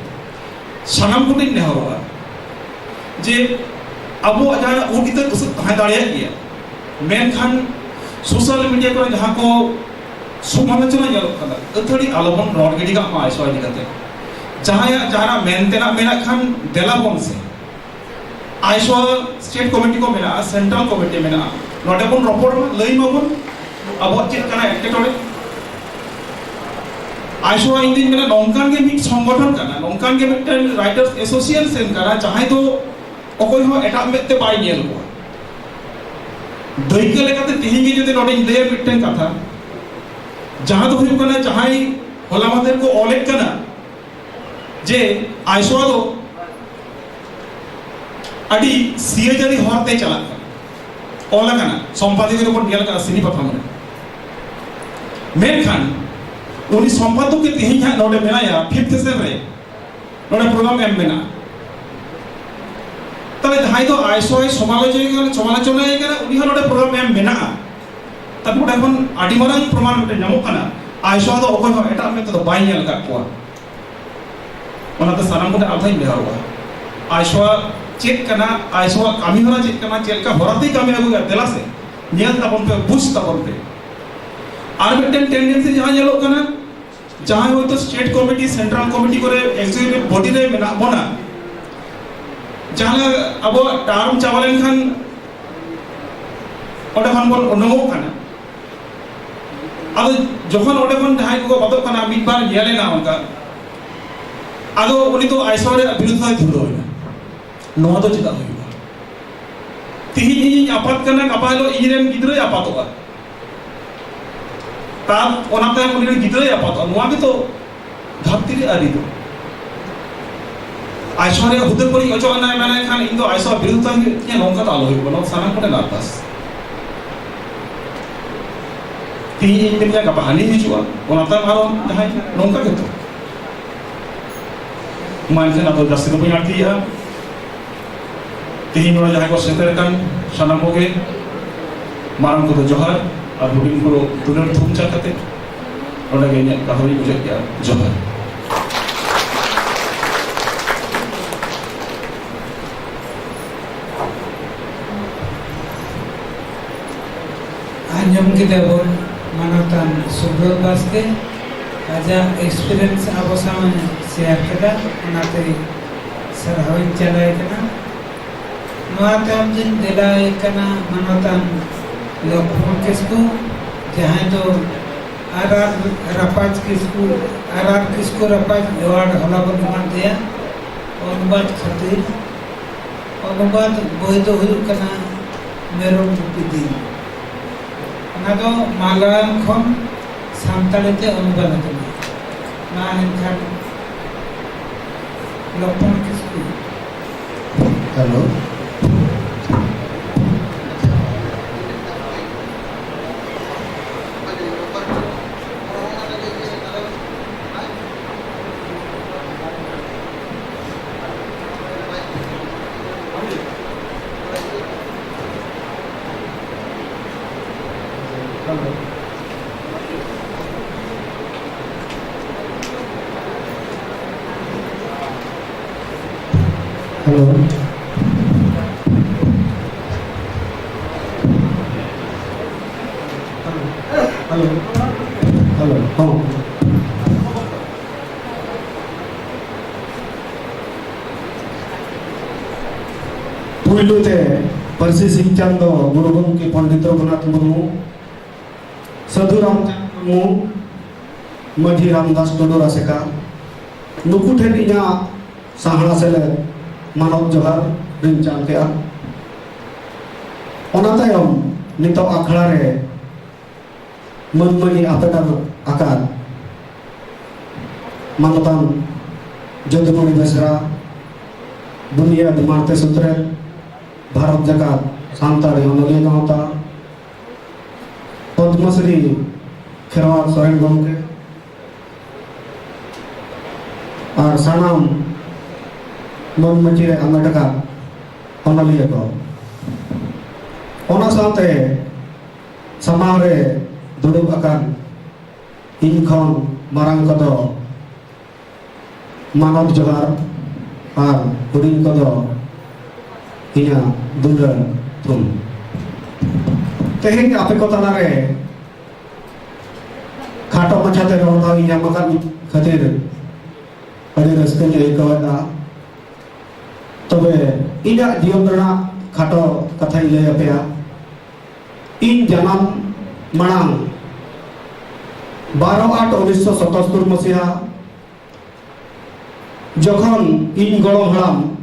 ᱥᱟᱱᱟᱢ ᱠᱚᱴᱷᱮᱱ ᱱᱮᱦᱚᱨᱚᱜᱼᱟ ᱡᱮ ᱟᱵᱚᱣᱟᱜ ᱡᱟᱦᱟᱸ ᱩᱫ ᱤᱛᱟᱹ ᱵᱩᱥᱩᱵ ᱛᱟᱦᱮᱸ ᱫᱟᱲᱮᱭᱟᱜ ᱜᱮᱭᱟ, ᱢᱮᱱᱠᱷᱟᱱ ᱥᱳᱥᱟᱞ ᱢᱤᱰᱤᱭᱟ ᱠᱚᱨᱮ ᱡᱟᱦᱟᱸ ᱠᱚ ᱥᱚᱢᱟᱞᱳᱪᱚᱱᱟ ᱧᱮᱞᱚᱜ ᱠᱟᱱᱟ, ᱟᱹᱛᱷᱟᱹᱲᱤ ᱟᱞᱚᱵᱚᱱ ᱨᱚᱲ ᱜᱤᱰᱤ ᱠᱟᱜ ᱢᱟ ᱟᱭᱥᱚᱣᱟ ᱤᱫᱤ ᱠᱟᱛᱮ᱾ ᱡᱟᱦᱟᱸᱭᱟᱜ ᱡᱟᱦᱟᱱᱟᱜ ᱢᱮᱱ ᱛᱮᱱᱟᱜ ᱢᱮᱱᱟᱜ ᱠᱷᱟᱱ ᱫᱮᱞᱟ ᱵᱚᱱ ᱥᱮ᱾ ᱟᱭᱥᱚᱣᱟ ᱥᱴᱮᱴ ᱠᱚᱢᱤᱴᱤ ᱠᱚ ᱢᱮᱱᱟᱜᱼᱟ, ᱥᱮᱱᱴᱨᱟᱞ ᱠᱚᱢᱤᱴᱤ ᱢᱮᱱᱟᱜᱼᱟ, ᱱᱚᱰᱮ ᱵᱚᱱ ᱨᱚᱯᱚᱲ ᱢᱟ, ᱞᱟᱹᱭ ᱢᱟᱵᱚᱱ ᱟᱵᱚᱣᱟᱜ ᱪᱮᱫ ᱠᱟᱱᱟ ᱮᱴᱠᱮᱴᱚᱬᱮ᱾ ᱟᱭᱥᱚᱣᱟ ᱤᱧ ᱫᱩᱧ ᱢᱮᱱᱟ ᱱᱚᱝᱠᱟᱱ ᱜᱮ ᱢᱤᱫ ᱥᱚᱝᱜᱚᱴᱷᱚᱱ ᱠᱟᱱᱟ, ᱱᱚᱝᱠᱟᱱ ᱜᱮ ᱢᱤᱫᱴᱮᱱ ᱨᱟᱭᱴᱟᱨᱥ ᱮᱥᱳᱥᱤᱭᱮᱥᱚᱱ ᱠᱟᱱᱟ, ᱡᱟᱦᱟᱸᱭ ᱫᱚ ᱚᱠᱚᱭ ᱦᱚᱸ ᱮᱴᱟᱜ ᱢᱮᱫ ᱛᱮ ᱵᱟᱭ ᱧᱮᱞ ᱠᱚᱣᱟ᱾ ᱫᱟᱹᱭᱠᱟᱹ ᱞᱮᱠᱟᱛᱮ ᱛᱮᱦᱮᱧ ᱜᱮ ᱡᱩᱫᱤ ᱱᱚᱰᱮᱧ ᱞᱟᱹᱭᱟ ᱢᱤᱫᱴᱮᱱ ᱠᱟᱛᱷᱟ, ᱡᱟᱦᱟᱸ ᱫᱚ ᱦᱩᱭᱩᱜ ᱠᱟᱱᱟ, ᱡᱟᱦᱟᱸᱭ ᱦᱚᱞᱟ ᱢᱟᱫᱷᱮᱨ ᱠᱚ ᱚᱞᱮᱫ ᱠᱟᱱᱟ ᱡᱮ ᱟᱭᱥᱚᱣᱟ ᱫᱚ ᱟᱹᱰᱤ ᱥᱤᱭᱟᱹᱡᱟᱹᱨᱤ ᱦᱚᱨ ᱛᱮ ᱪᱟᱞᱟᱜ ᱠᱟᱱᱟ, ᱚᱞ ᱟᱠᱟᱱᱟ, ᱥᱚᱢᱯᱟᱫᱚᱠᱤᱭᱚ ᱨᱮᱵᱚᱱ ᱧᱮᱞ ᱟᱠᱟᱫᱟ ᱥᱤᱱᱤ ᱯᱟᱛᱷᱟᱢ ᱨᱮ᱾ ᱢᱮᱱᱠᱷᱟᱱ ᱩᱱᱤ ᱥᱚᱢᱯᱟᱫᱚᱠᱤᱭᱚ ᱛᱮᱦᱮᱧ ᱦᱟᱸᱜ ᱱᱚᱰᱮ ᱢᱮᱱᱟᱭᱟ, ᱯᱷᱤᱯᱛᱷ ᱥᱮᱥᱚᱱ ᱨᱮ ᱱᱚᱰᱮ ᱯᱨᱳᱜᱨᱟᱢ ᱮᱢ ᱢᱮᱱᱟᱜᱼᱟ᱾ ᱛᱟᱦᱞᱮ ᱡᱟᱦᱟᱸᱭ ᱫᱚ ᱟᱭᱥᱚᱣᱟᱭ ᱥᱚᱢᱟᱞᱳᱪᱚᱱᱟᱭ ᱠᱟᱱᱟ, ᱥᱚᱢᱟᱞᱳᱪᱚᱱᱟᱭ ᱠᱟᱱᱟ, ᱩᱱᱤ ᱦᱚᱸ ᱱᱚᱰᱮ ᱯᱨᱳᱜᱨᱟᱢ ᱮᱢ ᱢᱮᱱᱟᱜᱼᱟ᱾ ᱛᱟᱦᱞᱮ ᱱᱚᱰᱮ ᱠᱷᱚᱱ ᱟᱹᱰᱤ ᱢᱟᱨᱟᱝ ᱯᱨᱚᱢᱟᱱ ᱢᱤᱫᱴᱮᱱ ᱧᱟᱢᱚᱜ ᱠᱟᱱᱟ, ᱟᱭᱥᱚᱣᱟ ᱫᱚ ᱚᱠᱚᱭ ᱦᱚᱸ ᱮᱴᱟᱜ ᱢᱮᱫ ᱛᱮᱫᱚ ᱵᱟᱭ ᱧᱮᱞ ᱟᱠᱟᱫ ᱠᱚᱣᱟ᱾ ᱚᱱᱟᱛᱮ ᱥᱟᱱᱟᱢ ᱠᱚᱴᱷᱮᱱ ᱟᱨᱫᱷᱟᱧ ᱱᱮᱦᱚᱨᱚᱜᱼᱟ, ᱟᱭᱥᱚᱣᱟ ᱪᱮᱫ ᱠᱟᱱᱟ, ᱟᱭᱥᱚᱣᱟᱜ ᱠᱟᱹᱢᱤ ᱦᱚᱨᱟ ᱪᱮᱫ ᱠᱟᱱᱟ, ᱪᱮᱫ ᱞᱮᱠᱟ ᱦᱚᱨᱟᱛᱮᱭ ᱠᱟᱹᱢᱤ ᱟᱹᱜᱩᱭᱟ, ᱫᱮᱞᱟ ᱥᱮ ᱧᱮᱞ ᱛᱟᱵᱚᱱ ᱯᱮ, ᱵᱩᱡᱽ ᱛᱟᱵᱚᱱ ᱯᱮ᱾ ᱟᱨ ᱢᱤᱫᱴᱮᱱ ᱴᱮᱱᱰᱮᱱᱥᱤ ᱡᱟᱦᱟᱸ ᱧᱮᱞᱚᱜ ᱠᱟᱱᱟ, ᱡᱟᱦᱟᱸᱭ ᱦᱚᱭᱛᱳ ᱥᱴᱮᱴ ᱠᱚᱢᱤᱴᱤ, ᱥᱮᱱᱴᱨᱟᱞ ᱠᱚᱢᱤᱴᱤ ᱠᱚᱨᱮ ᱮᱠᱡᱤᱠᱤᱭᱩᱴᱤᱵᱷ ᱵᱚᱰᱤ ᱨᱮ ᱢᱮᱱᱟᱜ ᱵᱚᱱᱟ, ᱡᱟᱦᱟᱸ ᱟᱵᱚᱣᱟᱜ ᱴᱟᱨᱢ ᱪᱟᱵᱟ ᱞᱮᱱᱠᱷᱟᱱ ᱚᱸᱰᱮ ᱠᱷᱚᱱ ᱵᱚᱱ ᱩᱰᱩᱝᱚᱜ ᱠᱟᱱᱟ᱾ ᱟᱫᱚ ᱡᱚᱠᱷᱚᱱ ᱚᱸᱰᱮ ᱠᱷᱚᱱ ᱡᱟᱦᱟᱸᱭ ᱠᱚᱠᱚ ᱵᱟᱫᱚᱜ ᱠᱟᱱᱟ, ᱢᱤᱫ ᱵᱟᱨ ᱧᱮᱞ ᱮᱱᱟ ᱚᱱᱠᱟ, ᱟᱫᱚ ᱩᱱᱤ ᱫᱚ ᱟᱭᱥᱚᱣᱟ ᱨᱮᱭᱟᱜ ᱵᱤᱨᱩᱫᱷ ᱦᱚᱸᱭ ᱫᱷᱩᱨᱟᱹᱣ ᱮᱱᱟ᱾ ᱱᱚᱣᱟ ᱫᱚ ᱪᱮᱫᱟᱜ ᱦᱩᱭᱩᱜᱼᱟ? ᱛᱤᱦᱤᱧ ᱤᱧᱤᱧ ᱟᱯᱟᱛ ᱠᱟᱱᱟ, ᱜᱟᱯᱟ ᱦᱤᱞᱳᱜ ᱤᱧ ᱨᱮᱱ ᱜᱤᱫᱽᱨᱟᱹᱭ ᱟᱯᱟᱛᱚᱜᱼᱟ᱾ ᱛᱟᱨ ᱚᱱᱟ ᱛᱟᱭᱚᱢ ᱩᱱᱤ ᱨᱮᱱ ᱜᱤᱫᱽᱨᱟᱹᱭ ᱟᱯᱟᱛᱚᱜᱼᱟ᱾ ᱱᱚᱣᱟ ᱜᱮᱛᱚ ᱫᱷᱟᱹᱨᱛᱤ ᱨᱮ ᱟᱹᱨᱤ ᱫᱚ᱾ ᱟᱭᱥᱚ ᱨᱮᱭᱟᱜ ᱦᱩᱫᱟᱹ ᱠᱷᱚᱱᱤᱧ ᱚᱪᱚᱜ ᱮᱱᱟᱭ ᱢᱮᱱᱟᱭ ᱠᱷᱟᱱ ᱤᱧ ᱫᱚ ᱟᱭᱥᱚ ᱵᱤᱨᱩᱫᱷ ᱛᱟᱦᱮᱸ ᱦᱩᱭᱩᱜ ᱛᱤᱧᱟᱹ, ᱱᱚᱝᱠᱟ ᱫᱚ ᱟᱞᱚ ᱦᱩᱭᱩᱜ ᱢᱟ, ᱱᱚᱣᱟ ᱥᱟᱱᱟᱢ ᱠᱚᱴᱷᱮᱱ ᱟᱨᱫᱟᱥ᱾ ᱛᱤᱦᱤᱧ ᱤᱧ ᱢᱮᱱᱟ ᱜᱟᱯᱟ ᱦᱟᱹᱱᱤ ᱦᱤᱡᱩᱜᱼᱟ, ᱚᱱᱟ ᱛᱟᱭᱚᱢ ᱟᱨᱚ ᱡᱟᱦᱟᱸᱭ, ᱱᱚᱝᱠᱟ ᱜᱮᱛᱚ᱾ ᱢᱟ ᱮᱱᱠᱷᱟᱱ ᱟᱫᱚ ᱡᱟᱹᱥᱛᱤ ᱫᱚ ᱵᱟᱹᱧ ᱟᱹᱲᱛᱤᱭᱮᱫᱼᱟ᱾ ᱛᱤᱦᱤᱧ ᱱᱚᱰᱮ ᱡᱟᱦᱟᱸᱭ ᱠᱚ ᱥᱮᱴᱮᱨ ᱟᱠᱟᱱ ᱥᱟᱱᱟᱢ ᱠᱚᱜᱮ ᱢᱟᱨᱟᱝ ᱠᱚᱫᱚ ᱡᱚᱦᱟᱨ, ᱟᱨ ᱦᱩᱰᱤᱧ ᱠᱚ ᱫᱩᱞᱟᱹᱲ ᱛᱷᱩᱢ ᱪᱟ ᱠᱟᱛᱮ ᱱᱚᱰᱮ ᱜᱮ ᱤᱧᱟᱹᱜ ᱠᱟᱛᱷᱟ ᱫᱚᱧ ᱢᱩᱪᱟᱹᱫ ᱠᱮᱫᱼᱟ᱾ ᱡᱚᱦᱟᱨ᱾ ᱟᱸᱡᱚᱢ ᱠᱮᱫᱟ ᱵᱚᱱ ᱢᱟᱱᱚᱛᱟᱱ ᱥᱩᱵᱨᱚᱛ ᱵᱟᱥᱠᱮ ᱟᱡᱟᱜ experience ᱟᱵᱚ ᱥᱟᱶ ᱮ share ᱠᱮᱫᱟ, ᱚᱱᱟᱛᱮ ᱥᱟᱨᱦᱟᱣᱤᱧ ᱪᱟᱞᱟᱭ ᱠᱟᱱᱟ᱾ ᱱᱚᱣᱟ ᱛᱟᱭᱚᱢ ᱫᱚᱧ ᱫᱮᱞᱟᱭ ᱠᱟᱱᱟ ᱢᱟᱱᱚᱛᱟᱱ ᱞᱚᱠᱷᱢᱚᱬ ᱠᱤᱥᱠᱩ, ᱡᱟᱦᱟᱸᱭ ᱫᱚ ᱟᱨ ᱟᱨ ᱨᱟᱯᱟᱡᱽ ᱠᱤᱥᱠᱩ, ᱟᱨ ᱟᱨ ᱠᱤᱥᱠᱩ ᱨᱟᱯᱟᱡᱽ award ᱦᱚᱞᱟ ᱵᱚᱱ ᱮᱢᱟᱫ ᱫᱮᱭᱟ ᱚᱱᱩᱵᱟᱫ ᱠᱷᱟᱹᱛᱤᱨ᱾ ᱚᱱᱩᱵᱟᱫ ᱵᱳᱭ ᱫᱚ ᱦᱩᱭᱩᱜ ᱠᱟᱱᱟ ᱢᱮᱨᱚᱢ ᱜᱩᱯᱤ ᱫᱤᱱ᱾ ᱚᱱᱟ ᱫᱚ ᱢᱟᱞᱟᱭᱟᱞᱚᱢ ᱠᱷᱚᱱ ᱥᱟᱱᱛᱟᱲᱤ ᱛᱮ ᱚᱱᱩᱵᱟᱫ ᱟᱠᱟᱱᱟ᱾ ᱢᱟ ᱮᱱᱠᱷᱟᱱ ᱞᱚᱠᱷᱢᱚᱬ ᱠᱤᱥᱠᱩ᱾ ᱦᱮᱞᱳ᱾ ᱦᱮᱞᱳ᱾ ᱦᱮᱞᱳ᱾ ᱦᱮᱞᱳ᱾ ᱦᱚᱸ᱾ ᱯᱩᱭᱞᱩ ᱛᱮ ᱯᱟᱹᱨᱥᱤ ᱥᱤᱧᱪᱟᱸᱫᱚ ᱜᱩᱨᱩ ᱜᱚᱢᱠᱮ ᱯᱚᱱᱰᱤᱛ ᱨᱚᱜᱷᱩᱱᱟᱛᱷ ᱢᱩᱨᱢᱩ, ᱥᱟᱹᱫᱷᱩ ᱨᱟᱢᱪᱟᱸᱫᱽ ᱢᱩᱨᱢᱩ, ᱢᱟᱹᱡᱷᱤ ᱨᱟᱢᱫᱟᱥ ᱴᱩᱰᱩ ᱨᱟᱥᱮᱠᱟ, ᱱᱩᱠᱩ ᱴᱷᱮᱱ ᱤᱧᱟᱹᱜ ᱥᱟᱦᱲᱟ ᱥᱮᱞᱮᱫ ᱢᱟᱱᱚᱛ ᱡᱚᱦᱟᱨ ᱨᱤᱧ ᱪᱟᱞ ᱠᱮᱜᱼᱟ᱾ ᱚᱱᱟ ᱛᱟᱭᱚᱢ ᱱᱤᱛᱚᱜ ᱟᱠᱷᱲᱟ ᱨᱮ ᱢᱟᱹᱱ ᱢᱟᱹᱱᱤ ᱟᱯᱮᱰᱟᱨ ᱟᱠᱟᱫ ᱢᱟᱱᱚᱛᱟᱱ ᱡᱚᱫᱩᱢᱚᱬᱤ ᱵᱮᱥᱨᱟ, ᱵᱩᱱᱤᱭᱟᱹᱫ ᱢᱟᱬᱛᱮ ᱥᱩᱛᱨᱮᱛ, ᱵᱷᱟᱨᱚᱛ ᱡᱟᱠᱟᱛ ᱥᱟᱱᱛᱟᱲᱤ ᱚᱱᱚᱞᱤᱭᱟᱹ ᱜᱟᱶᱛᱟ, ᱯᱚᱫᱽᱢᱚᱥᱨᱤ ᱠᱷᱮᱨᱣᱟᱞ ᱥᱚᱨᱮᱱ ᱜᱚᱢᱠᱮ, ᱟᱨ ᱥᱟᱱᱟᱢ ᱢᱟᱹᱱ ᱢᱟᱹᱪᱤ ᱨᱮ ᱟᱢᱮᱴ ᱟᱠᱟᱫ ᱚᱱᱚᱞᱤᱭᱟᱹ ᱠᱚ, ᱚᱱᱟ ᱥᱟᱶᱛᱮ ᱥᱟᱢᱟᱝ ᱨᱮ ᱫᱩᱲᱩᱵ ᱟᱠᱟᱱ ᱤᱧ ᱠᱷᱚᱱ ᱢᱟᱨᱟᱝ ᱠᱚᱫᱚ ᱢᱟᱱᱚᱛ ᱡᱚᱦᱟᱨ ᱟᱨ ᱦᱩᱰᱤᱧ ᱠᱚᱫᱚ ᱤᱧᱟᱹᱜ ᱫᱩᱞᱟᱹᱲ ᱛᱷᱩᱢ᱾ ᱛᱮᱦᱮᱧ ᱟᱯᱮ ᱠᱚ ᱛᱟᱞᱟᱨᱮ ᱠᱷᱟᱴᱚ ᱢᱟᱪᱷᱟᱛᱮ ᱨᱚᱲ ᱫᱟᱣ ᱤᱧ ᱧᱟᱢ ᱟᱠᱟᱫ ᱠᱷᱟᱹᱛᱤᱨ ᱟᱹᱰᱤ ᱨᱟᱹᱥᱠᱟᱹᱧ ᱟᱹᱭᱠᱟᱹᱣᱮᱫᱟ᱾ ᱛᱚᱵᱮ ᱤᱧᱟᱹᱜ ᱡᱤᱭᱚᱱ ᱨᱮᱱᱟᱜ ᱠᱷᱟᱴᱚ ᱠᱟᱛᱷᱟᱧ ᱞᱟᱹᱭ ᱟᱯᱮᱭᱟ᱾ ᱤᱧ ᱡᱟᱱᱟᱢ ᱢᱟᱲᱟᱝ ᱵᱟᱨᱚ ᱟᱴ ᱩᱱᱤᱥᱥᱚ ᱥᱟᱛᱟᱛᱛᱳᱨ ᱢᱟᱥᱤᱦᱟ ᱡᱚᱠᱷᱚᱱ ᱤᱧ ᱜᱚᱲᱚᱢ ᱦᱟᱲᱟᱢ,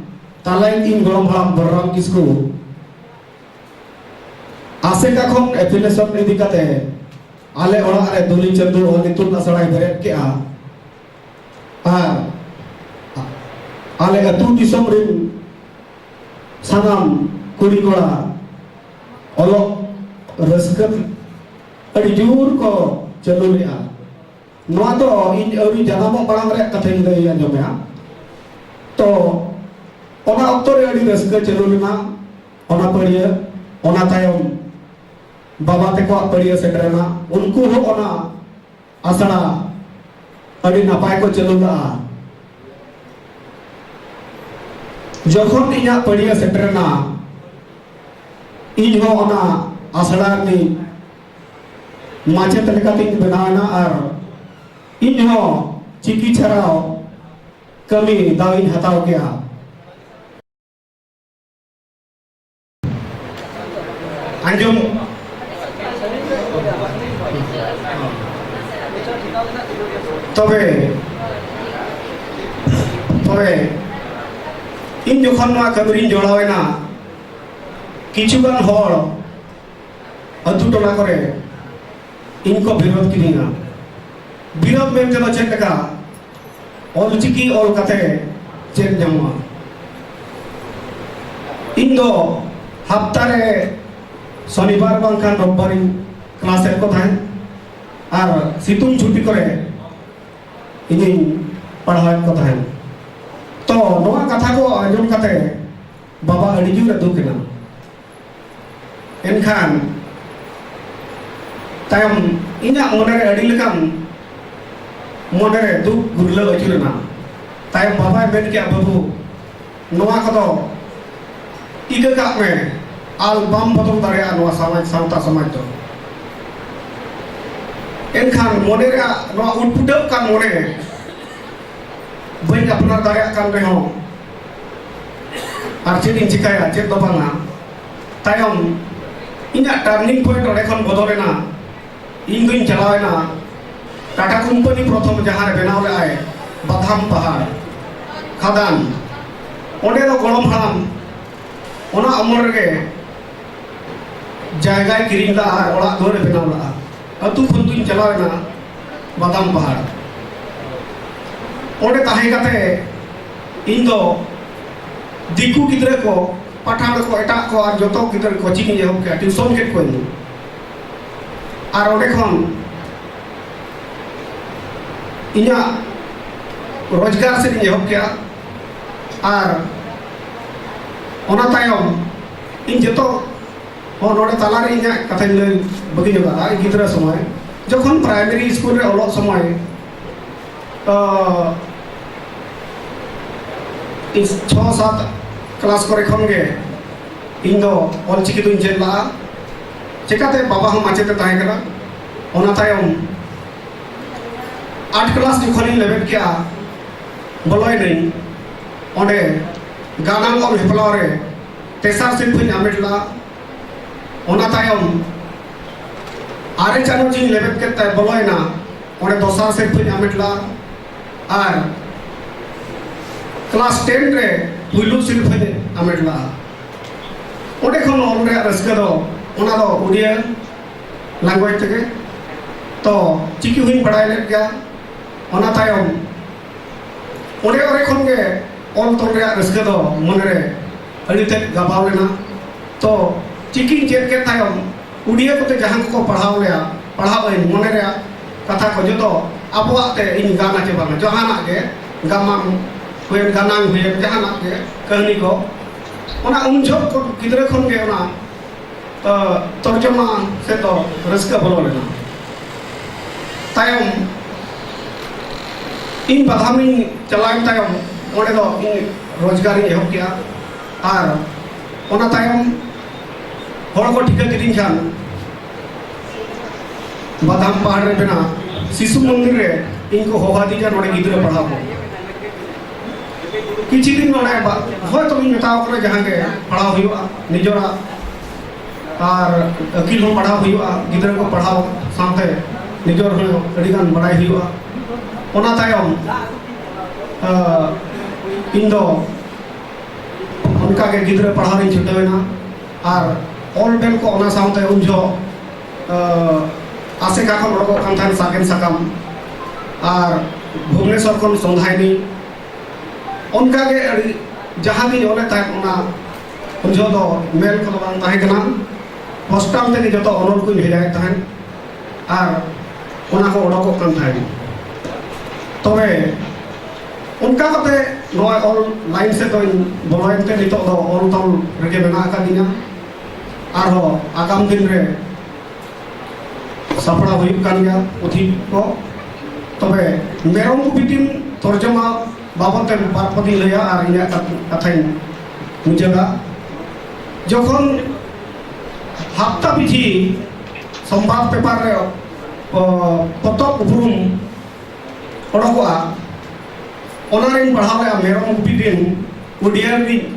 ᱛᱟᱞᱟᱭᱤᱡ ᱤᱧ ᱜᱚᱲᱚᱢ ᱦᱟᱲᱟᱢ ᱵᱚᱞᱨᱟᱢ ᱠᱤᱥᱠᱩ ᱟᱥᱮᱠᱟ ᱠᱷᱚᱱ ᱮᱯᱷᱤᱞᱮᱥᱚᱱ ᱤᱫᱤ ᱠᱟᱛᱮ ᱟᱞᱮ ᱚᱲᱟᱜ ᱨᱮ ᱫᱩᱞᱤ ᱪᱟᱸᱫᱩ ᱚᱞ ᱤᱛᱩᱱ ᱟᱥᱲᱟᱭ ᱵᱮᱨᱮᱫ ᱠᱮᱜᱼᱟ᱾ ᱟᱨ ᱟᱞᱮ ᱟᱹᱛᱩ ᱫᱤᱥᱚᱢ ᱨᱮᱱ ᱥᱟᱱᱟᱢ ᱠᱩᱲᱤ ᱠᱚᱲᱟ ᱚᱞᱚᱜ ᱨᱟᱹᱥᱠᱟᱹ ᱟᱹᱰᱤ ᱡᱳᱨ ᱠᱚ ᱪᱟᱹᱞᱩ ᱞᱮᱜᱼᱟ᱾ ᱱᱚᱣᱟ ᱫᱚ ᱤᱧ ᱟᱹᱣᱨᱤ ᱡᱟᱱᱟᱢᱚᱜ ᱢᱟᱲᱟᱝ ᱨᱮᱭᱟᱜ ᱠᱟᱛᱷᱟᱧ ᱞᱟᱹᱭ ᱟᱸᱡᱚᱢᱮᱜᱼᱟ᱾ ᱛᱚ, ᱚᱱᱟ ᱚᱠᱛᱚ ᱨᱮ ᱟᱹᱰᱤ ᱨᱟᱹᱥᱠᱟᱹ ᱪᱟᱹᱞᱩ ᱞᱮᱱᱟ᱾ ᱚᱱᱟ ᱯᱟᱹᱲᱤᱭᱟᱹ, ᱚᱱᱟ ᱛᱟᱭᱚᱢ ᱵᱟᱵᱟ ᱛᱟᱠᱚᱣᱟᱜ ᱯᱟᱹᱲᱤᱭᱟᱹ ᱥᱮᱴᱮᱨᱮᱱᱟ᱾ ᱩᱱᱠᱩ ᱦᱚᱸ ᱚᱱᱟ ᱟᱥᱲᱟ ᱟᱹᱰᱤ ᱱᱟᱯᱟᱭ ᱠᱚ ᱪᱟᱹᱞᱩ ᱞᱟᱜᱼᱟ᱾ ᱡᱚᱠᱷᱚᱱ ᱤᱧᱟᱹᱜ ᱯᱟᱹᱲᱤᱭᱟᱹ ᱥᱮᱴᱮᱨᱮᱱᱟ, ᱤᱧ ᱦᱚᱸ ᱚᱱᱟ ᱟᱥᱲᱟ ᱨᱤᱱᱤᱡ ᱢᱟᱪᱮᱛ ᱞᱮᱠᱟᱛᱤᱧ ᱵᱮᱱᱟᱣᱮᱱᱟ ᱟᱨ ᱤᱧ ᱦᱚᱸ ᱪᱤᱠᱤ ᱪᱷᱟᱨᱟᱣ ᱠᱟᱹᱢᱤ ᱫᱟᱣ ᱤᱧ ᱦᱟᱛᱟᱣ ᱠᱮᱜᱼᱟ᱾ ᱟᱸᱡᱚᱢ᱾ ᱛᱚᱵᱮ, ᱛᱚᱵᱮ, ᱤᱧ ᱡᱚᱠᱷᱚᱱ ᱱᱚᱣᱟ ᱠᱟᱹᱢᱤ ᱨᱤᱧ ᱡᱚᱲᱟᱣ ᱮᱱᱟ, ᱠᱤᱪᱷᱩ ᱜᱟᱱ ᱦᱚᱲ ᱟᱹᱛᱩ ᱴᱚᱞᱟ ᱠᱚᱨᱮ ᱤᱧ ᱠᱚ ᱵᱤᱨᱳᱫ ᱠᱤᱫᱤᱧᱟ᱾ ᱵᱤᱨᱳᱫ ᱢᱮᱱᱛᱮ ᱫᱚ ᱪᱮᱫ ᱞᱮᱠᱟ? ᱚᱞᱪᱤᱠᱤ ᱚᱞ ᱠᱟᱛᱮ ᱪᱮᱫ ᱧᱟᱢᱚᱜᱼᱟ? ᱤᱧ ᱫᱚ ᱦᱟᱯᱛᱟ ᱨᱮ ᱥᱚᱱᱤᱵᱟᱨ ᱵᱟᱝᱠᱷᱟᱱ ᱨᱳᱵᱵᱟᱨᱤᱧ ᱠᱞᱟᱥ ᱮᱫ ᱠᱚ ᱛᱟᱦᱮᱸᱫ, ᱟᱨ ᱥᱤᱛᱩᱝ ᱪᱷᱩᱴᱤ ᱠᱚᱨᱮ ᱤᱧᱤᱧ ᱯᱟᱲᱦᱟᱣᱮᱫ ᱠᱚ ᱛᱟᱦᱮᱸᱫ᱾ ᱛᱚ, ᱱᱚᱣᱟ ᱠᱟᱛᱷᱟ ᱠᱚ ᱟᱸᱡᱚᱢ ᱠᱟᱛᱮ ᱵᱟᱵᱟ ᱟᱹᱰᱤ ᱡᱳᱨ ᱮ ᱫᱩᱠ ᱮᱱᱟ᱾ ᱮᱱᱠᱷᱟᱱ ᱛᱟᱭᱚᱢ ᱤᱧᱟᱹᱜ ᱢᱚᱱᱮᱨᱮ ᱟᱹᱰᱤ ᱞᱮᱠᱟᱱ ᱢᱚᱱᱮᱨᱮ ᱫᱩᱠ ᱜᱩᱨᱞᱟᱹᱣ ᱟᱹᱪᱩᱨ ᱮᱱᱟ᱾ ᱛᱟᱭᱚᱢ ᱵᱟᱵᱟᱭ ᱢᱮᱱ ᱠᱮᱜᱼᱟ, "ᱵᱟᱹᱵᱩ, ᱱᱚᱣᱟ ᱠᱚᱫᱚ ᱤᱠᱟᱹ ᱠᱟᱜ ᱢᱮ, ᱟᱨ ᱵᱟᱢ ᱵᱚᱫᱚᱞ ᱫᱟᱲᱮᱭᱟᱜᱼᱟ ᱱᱚᱣᱟ ᱥᱚᱢᱟᱡᱽ, ᱥᱟᱶᱛᱟ ᱥᱚᱢᱟᱡᱽ ᱫᱚ᱾" ᱮᱱᱠᱷᱟᱱ ᱢᱚᱱᱮ ᱨᱮᱭᱟᱜ ᱱᱚᱣᱟ ᱩᱴᱯᱩᱴᱟᱹᱜ ᱠᱟᱱ ᱢᱚᱱᱮ ᱵᱟᱹᱧ ᱟᱯᱱᱟᱨ ᱫᱟᱲᱮᱭᱟᱜ ᱠᱟᱱ ᱨᱮᱦᱚᱸ, ᱟᱨ ᱪᱮᱫ ᱤᱧ ᱪᱤᱠᱟᱹᱭᱟ, ᱪᱮᱫ ᱫᱚ ᱵᱟᱝᱟ᱾ ᱛᱟᱭᱚᱢ ᱤᱧᱟᱹᱜ turning point ᱚᱸᱰᱮ ᱠᱷᱚᱱ ᱵᱚᱫᱚᱞ ᱮᱱᱟ᱾ ᱤᱧ ᱫᱩᱧ ᱪᱟᱞᱟᱣ ᱮᱱᱟ ᱴᱟᱴᱟ ᱠᱳᱢᱯᱟᱱᱤ ᱯᱨᱚᱛᱷᱚᱢ ᱡᱟᱦᱟᱸ ᱨᱮ ᱵᱮᱱᱟᱣ ᱞᱮᱫᱟᱭ ᱵᱟᱫᱟᱢ ᱯᱟᱦᱟᱲ ᱠᱷᱟᱫᱟᱱ, ᱚᱸᱰᱮ ᱫᱚ ᱜᱚᱲᱚᱢ ᱦᱟᱲᱟᱢ ᱚᱱᱟ ᱩᱢᱮᱨ ᱨᱮᱜᱮ ᱡᱟᱭᱜᱟᱭ ᱠᱤᱨᱤᱧ ᱞᱟᱜᱼᱟ ᱟᱨ ᱚᱲᱟᱜ ᱫᱩᱣᱟᱹᱨᱮ ᱵᱮᱱᱟᱣ ᱞᱟᱜᱼᱟ᱾ ᱟᱹᱛᱩ ᱠᱷᱚᱱ ᱫᱩᱧ ᱪᱟᱞᱟᱣ ᱮᱱᱟ ᱵᱟᱫᱟᱢ ᱯᱟᱦᱟᱲ᱾ ᱚᱸᱰᱮ ᱛᱟᱦᱮᱸ ᱠᱟᱛᱮ ᱤᱧ ᱫᱚ ᱫᱤᱠᱩ ᱜᱤᱫᱽᱨᱟᱹ ᱠᱚ, ᱯᱟᱴᱷᱟᱱ ᱠᱚ, ᱮᱴᱟᱜ ᱠᱚ ᱟᱨ ᱡᱚᱛᱚ ᱜᱤᱫᱽᱨᱟᱹ coaching ᱤᱧ ᱮᱦᱚᱵ ᱠᱮᱫᱟ, ᱴᱤᱭᱩᱥᱚᱱ ᱠᱮᱫ ᱠᱚᱣᱟᱧ᱾ ᱟᱨ ᱚᱸᱰᱮ ᱠᱷᱚᱱ ᱤᱧᱟᱹᱜ ᱨᱳᱡᱽᱜᱟᱨ ᱥᱮᱫ ᱤᱧ ᱮᱦᱚᱵ ᱠᱮᱫᱟ᱾ ᱟᱨ ᱚᱱᱟ ᱛᱟᱭᱚᱢ ᱤᱧ ᱡᱚᱛᱚ ᱦᱚᱸ ᱱᱚᱰᱮ ᱛᱟᱞᱟᱨᱮ ᱤᱧᱟᱹᱜ ᱠᱟᱛᱷᱟᱧ ᱞᱟᱹᱭ ᱵᱟᱹᱜᱤ ᱧᱚᱜᱟ᱾ ᱤᱧ ᱜᱤᱫᱽᱨᱟᱹ ᱥᱚᱢᱚᱭ ᱡᱚᱠᱷᱚᱱ ᱯᱨᱟᱭᱢᱟᱨᱤ ᱥᱠᱩᱞ ᱨᱮ ᱚᱞᱚᱜ ᱥᱚᱢᱚᱭ, ᱛᱚ, ᱤᱧ ᱪᱷᱚ ᱥᱟᱛ ᱠᱞᱟᱥ ᱠᱚᱨᱮ ᱠᱷᱚᱱ ᱜᱮ ᱤᱧ ᱫᱚ ᱚᱞᱪᱤᱠᱤ ᱫᱚᱧ ᱪᱮᱫ ᱞᱟᱜᱼᱟ᱾ ᱪᱮᱠᱟᱛᱮ ᱵᱟᱵᱟ ᱦᱚᱸ ᱢᱟᱪᱮᱫ ᱮ ᱛᱟᱦᱮᱸ ᱠᱟᱱᱟ, ᱚᱱᱟ ᱛᱟᱭᱚᱢ ᱟᱴ ᱠᱞᱟᱥ ᱡᱚᱠᱷᱚᱱᱤᱧ ᱞᱮᱵᱮᱫ ᱠᱮᱜᱼᱟ, ᱵᱚᱞᱚᱭᱮᱱᱟᱹᱧ᱾ ᱚᱸᱰᱮ ᱜᱟᱱᱟᱱ ᱚᱞ ᱦᱮᱯᱞᱟᱣ ᱨᱮ ᱛᱮᱥᱟᱨ ᱥᱤᱨᱯᱷᱟᱹᱧ ᱦᱟᱢᱮᱴ ᱞᱮᱫᱼᱟ᱾ ᱚᱱᱟ ᱛᱟᱭᱚᱢ ᱟᱨᱮ ᱪᱟᱱᱟᱪ ᱤᱧ ᱞᱮᱵᱮᱫ ᱠᱮᱫ ᱛᱮ ᱵᱚᱞᱚᱭᱮᱱᱟ, ᱚᱸᱰᱮ ᱫᱚᱥᱟᱨ ᱥᱤᱨᱯᱷᱟᱹᱧ ᱦᱟᱢᱮᱴ ᱞᱮᱫᱼᱟ᱾ ᱟᱨ ᱠᱞᱟᱥ ᱴᱮᱱ ᱨᱮ ᱯᱩᱭᱞᱩ ᱥᱤᱨᱯᱷᱟᱹᱧ ᱦᱟᱢᱮᱴ ᱞᱮᱫᱼᱟ᱾ ᱚᱸᱰᱮ ᱠᱷᱚᱱ ᱚᱞ ᱨᱮᱭᱟᱜ ᱨᱟᱹᱥᱠᱟᱹ ᱫᱚ, ᱚᱱᱟ ᱫᱚ ᱩᱰᱤᱭᱟ ᱞᱮᱝᱜᱩᱭᱮᱡᱽ ᱛᱮᱜᱮ᱾ ᱛᱚ ᱪᱤᱠᱤ ᱦᱚᱸᱧ ᱵᱟᱲᱟᱭ ᱞᱮᱫ ᱜᱮᱭᱟ᱾ ᱚᱱᱟ ᱛᱟᱭᱚᱢ ᱚᱸᱰᱮ ᱚᱸᱰᱮ ᱠᱷᱚᱱ ᱜᱮ ᱚᱞ ᱛᱚᱞ ᱨᱮᱭᱟᱜ ᱨᱟᱹᱥᱠᱟᱹ ᱫᱚ ᱢᱚᱱᱮᱨᱮ ᱟᱹᱰᱤ ᱛᱮᱫ ᱜᱟᱵᱟᱣ ᱞᱮᱱᱟ᱾ ᱛᱚ ᱪᱤᱠᱤᱧ ᱪᱮᱫ ᱠᱮᱫ ᱛᱟᱭᱚᱢ ᱩᱰᱤᱭᱟᱹ ᱠᱚᱛᱮ ᱡᱟᱦᱟᱸ ᱠᱚᱠᱚ ᱯᱟᱲᱦᱟᱣ ᱞᱮᱭᱟ, ᱯᱟᱲᱦᱟᱣ ᱟᱹᱧ, ᱢᱚᱱᱮ ᱨᱮᱭᱟᱜ ᱠᱟᱛᱷᱟ ᱠᱚ ᱡᱚᱛᱚ ᱟᱵᱚᱣᱟᱜ ᱛᱮ ᱤᱧ ᱜᱟᱱᱟ ᱪᱮ ᱵᱟᱝᱟ, ᱡᱟᱦᱟᱱᱟᱜ ᱜᱮ, ᱜᱟᱢᱟᱢ ᱦᱩᱭᱮᱱ, ᱜᱟᱱᱟᱝ ᱦᱩᱭᱮᱱ, ᱡᱟᱦᱟᱱᱟᱜ ᱜᱮ, ᱠᱟᱹᱦᱱᱤ ᱠᱚ, ᱚᱱᱟ ᱩᱱ ᱡᱚᱦᱚᱜ ᱠᱚ ᱜᱤᱫᱽᱨᱟᱹ ᱠᱷᱚᱱ ᱜᱮ ᱚᱱᱟ ᱛᱚᱨᱡᱚᱢᱟ ᱥᱮᱫ ᱫᱚ ᱨᱟᱹᱥᱠᱟᱹ ᱵᱚᱞᱚ ᱞᱮᱱᱟ᱾ ᱛᱟᱭᱚᱢ ᱤᱧ ᱵᱟᱫᱷᱟᱢᱤᱧ ᱪᱟᱞᱟᱣᱮᱱ ᱛᱟᱭᱚᱢ ᱚᱸᱰᱮ ᱫᱚ ᱤᱧ ᱨᱳᱡᱽᱜᱟᱨᱤᱧ ᱮᱦᱚᱵ ᱠᱮᱜᱼᱟ᱾ ᱟᱨ ᱚᱱᱟ ᱛᱟᱭᱚᱢ ᱦᱚᱲ ᱠᱚ ᱴᱷᱤᱠᱟᱹ ᱠᱤᱫᱤᱧ ᱠᱷᱟᱱ ᱵᱟᱫᱷᱟᱢ ᱯᱟᱦᱟᱲ ᱨᱮ ᱢᱮᱱᱟᱜ ᱥᱤᱥᱩ ᱢᱚᱱᱫᱤᱨ ᱨᱮ ᱤᱧ ᱠᱚ ᱦᱚᱦᱚ ᱟᱹᱫᱤᱧᱟ ᱱᱚᱰᱮ ᱜᱤᱫᱽᱨᱟᱹ ᱯᱟᱲᱦᱟᱣ ᱠᱚ᱾ ᱠᱤᱪᱷᱩ ᱫᱤᱱ ᱱᱚᱰᱮ ᱵᱟ-, ᱦᱚᱭᱛᱚ ᱤᱧ ᱢᱮᱛᱟᱣ ᱠᱟᱱᱟ ᱡᱟᱦᱟᱸ ᱜᱮ ᱯᱟᱲᱦᱟᱣ ᱦᱩᱭᱩᱜᱼᱟ, ᱱᱤᱡᱮᱨᱟᱜ ᱟᱨ ᱟᱹᱠᱤᱞ ᱦᱚᱸ ᱯᱟᱲᱦᱟᱣ ᱦᱩᱭᱩᱜᱼᱟ, ᱜᱤᱫᱽᱨᱟᱹ ᱠᱚ ᱯᱟᱲᱦᱟᱣ ᱥᱟᱶᱛᱮ ᱱᱤᱡᱮᱨ ᱦᱚᱸ ᱟᱹᱰᱤᱜᱟᱱ ᱵᱟᱲᱟᱭ ᱦᱩᱭᱩᱜᱼᱟ᱾ ᱚᱱᱟ ᱛᱟᱭᱚᱢ ᱤᱧ ᱫᱚ ᱚᱱᱠᱟᱜᱮ ᱜᱤᱫᱽᱨᱟᱹ ᱯᱟᱲᱦᱟᱣ ᱨᱤᱧ ᱪᱷᱩᱴᱟᱹᱣ ᱮᱱᱟ᱾ ᱟᱨ ᱚᱞ ᱵᱮᱞ ᱠᱚ ᱚᱱᱟ ᱥᱟᱶᱛᱮ ᱩᱱ ᱡᱚᱦᱚᱜ ᱟᱥᱮᱠᱟ ᱠᱷᱚᱱ ᱚᱰᱚᱠᱚᱜ ᱠᱟᱱ ᱛᱟᱦᱮᱸᱫ ᱥᱟᱜᱮᱱ ᱥᱟᱠᱟᱢ, ᱟᱨ ᱵᱷᱩᱵᱽᱱᱮᱥᱚᱨ ᱠᱷᱚᱱ ᱥᱚᱸᱫᱷᱟᱭᱱᱤ, ᱚᱱᱠᱟᱜᱮ ᱟᱹᱰᱤ ᱡᱟᱦᱟᱸ ᱜᱤᱧ ᱚᱞᱮᱫ ᱛᱟᱦᱮᱸᱫ ᱚᱱᱟ ᱩᱱ ᱡᱚᱦᱚᱜ ᱫᱚ ᱢᱮᱞ ᱠᱚᱫᱚ ᱵᱟᱝ ᱛᱟᱦᱮᱸ ᱠᱟᱱᱟ᱾ ᱯᱳᱥᱴᱟᱞ ᱛᱮᱜᱮ ᱡᱚᱛᱚ ᱚᱱᱚᱞ ᱠᱚᱧ ᱵᱷᱮᱡᱟᱭᱮᱫ ᱛᱟᱦᱮᱸᱫ᱾ ᱟᱨ ᱚᱱᱟ ᱠᱚ ᱚᱰᱚᱠᱚᱜ ᱠᱟᱱ ᱛᱟᱦᱮᱸᱫ᱾ ᱛᱚᱵᱮ ᱚᱱᱠᱟ ᱠᱟᱛᱮ ᱱᱚᱣᱟ ᱚᱞ ᱞᱟᱭᱤᱱ ᱥᱮᱫ ᱫᱚᱧ ᱵᱚᱞᱚᱭᱮᱱ ᱛᱮ ᱱᱤᱛᱚᱜ ᱫᱚ ᱚᱞ ᱛᱚᱞ ᱨᱮᱜᱮ ᱢᱮᱱᱟᱜ ᱟᱠᱟᱫᱤᱧᱟ᱾ ᱟᱨᱦᱚᱸ ᱟᱜᱟᱢ ᱫᱤᱱ ᱨᱮ ᱥᱟᱯᱲᱟᱣ ᱦᱩᱭᱩᱜ ᱠᱟᱱ ᱜᱮᱭᱟ ᱯᱩᱛᱷᱤ ᱠᱚ᱾ ᱛᱚᱵᱮ ᱢᱮᱨᱚᱢ ᱜᱩᱯᱤ ᱵᱤᱱ ᱛᱚᱨᱡᱚᱢᱟ ᱵᱟᱵᱚᱫ ᱛᱮ ᱵᱟᱨ ᱯᱚᱫᱤᱧ ᱞᱟᱹᱭᱟ ᱟᱨ ᱤᱧᱟᱹᱜ ᱠᱟᱛ-, ᱠᱟᱛᱷᱟᱧ ᱢᱩᱪᱟᱹᱫᱟ᱾ ᱡᱚᱠᱷᱚᱱ ᱦᱟᱯᱛᱟ ᱯᱤᱪᱷᱤ ᱥᱚᱢᱵᱟᱫ ᱯᱮᱯᱟᱨ ᱨᱮ, ᱚ, ᱯᱚᱛᱚᱵ ᱩᱯᱨᱩᱢ ᱚᱰᱚᱠᱚᱜᱼᱟ, ᱚᱱᱟ ᱨᱤᱧ ᱯᱟᱲᱦᱟᱣ ᱞᱮᱫᱼᱟ ᱢᱮᱨᱚᱢ ᱜᱩᱯᱤ ᱵᱤᱱ, ᱩᱰᱤᱭᱟ ᱨᱤᱱᱤᱡ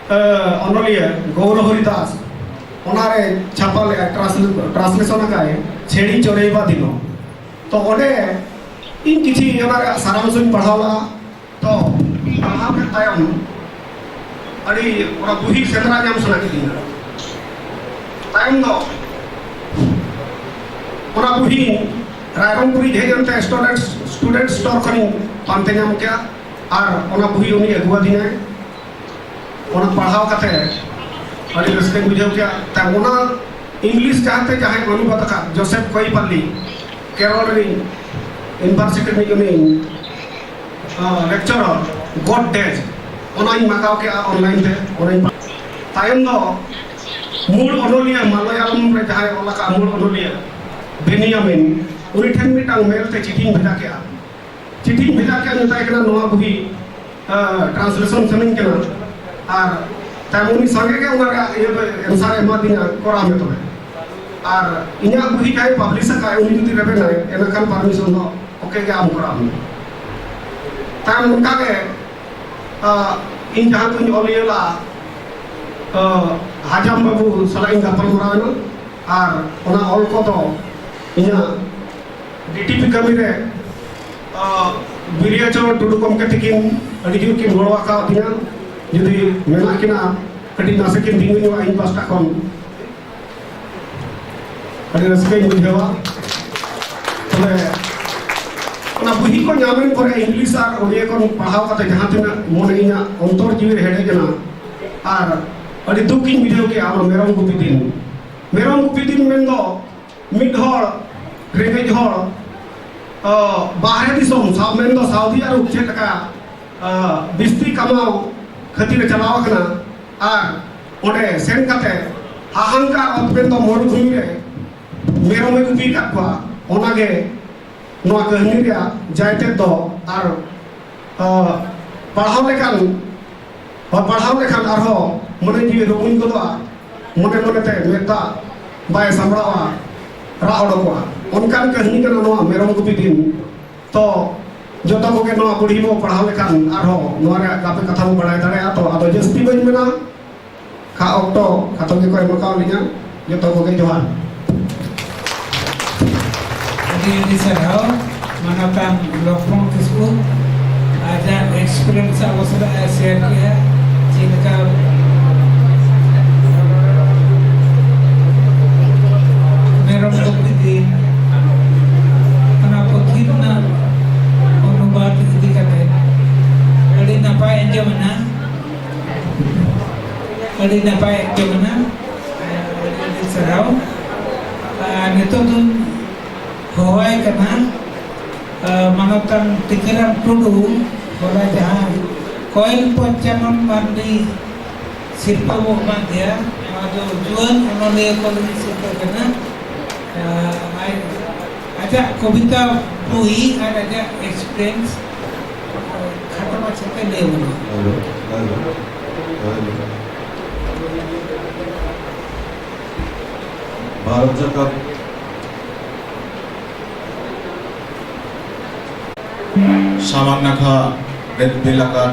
ᱮ, ᱚᱱᱚᱞᱤᱭᱟᱹ ᱜᱳᱣᱨᱚ ᱦᱚᱨᱤ ᱫᱟᱥ ᱚᱱᱟᱨᱮ ᱪᱷᱟᱯᱟ ᱞᱮᱫᱼᱟ, ᱴᱨᱟᱱᱥᱞᱮ-, ᱴᱨᱟᱱᱥᱞᱮᱥᱚᱱ ᱟᱠᱟᱫᱼᱟᱭ ᱪᱷᱮᱲᱤ ᱪᱚᱨᱮᱭᱵᱟ ᱫᱤᱱᱚ᱾ ᱛᱚ ᱚᱸᱰᱮ ᱤᱧ ᱠᱤᱪᱷᱤ ᱚᱱᱟ ᱨᱮᱭᱟᱜ ᱥᱟᱨᱟᱝᱥᱚᱧ ᱯᱟᱲᱦᱟᱣ ᱞᱮᱫᱼᱟ᱾ ᱛᱚ ᱯᱟᱲᱦᱟᱣ ᱠᱮᱫ ᱛᱟᱭᱚᱢ ᱟᱹᱰᱤ ᱚᱱᱟ ᱵᱩᱦᱤ ᱥᱮᱸᱫᱽᱨᱟ ᱧᱟᱢ ᱥᱟᱱᱟ ᱠᱤᱫᱤᱧᱟ᱾ ᱛᱟᱭᱚᱢ ᱫᱚ ᱚᱱᱟ ᱵᱩᱦᱤ ᱨᱟᱭᱨᱚᱝᱯᱩᱨᱤ ᱦᱮᱡ ᱮᱱᱛᱮ ᱥᱴᱩᱰᱮᱱᱴ ᱥᱴᱩᱰᱮᱱᱴ ᱥᱴᱳᱨ ᱠᱷᱚᱱᱤᱧ ᱯᱟᱱᱛᱮ ᱧᱟᱢ ᱠᱮᱜᱼᱟ᱾ ᱟᱨ ᱚᱱᱟ ᱵᱩᱦᱤ ᱩᱱᱤ ᱟᱹᱜᱩᱣᱟᱫᱤᱧᱟᱭ᱾ ᱚᱱᱟ ᱯᱟᱲᱦᱟᱣ ᱠᱟᱛᱮ ᱟᱹᱰᱤ ᱨᱟᱹᱥᱠᱟᱹᱧ ᱵᱩᱡᱷᱟᱹᱣ ᱠᱮᱜᱼᱟ᱾ ᱛᱟᱭᱚᱢ ᱚᱱᱟ ᱤᱝᱞᱤᱥ ᱡᱟᱦᱟᱸᱛᱮ ᱡᱟᱦᱟᱸᱭ ᱚᱱᱩᱵᱟᱫ ᱟᱠᱟᱫ ᱡᱳᱥᱮᱯ ᱠᱚᱭᱤᱯᱟᱞᱞᱤ, ᱠᱮᱨᱚᱞ ᱨᱤᱱᱤᱡ ᱤᱭᱩᱱᱤᱵᱷᱟᱨᱥᱤᱴᱤ ᱨᱤᱱᱤᱡ ᱩᱱᱤ ᱞᱮᱠᱪᱟᱨᱟᱨ ᱜᱚᱰ ᱰᱮᱡ, ᱚᱱᱟᱧ ᱢᱟᱜᱟᱣ ᱠᱮᱜᱼᱟ ᱚᱱᱞᱟᱭᱤᱱ ᱛᱮ᱾ ᱚᱱᱟᱧ ᱯᱟᱲᱦᱟᱣ᱾ ᱛᱟᱭᱚᱢ ᱫᱚ ᱢᱩᱞ ᱚᱱᱚᱞᱤᱭᱟᱹ, ᱢᱟᱞᱚᱭᱟᱞᱚᱢ ᱨᱮ ᱡᱟᱦᱟᱸᱭ ᱚᱞ ᱟᱠᱟᱫ ᱢᱩᱞ ᱚᱱᱚᱞᱤᱭᱟᱹ ᱵᱮᱱᱤᱭᱟᱢᱤᱱ, ᱩᱱᱤ ᱴᱷᱮᱱ ᱢᱤᱫᱴᱟᱝ ᱢᱮᱞ ᱛᱮ ᱪᱤᱴᱷᱤᱧ ᱵᱷᱮᱡᱟ ᱠᱮᱜᱼᱟ᱾ ᱪᱤᱴᱷᱤᱧ ᱵᱷᱮᱡᱟ ᱠᱮᱜᱼᱟ, ᱢᱮᱛᱟᱭ ᱠᱟᱱᱟ ᱱᱚᱣᱟ ᱵᱩᱦᱤ ᱴᱨᱟᱱᱥᱞᱮᱥᱚᱱ ᱥᱟᱱᱟᱧ ᱠᱟᱱᱟ᱾ ᱟᱨ ᱛᱟᱭᱚᱢ ᱩᱱᱤ ᱥᱟᱸᱜᱮ ᱜᱮ ᱚᱱᱟ ᱨᱮᱭᱟᱜ ᱤᱭᱟᱹ ᱫᱚ ᱮᱱᱥᱟᱨ ᱮ ᱮᱢᱟ ᱫᱤᱧᱟ, ᱠᱚᱨᱟᱣ ᱢᱮ ᱛᱚᱵᱮ᱾ ᱟᱨ ᱤᱧᱟᱹᱜ ᱵᱩᱦᱤ ᱡᱟᱦᱟᱸᱭ ᱯᱟᱵᱽᱞᱤᱥ ᱟᱠᱟᱫ ᱩᱱᱤ ᱡᱩᱫᱤ ᱨᱮᱵᱮᱱᱟᱭ, ᱮᱱᱠᱷᱟᱱ ᱯᱟᱨᱢᱤᱥᱚᱱ ᱫᱚ ᱳᱠᱮ ᱜᱮ, ᱟᱢ ᱠᱚᱨᱟᱣ ᱢᱮ᱾ ᱛᱟᱭᱚᱢ ᱚᱱᱠᱟ ᱜᱮ ᱤᱧ ᱡᱟᱦᱟᱸ ᱠᱚᱧ ᱚᱞ ᱤᱭᱟᱹ ᱞᱟᱜᱼᱟ, ᱦᱟᱡᱟᱢ ᱵᱟᱹᱵᱩ ᱥᱟᱞᱟᱜ ᱤᱧ ᱜᱟᱯᱟᱞ ᱢᱟᱨᱟᱣ ᱮᱱᱟ᱾ ᱟᱨ ᱚᱱᱟ ᱚᱞ ᱠᱚᱫᱚ ᱤᱧᱟᱹᱜ ᱰᱤᱴᱤᱯᱤ ᱠᱟᱹᱢᱤ ᱨᱮ ᱵᱤᱨᱤᱭᱟᱪᱚᱨᱚᱬ ᱴᱩᱰᱩ ᱜᱚᱢᱠᱮ ᱛᱤᱠᱤᱱ ᱟᱹᱰᱤ ᱡᱳᱨ ᱠᱤᱱ ᱜᱚᱲᱚ ᱟᱠᱟᱫᱤᱧᱟ᱾ ᱡᱩᱫᱤ ᱢᱮᱱᱟᱜ ᱠᱤᱱᱟ, ᱠᱟᱹᱴᱤᱡ ᱱᱟᱥᱮ ᱠᱤᱱ ᱛᱤᱸᱜᱩ ᱧᱚᱜᱼᱟ ᱤᱧ ᱯᱟᱥᱴᱟ ᱠᱷᱚᱱ᱾ ᱟᱹᱰᱤ ᱨᱟᱹᱥᱠᱟᱹᱧ ᱵᱩᱡᱷᱟᱹᱣᱟ᱾ ᱛᱚᱵᱮ ᱚᱱᱟ ᱵᱩᱦᱤ ᱠᱚ ᱧᱟᱢᱮᱱ ᱯᱚᱨᱮ ᱤᱝᱞᱤᱥ ᱟᱨ ᱳᱰᱤᱭᱟ ᱠᱷᱚᱱ ᱯᱟᱲᱦᱟᱣ ᱠᱟᱛᱮ ᱡᱟᱦᱟᱸ ᱛᱤᱱᱟᱹᱜ ᱢᱚᱱᱮ ᱤᱧᱟᱹᱜ ᱚᱱᱛᱚᱨ ᱡᱤᱣᱤ ᱨᱮ ᱦᱮᱰᱮᱡ ᱮᱱᱟ᱾ ᱟᱨ ᱟᱹᱰᱤ ᱫᱩᱠ ᱤᱧ ᱵᱩᱡᱷᱟᱹᱣ ᱠᱮᱜᱼᱟ ᱚᱱᱟ ᱢᱮᱨᱚᱢ ᱜᱩᱯᱤ ᱫᱤᱱ᱾ ᱢᱮᱨᱚᱢ ᱜᱩᱯᱤ ᱫᱤᱱ ᱢᱮᱱᱫᱚ ᱢᱤᱫ ᱦᱚᱲ, ᱨᱮᱸᱜᱮᱡ ᱦᱚᱲ, ᱵᱟᱦᱨᱮ ᱫᱤᱥᱚᱢ ᱥᱟᱶ ᱢᱮᱱᱫᱚ ᱥᱟᱣᱫᱤ ᱟᱨᱚᱵ ᱪᱮᱫ ᱞᱮᱠᱟ ᱵᱤᱥᱛᱤ ᱠᱟᱢᱟᱣ ᱠᱷᱟᱹᱛᱤᱨ ᱮ ᱪᱟᱞᱟᱣ ᱟᱠᱟᱱᱟ᱾ ᱟᱨ ᱚᱸᱰᱮ ᱥᱮᱱ ᱠᱟᱛᱮ ᱦᱟᱦᱟᱝᱠᱟᱨ ᱚᱛ ᱢᱮᱱᱫᱚ ᱢᱚᱨᱩᱵᱷᱩᱢᱤ ᱨᱮ ᱢᱮᱨᱚᱢ ᱮ ᱜᱩᱯᱤ ᱟᱠᱟᱫ ᱠᱚᱣᱟ᱾ ᱚᱱᱟᱜᱮ ᱱᱚᱣᱟ ᱠᱟᱹᱦᱱᱤ ᱨᱮᱭᱟᱜ ᱡᱟᱭᱛᱮᱫ ᱫᱚ᱾ ᱟᱨ ᱯᱟᱲᱦᱟᱣ ᱞᱮᱠᱷᱟᱱ ᱯᱟᱲᱦᱟᱣ ᱞᱮᱠᱷᱟᱱ ᱟᱨᱦᱚᱸ ᱢᱚᱱᱮ ᱡᱤᱣᱤ ᱨᱩᱢᱩᱧ ᱜᱚᱫᱚᱜᱼᱟ᱾ ᱢᱚᱱᱮ ᱢᱚᱱᱮᱛᱮ ᱢᱮᱫ ᱫᱟᱜ ᱵᱟᱭ ᱥᱟᱢᱵᱲᱟᱣᱟ, ᱨᱟᱜ ᱚᱰᱚᱠᱚᱜᱼᱟ᱾ ᱚᱱᱠᱟᱱ ᱠᱟᱹᱦᱱᱤ ᱠᱟᱱᱟ ᱱᱚᱣᱟ ᱢᱮᱨᱚᱢ ᱜᱩᱯᱤ ᱫᱤᱱ᱾ ᱛᱚ ᱡᱚᱛᱚ ᱠᱚᱜᱮ ᱱᱚᱣᱟ ᱵᱩᱲᱦᱤ ᱵᱚ ᱯᱟᱲᱦᱟᱣ ᱞᱮᱠᱷᱟᱱ ᱟᱨᱦᱚᱸ ᱱᱚᱣᱟ ᱨᱮᱭᱟᱜ ᱜᱟᱯᱮ ᱠᱟᱛᱷᱟ ᱵᱚ ᱵᱟᱲᱟᱭ ᱫᱟᱲᱮᱭᱟᱜᱼᱟ᱾ ᱛᱚ ᱟᱫᱚ ᱡᱟᱹᱥᱛᱤ ᱵᱟᱹᱧ ᱢᱮᱱᱟ, ᱠᱷᱟ ᱚᱠᱛᱚ ᱠᱷᱟᱛᱚ ᱜᱮᱠᱚ ᱮᱢ ᱟᱠᱟᱣ ᱞᱤᱧᱟ᱾ ᱡᱚᱛᱚ ᱠᱚᱜᱮ ᱡᱚᱦᱟᱨ᱾ ᱟᱹᱰᱤ ᱟᱹᱰᱤ ᱥᱟᱨᱦᱟᱣ ᱢᱟᱱᱚᱛᱟᱱ ᱞᱚᱠᱷᱢᱚᱬ ᱠᱤᱥᱠᱩ, ᱟᱡᱟᱜ ᱮᱠᱥᱯᱮᱨᱤᱭᱮᱱᱥ ᱟᱵᱚ ᱥᱟᱞᱟᱜ ᱮ ᱥᱮᱭᱟᱨ ᱠᱮᱜᱼᱟ᱾ ᱪᱮᱫ ᱞᱮᱠᱟ ᱢᱮᱨᱚᱢ ᱜᱩᱯᱤ ᱫᱤᱱ ᱟᱹᱰᱤ ᱱᱟᱯᱟᱭ ᱟᱸᱡᱚᱢ ᱮᱱᱟ᱾ ᱟᱹᱰᱤ ᱟᱹᱰᱤ ᱥᱟᱨᱦᱟᱣ᱾ ᱟᱨ ᱱᱤᱛᱚᱜ ᱫᱚᱧ ᱦᱚᱦᱚᱣᱟᱭ ᱠᱟᱱᱟ, ᱟᱨ ᱢᱟᱱᱚᱛᱟᱱ ᱴᱤᱠᱟᱹᱨᱟᱢ ᱴᱩᱰᱩ, ᱦᱚᱞᱟ ᱡᱟᱦᱟᱸ ᱠᱚᱭᱮᱞ ᱯᱚᱧᱪᱟᱱᱚᱱ ᱢᱟᱱᱰᱤ ᱥᱤᱨᱯᱟᱹ ᱵᱚ ᱮᱢᱟᱫ ᱫᱮᱭᱟ, ᱱᱚᱣᱟ ᱫᱚ ᱡᱩᱣᱟᱹᱱ ᱚᱱᱚᱞᱤᱭᱟᱹ ᱠᱚ ᱞᱟᱹᱜᱤᱫ ᱥᱤᱨᱯᱟᱹ ᱠᱟᱱᱟ᱾ ᱟᱨ ᱟᱡ, ᱟᱡᱟᱜ ᱠᱚᱵᱤᱛᱟ ᱵᱳᱭ ᱟᱨ ᱟᱡᱟᱜ ᱮᱠᱥᱯᱤᱨᱤᱭᱮᱱᱥ ᱠᱷᱟᱴᱚ ᱢᱟᱪᱷᱟᱛᱮ ᱞᱟᱹᱭ ᱵᱚᱱᱟ᱾ ᱵᱷᱟᱨᱚᱛ ᱡᱟᱠᱟᱛ ᱥᱟᱢᱟᱝ ᱱᱟᱠᱷᱟ ᱨᱮ ᱵᱮᱞ ᱟᱠᱟᱫ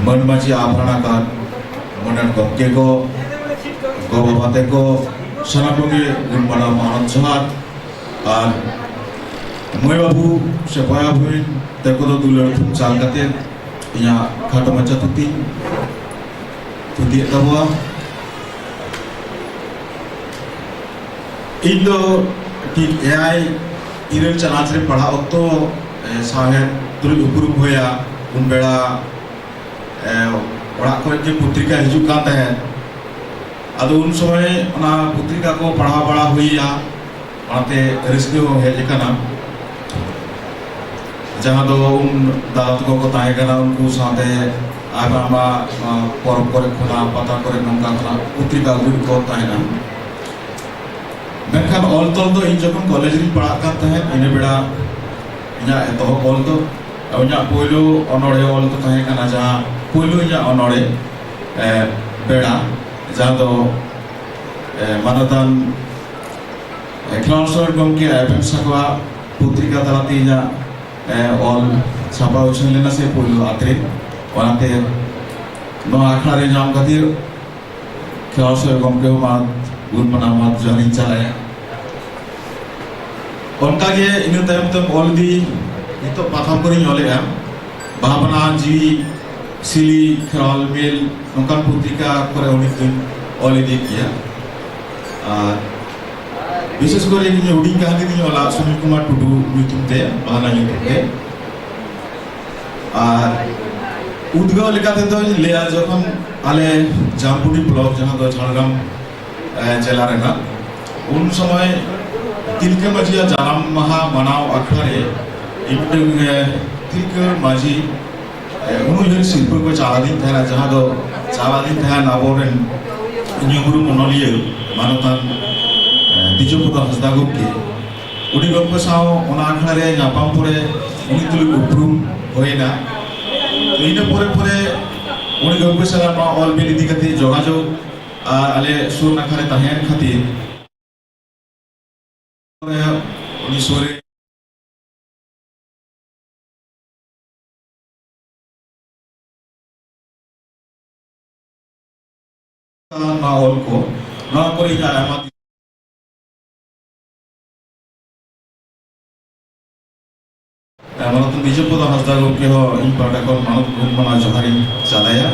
ᱢᱟᱹᱱ ᱢᱟᱹᱡᱷᱤ ᱟᱵᱷᱨᱟᱱ ᱟᱠᱟᱫ ᱢᱟᱹᱱᱟᱱ ᱜᱚᱢᱠᱮ ᱠᱚ, ᱜᱚ ᱵᱟᱵᱟ ᱛᱮᱠᱚ, ᱥᱟᱱᱟᱢ ᱠᱚᱜᱮ ᱜᱩᱱ ᱢᱟᱱᱟᱣ ᱢᱟᱱᱚᱛ ᱡᱚᱦᱟᱨ᱾ ᱟᱨ ᱢᱟᱹᱭ ᱵᱟᱹᱵᱩ ᱥᱮ ᱵᱚᱭᱦᱟ ᱵᱚᱭᱤᱱ ᱛᱮᱠᱚ ᱫᱚ ᱫᱩᱞᱟᱹᱲ ᱛᱷᱩᱢ ᱪᱟᱞ ᱠᱟᱛᱮ ᱤᱧᱟᱹᱜ ᱠᱷᱟᱴᱚ ᱢᱟᱪᱷᱟ ᱛᱷᱩᱛᱤᱧ ᱛᱷᱩᱛᱤᱭᱮᱫ ᱛᱟᱵᱚᱣᱟ᱾ ᱤᱧ ᱫᱚ ᱴᱷᱤᱠ ᱮᱭᱟᱭ ᱤᱨᱟᱹᱞ ᱪᱟᱱᱟᱪ ᱨᱮ ᱯᱟᱲᱦᱟᱜ ᱚᱠᱛᱚ, ᱮ, ᱥᱟᱶᱦᱮᱫ ᱛᱩᱞᱩᱡ ᱩᱯᱨᱩᱢ ᱦᱩᱭᱟ᱾ ᱩᱱ ᱵᱮᱲᱟ, ᱮ, ᱚᱲᱟᱜ ᱠᱚᱨᱮ ᱜᱮ ᱯᱚᱛᱨᱤᱠᱟ ᱦᱤᱡᱩᱜ ᱠᱟᱱ ᱛᱟᱦᱮᱸᱫ᱾ ᱟᱫᱚ ᱩᱱ ᱥᱚᱢᱚᱭ ᱚᱱᱟ ᱯᱚᱛᱨᱤᱠᱟ ᱠᱚ ᱯᱟᱲᱦᱟᱣ ᱵᱟᱲᱟ ᱦᱩᱭᱟ᱾ ᱚᱱᱟᱛᱮ ᱨᱟᱹᱥᱠᱟᱹ ᱦᱚᱸ ᱦᱮᱡ ᱟᱠᱟᱱᱟ᱾ ᱡᱟᱦᱟᱸ ᱫᱚ ᱩᱱ ᱫᱟᱫᱟ ᱛᱟᱠᱚ ᱠᱚ ᱛᱟᱦᱮᱸ ᱠᱟᱱᱟ, ᱩᱱᱠᱩ ᱥᱟᱶᱛᱮ ᱟᱭᱢᱟ ᱟᱭᱢᱟ, ᱟ, ᱯᱚᱨᱚᱵᱽ ᱠᱚᱨᱮ ᱠᱷᱚᱱᱟᱜ, ᱯᱟᱛᱟ ᱠᱚᱨᱮ ᱱᱚᱝᱠᱟ ᱠᱷᱚᱱᱟᱜ ᱯᱚᱛᱨᱤᱠᱟ ᱟᱹᱜᱩ ᱠᱚ ᱛᱟᱦᱮᱱᱟ᱾ ᱢᱮᱱᱠᱷᱟᱱ ᱚᱞ ᱛᱚᱞ ᱫᱚ ᱤᱧ ᱡᱚᱠᱷᱚᱱ ᱠᱚᱞᱮᱡᱽ ᱨᱤᱧ ᱯᱟᱲᱦᱟᱜ ᱠᱟᱱ ᱛᱟᱦᱮᱸᱫ, ᱤᱱᱟᱹ ᱵᱮᱲᱟ ᱤᱧᱟᱹᱜ ᱮᱛᱚᱦᱚᱵ ᱚᱞ ᱫᱚ, ᱤᱧᱟᱹᱜ ᱯᱳᱭᱞᱳ ᱚᱱᱚᱬᱦᱮ ᱚᱞ ᱫᱚ ᱛᱟᱦᱮᱸ ᱠᱟᱱᱟ ᱡᱟᱦᱟᱸ ᱯᱳᱭᱞᱳ ᱤᱧᱟᱹᱜ ᱚᱱᱚᱬᱦᱮ, ᱮ, ᱵᱮᱲᱟ, ᱡᱟᱦᱟᱸ ᱫᱚ, ᱮ, ᱢᱟᱱᱚᱛᱟᱱ, ᱮ, ᱠᱷᱮᱞᱣᱟᱲ ᱥᱚᱨᱮᱱ ᱜᱚᱢᱠᱮ ᱟᱭᱵᱮᱱ ᱥᱟᱠᱣᱟ ᱯᱚᱛᱨᱤᱠᱟ ᱛᱟᱞᱟᱛᱮ ᱤᱧᱟᱹᱜ, ᱮ, ᱚᱞ ᱪᱷᱟᱯᱟ ᱩᱪᱷᱟᱹᱱ ᱞᱮᱱᱟ ᱥᱮ ᱯᱳᱭᱞᱳ ᱟᱛᱨᱮ᱾ ᱚᱱᱟᱛᱮ ᱱᱚᱣᱟ ᱟᱠᱷᱲᱟ ᱨᱮ ᱧᱟᱢ ᱠᱷᱟᱹᱛᱤᱨ ᱠᱷᱮᱞᱣᱟᱲ ᱥᱚᱨᱮᱱ ᱜᱚᱢᱠᱮ ᱦᱚᱸ ᱢᱟ ᱜᱩᱱ ᱢᱟᱱᱟᱣ ᱢᱟ ᱡᱚᱦᱟᱨᱤᱧ ᱪᱟᱞᱟᱭᱟ᱾ ᱚᱱᱠᱟᱜᱮ ᱤᱱᱟᱹ ᱛᱟᱭᱚᱢ ᱛᱮ ᱚᱞ ᱤᱫᱤ, ᱱᱤᱛᱚᱜ ᱯᱟᱛᱷᱟᱢ ᱠᱚᱨᱮᱧ ᱚᱞᱮᱜᱼᱟ᱾ ᱵᱷᱟᱵᱽᱱᱟ, ᱡᱤᱣᱤ, ᱥᱤᱞᱤ, ᱠᱷᱮᱨᱣᱟᱞ ᱢᱮᱞ, ᱱᱚᱝᱠᱟᱱ ᱯᱚᱛᱨᱤᱠᱟ ᱠᱚᱨᱮ ᱦᱚᱸ ᱱᱤᱛ ᱫᱚᱧ ᱚᱞ ᱤᱫᱤᱭᱮᱫ ᱜᱮᱭᱟ᱾ ᱟᱨ ᱵᱤᱥᱮᱥ ᱠᱚᱨᱮ ᱤᱧ ᱦᱩᱰᱤᱧ ᱠᱟᱹᱦᱱᱤ ᱫᱚᱧ ᱚᱞᱟ ᱥᱩᱱᱤᱞ ᱠᱩᱢᱟᱨ ᱴᱩᱰᱩ ᱧᱩᱛᱩᱢ ᱛᱮ, ᱵᱷᱟᱵᱽᱱᱟ ᱧᱩᱛᱩᱢ ᱛᱮ᱾ ᱟᱨ ᱩᱫᱽᱜᱟᱹᱣ ᱞᱮᱠᱟ ᱛᱮᱫᱚᱧ ᱞᱟᱹᱭᱟ, ᱡᱚᱠᱷᱚᱱ ᱟᱞᱮ ᱡᱟᱢᱵᱩᱰᱤ ᱵᱞᱚᱠ, ᱡᱟᱦᱟᱸ ᱫᱚ ᱡᱷᱟᱲᱜᱨᱟᱢ, ᱮ, ᱡᱮᱞᱟ ᱨᱮᱱᱟᱜ, ᱩᱱ ᱥᱚᱢᱚᱭ ᱛᱤᱞᱠᱟᱹ ᱢᱟᱹᱡᱷᱤᱭᱟᱜ ᱡᱟᱱᱟᱢ ᱢᱟᱦᱟ ᱢᱟᱱᱟᱣ ᱟᱠᱷᱲᱟ ᱨᱮ ᱤᱧ ᱢᱤᱫᱴᱟᱝ, ᱮ, ᱛᱤᱞᱠᱟᱹ ᱢᱟᱹᱡᱷᱤ, ᱮ, ᱩᱱᱩᱭᱦᱟᱹᱨ ᱥᱤᱨᱯᱟᱹ ᱠᱚ ᱪᱟᱞ ᱟᱹᱫᱤᱧ ᱛᱟᱦᱮᱱᱟ, ᱡᱟᱦᱟᱸ ᱫᱚ ᱪᱟᱞ ᱟᱹᱫᱤᱧ ᱛᱟᱦᱮᱱ ᱟᱵᱚᱨᱮᱱ ᱧᱩᱢᱩᱨᱩᱢ ᱚᱱᱚᱞᱤᱭᱟᱹ ᱢᱟᱱᱚᱛᱟᱱ, ᱮ, ᱫᱤᱡᱚᱯᱚᱫᱚ ᱦᱟᱸᱥᱫᱟ ᱜᱚᱢᱠᱮ᱾ ᱩᱱᱤ ᱜᱚᱢᱠᱮ ᱥᱟᱶ ᱚᱱᱟ ᱟᱠᱷᱲᱟ ᱨᱮ ᱧᱟᱯᱟᱢ ᱯᱚᱨᱮ ᱩᱱᱤ ᱛᱩᱞᱩᱡ ᱩᱯᱨᱩᱢ ᱦᱩᱭᱮᱱᱟ᱾ ᱛᱚ, ᱤᱱᱟᱹ ᱯᱚᱨᱮ ᱯᱚᱨᱮ ᱩᱱᱤ ᱜᱚᱢᱠᱮ ᱥᱟᱞᱟᱜ ᱱᱚᱣᱟ ᱚᱞ ᱵᱤᱞ ᱤᱫᱤ ᱠᱟᱛᱮ ᱡᱳᱜᱟᱡᱳᱜᱽ ᱟᱨ ᱟᱞᱮ ᱥᱩᱨ ᱱᱟᱠᱷᱟ ᱨᱮ ᱛᱟᱦᱮᱸᱭᱮᱱ ᱠᱷᱟᱹᱛᱤᱨ ᱩᱱᱤ ᱥᱩᱨ ᱨᱮ ᱱᱚᱣᱟ ᱚᱞ ᱠᱚ, ᱱᱚᱣᱟ ᱠᱚᱨᱮ ᱤᱧᱟᱹᱜ ᱟᱭᱢᱟ ᱫᱤᱱ ᱢᱟᱱᱚᱛ ᱵᱤᱡᱚᱭ ᱯᱨᱚᱫᱟ ᱦᱟᱸᱥᱫᱟ ᱜᱚᱢᱠᱮ ᱦᱚᱸ ᱤᱧ ᱯᱟᱦᱴᱟ ᱠᱷᱚᱱ ᱢᱟᱱᱚᱛ ᱜᱩᱱ ᱢᱟᱱᱟᱣ ᱡᱚᱦᱟᱨᱤᱧ ᱪᱟᱞᱟᱭᱟ᱾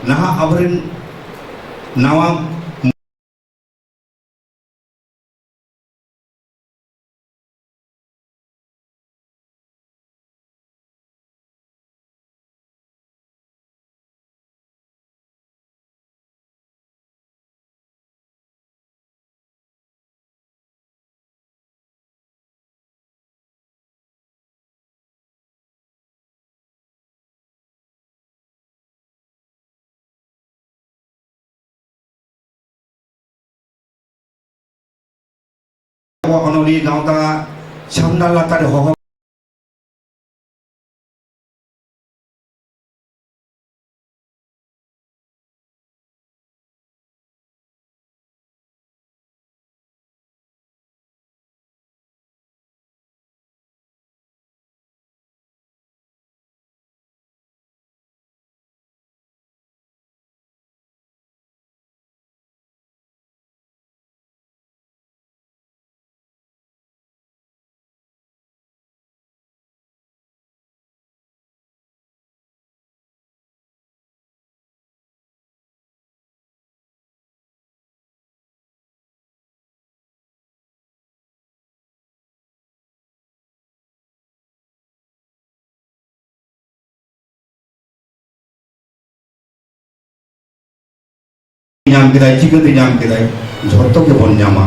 ᱱᱟᱦᱟᱜ ᱟᱵᱚᱨᱮᱱ ᱱᱟᱣᱟ ᱟᱵᱚ ᱚᱱᱚᱞᱤᱭᱟᱹ ᱜᱟᱶᱛᱟ ᱪᱷᱟᱢᱰᱟ ᱞᱟᱛᱟᱨ ᱨᱮ ᱦᱚᱦᱚ ᱧᱟᱢ ᱠᱮᱫᱟᱭ, ᱪᱤᱠᱟᱹᱛᱮ ᱧᱟᱢ ᱠᱮᱫᱟᱭ? ᱡᱷᱚᱛᱚ ᱜᱮᱵᱚᱱ ᱧᱟᱢᱟ᱾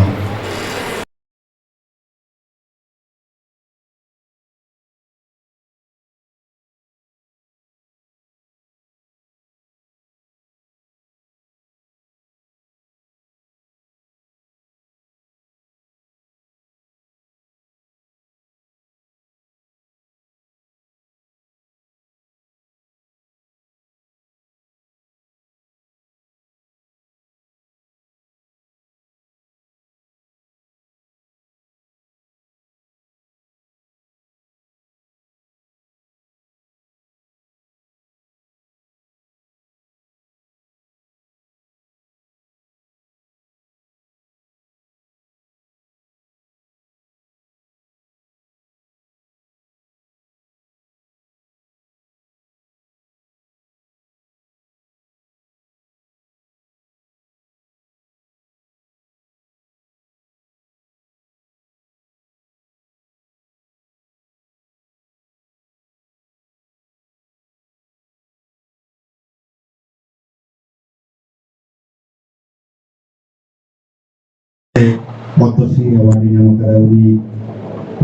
ᱯᱚᱫᱽᱢᱚᱥᱨᱤ ᱮᱣᱟᱨᱰ ᱮ ᱧᱟᱢ ᱟᱠᱟᱫᱟ, ᱩᱱᱤ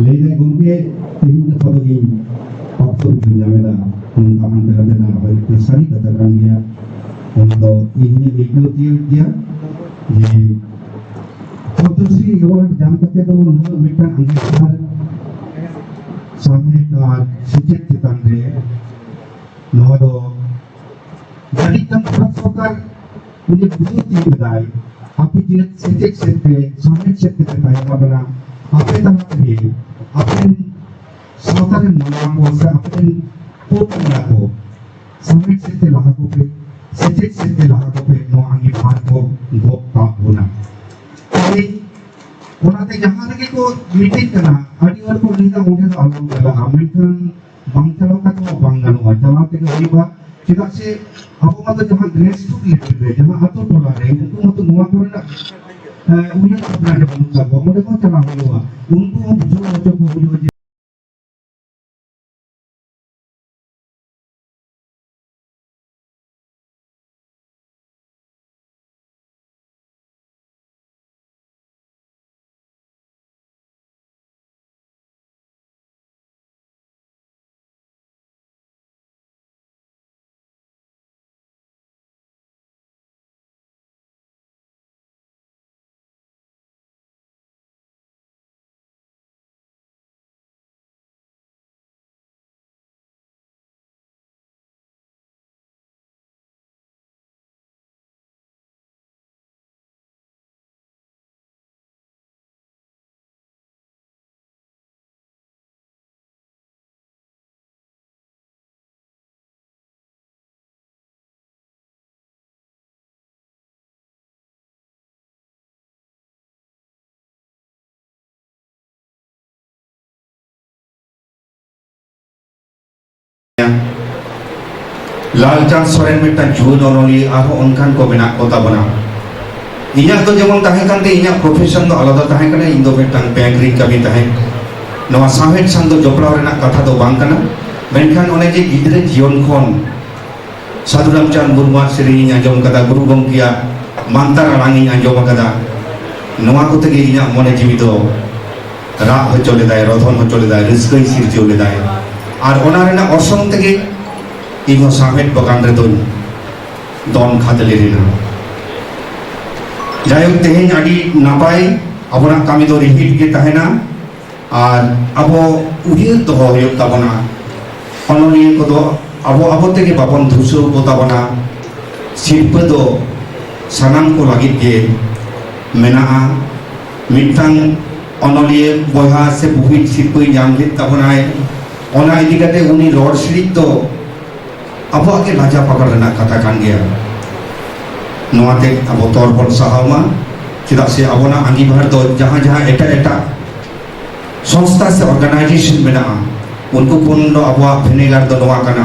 ᱞᱟᱹᱭ ᱫᱟᱭ, "ᱜᱚᱢᱠᱮ, ᱛᱮᱦᱮᱧ ᱜᱟᱯᱟ ᱫᱚ ᱤᱧ ᱯᱟᱛᱷᱚᱨ ᱤᱧ ᱧᱟᱢ ᱮᱫᱟ, ᱱᱚᱝᱠᱟ ᱦᱟᱱᱛᱮ ᱱᱟᱛᱮ ᱫᱟᱬᱟ ᱦᱩᱭᱩᱜ ᱠᱟᱱᱟ, ᱥᱟᱹᱨᱤ ᱠᱟᱛᱷᱟ ᱠᱟᱱ ᱜᱮᱭᱟ, ᱚᱱᱟ ᱫᱚ ᱤᱧ ᱦᱚᱸᱧ ᱟᱹᱭᱠᱟᱹᱣ ᱛᱤᱭᱳᱜ ᱜᱮᱭᱟ ᱡᱮ ᱯᱚᱫᱽᱢᱚᱥᱨᱤ ᱮᱣᱟᱨᱰ ᱧᱟᱢ ᱠᱟᱛᱮ ᱫᱚ ᱱᱩᱱᱟᱹᱜ ᱢᱤᱫᱴᱟᱝ ᱟᱸᱜᱤᱵᱷᱟᱨ ᱥᱟᱶᱦᱮᱫ ᱟᱨ ᱥᱮᱪᱮᱫ ᱪᱮᱛᱟᱱ ᱨᱮ ᱱᱚᱣᱟ ᱫᱚ ᱡᱟᱹᱱᱤᱡ ᱠᱷᱟᱱ ᱵᱷᱟᱨᱚᱛ ᱥᱚᱨᱠᱟᱨ ᱩᱱᱤ ᱵᱩᱡᱷᱟᱹᱣ ᱛᱤᱭᱳᱜ ᱮᱫᱟᱭ, ᱟᱯᱮ ᱡᱟᱹᱛ ᱥᱮᱪᱮᱫ ᱥᱮᱫ ᱛᱮ, ᱥᱟᱶᱦᱮᱫ ᱥᱮᱫ ᱛᱮ ᱯᱮ ᱛᱟᱭᱚᱢ ᱟᱠᱟᱱᱟ, ᱟᱯᱮ ᱛᱟᱞᱟ ᱛᱮᱜᱮ ᱟᱯᱮ ᱨᱮᱱ ᱥᱟᱶᱛᱟ ᱨᱮᱱ ᱢᱟᱱᱣᱟ ᱠᱚ ᱥᱮ ᱟᱯᱮ ᱨᱮᱱ ᱯᱚᱯᱚᱝᱲᱟ ᱠᱚ ᱥᱟᱶᱦᱮᱫ ᱥᱮᱫ ᱛᱮ ᱞᱟᱦᱟ ᱠᱚᱯᱮ, ᱥᱮᱪᱮᱫ ᱥᱮᱫ ᱛᱮ ᱞᱟᱦᱟ ᱠᱚᱯᱮ, ᱱᱚᱣᱟ ᱟᱸᱜᱤᱵᱷᱟᱨ ᱠᱚ ᱜᱚᱜ ᱠᱟᱜ ᱵᱚᱱᱟ᱾ ᱛᱮᱦᱮᱧ ᱚᱱᱟᱛᱮ ᱡᱟᱦᱟᱸ ᱨᱮᱜᱮ ᱠᱚ ᱢᱤᱴᱤᱝ ᱠᱟᱱᱟ, ᱟᱹᱰᱤ ᱦᱚᱲ ᱠᱚ ᱞᱟᱹᱭᱫᱟ, "ᱚᱸᱰᱮ ᱫᱚ ᱟᱞᱚᱢ ᱪᱟᱞᱟᱜᱼᱟ", ᱢᱮᱱᱠᱷᱟᱱ ᱵᱟᱝ ᱪᱟᱞᱟᱣ ᱠᱟᱛᱮ ᱦᱚᱸ ᱵᱟᱝ ᱜᱟᱱᱚᱜᱼᱟ, ᱪᱟᱞᱟᱣ ᱛᱮᱜᱮ ᱦᱩᱭᱩᱜᱼᱟ᱾ ᱪᱮᱫᱟᱜ ᱥᱮ ᱟᱵᱚ ᱢᱟᱛᱚ ᱡᱟᱦᱟᱸ grassroots level ᱨᱮ, ᱡᱟᱦᱟᱸ ᱟᱛᱳ ᱴᱚᱞᱟ ᱨᱮ, ᱩᱱᱠᱩ ᱢᱟᱛᱚ ᱱᱚᱣᱟ ᱠᱚᱨᱮᱱᱟᱜ, ᱮ, ᱩᱭᱦᱟᱹᱨ ᱵᱷᱟᱵᱽᱱᱟ ᱜᱮ ᱵᱟᱹᱱᱩᱜ ᱛᱟᱠᱚᱣᱟ᱾ ᱚᱸᱰᱮ ᱦᱚᱸ ᱪᱟᱞᱟᱣ ᱦᱩᱭᱩᱜᱼᱟ, ᱩᱱᱠᱩ ᱦᱚᱸ ᱵᱩᱡᱷᱟᱹᱣ ᱦᱚᱪᱚ ᱠᱚ ᱦᱩᱭᱩᱜᱼᱟ ᱡᱮ ᱞᱟᱞᱪᱟᱸᱫᱽ ᱥᱚᱨᱮᱱ ᱢᱤᱫᱴᱟᱝ ᱡᱩᱣᱟᱹᱱ ᱚᱱᱚᱞᱤᱭᱟᱹ, ᱟᱨᱦᱚᱸ ᱚᱱᱠᱟᱱ ᱠᱚ ᱢᱮᱱᱟᱜ ᱠᱚ ᱛᱟᱵᱚᱱᱟ᱾ ᱤᱧᱟᱹᱜ ᱫᱚ ᱡᱮᱢᱚᱱ ᱛᱟᱦᱮᱸ ᱠᱟᱱ ᱛᱮ, ᱤᱧᱟᱹᱜ profession ᱫᱚ ᱟᱞᱟᱫᱟ ᱛᱟᱦᱮᱸ ᱠᱟᱱᱟ, ᱤᱧ ᱫᱚ ᱢᱤᱫᱴᱟᱝ bank ᱨᱤᱧ ᱠᱟᱹᱢᱤ ᱛᱟᱦᱮᱸᱫ᱾ ᱱᱚᱣᱟ ᱥᱟᱶᱦᱮᱫ ᱥᱟᱶ ᱫᱚ ᱡᱚᱯᱲᱟᱣ ᱨᱮᱱᱟᱜ ᱠᱟᱛᱷᱟ ᱫᱚ ᱵᱟᱝ ᱠᱟᱱᱟ, ᱢᱮᱱᱠᱷᱟᱱ ᱚᱱᱮ ᱡᱮ ᱜᱤᱫᱽᱨᱟᱹ ᱡᱤᱭᱚᱱ ᱠᱷᱚᱱ ᱥᱟᱹᱫᱷᱩ ᱨᱟᱢᱪᱟᱸᱫᱽ ᱢᱩᱨᱢᱩᱣᱟᱜ ᱥᱮᱨᱮᱧ ᱤᱧ ᱟᱸᱡᱚᱢ ᱠᱟᱫᱟ, ᱜᱩᱨᱩ ᱜᱚᱢᱠᱮᱭᱟᱜ ᱢᱟᱱᱛᱟᱨ ᱟᱲᱟᱝ ᱤᱧ ᱟᱸᱡᱚᱢ ᱟᱠᱟᱫᱟ᱾ ᱱᱚᱣᱟ ᱠᱚᱛᱮ ᱜᱮ ᱤᱧᱟᱹᱜ ᱢᱚᱱᱮ ᱡᱤᱣᱤ ᱫᱚ ᱨᱟᱜ ᱦᱚᱪᱚ ᱞᱮᱫᱟᱭ, ᱨᱚᱫᱷᱚᱱ ᱦᱚᱪᱚ ᱞᱮᱫᱟᱭ, ᱨᱟᱹᱥᱠᱟᱹᱭ ᱥᱤᱨᱡᱟᱹᱣ ᱞᱮᱫᱟᱭ᱾ ᱟᱨ ᱚᱱᱟ ᱨᱮᱱᱟᱜ ᱚᱨᱥᱚᱝ ᱛᱮᱜᱮ ᱤᱧ ᱦᱚᱸ ᱥᱟᱶᱦᱮᱫ ᱵᱟᱜᱟᱱ ᱨᱮᱫᱚᱧ ᱫᱚᱱ ᱠᱷᱟᱫᱽᱞᱮ ᱞᱮᱱᱟ᱾ ᱡᱟᱭᱦᱳᱠ, ᱛᱮᱦᱮᱧ ᱟᱹᱰᱤ ᱱᱟᱯᱟᱭ, ᱟᱵᱚᱱᱟᱜ ᱠᱟᱹᱢᱤ ᱫᱚ ᱨᱤᱦᱤᱴ ᱜᱮ ᱛᱟᱦᱮᱱᱟ᱾ ᱟᱨ ᱟᱵᱚ ᱩᱭᱦᱟᱹᱨ ᱫᱚᱦᱚ ᱦᱩᱭᱩᱜ ᱛᱟᱵᱚᱱᱟ, ᱚᱱᱚᱞᱤᱭᱟᱹ ᱠᱚᱫᱚ ᱟᱵᱚ ᱟᱵᱚ ᱛᱮᱜᱮ ᱵᱟᱵᱚᱱ ᱫᱷᱩᱥᱟᱹᱣ ᱠᱚ ᱛᱟᱵᱚᱱᱟ᱾ ᱥᱤᱨᱯᱟᱹ ᱫᱚ ᱥᱟᱱᱟᱢ ᱠᱚ ᱞᱟᱹᱜᱤᱫ ᱜᱮ ᱢᱮᱱᱟᱜᱼᱟ᱾ ᱢᱤᱫᱴᱟᱝ ᱚᱱᱚᱞᱤᱭᱟᱹ ᱵᱚᱭᱦᱟ ᱥᱮ ᱵᱩᱦᱤᱱ ᱥᱤᱨᱯᱟᱹᱭ ᱧᱟᱢ ᱞᱮᱫ ᱛᱟᱵᱚᱱᱟᱭ, ᱚᱱᱟ ᱤᱫᱤ ᱠᱟᱛᱮ ᱩᱱᱤ ᱨᱚᱲ ᱥᱤᱬᱤᱡ ᱫᱚ ᱟᱵᱚᱣᱟᱜ ᱜᱮ ᱞᱟᱡᱟ ᱯᱟᱠᱟᱲ ᱨᱮᱱᱟᱜ ᱠᱟᱛᱷᱟ ᱠᱟᱱ ᱜᱮᱭᱟ᱾ ᱱᱚᱣᱟᱛᱮ ᱟᱵᱚ ᱛᱚᱨ ᱵᱚᱱ ᱥᱟᱦᱟᱣ ᱢᱟ, ᱪᱮᱫᱟᱜ ᱥᱮ ᱟᱵᱚᱱᱟᱜ ᱟᱸᱜᱤᱵᱷᱟᱨ ᱫᱚ ᱡᱟᱦᱟᱸ ᱡᱟᱦᱟᱸ ᱮᱴᱟᱜ ᱮᱴᱟᱜ ᱥᱚᱝᱥᱛᱷᱟ ᱥᱮ ᱚᱨᱜᱟᱱᱟᱭᱡᱮᱥᱚᱱ ᱢᱮᱱᱟᱜᱼᱟ, ᱩᱱᱠᱩ ᱠᱷᱚᱱ ᱫᱚ ᱟᱵᱚᱣᱟᱜ ᱵᱷᱮᱱᱮᱜᱟᱨ ᱫᱚ ᱱᱚᱣᱟ ᱠᱟᱱᱟ,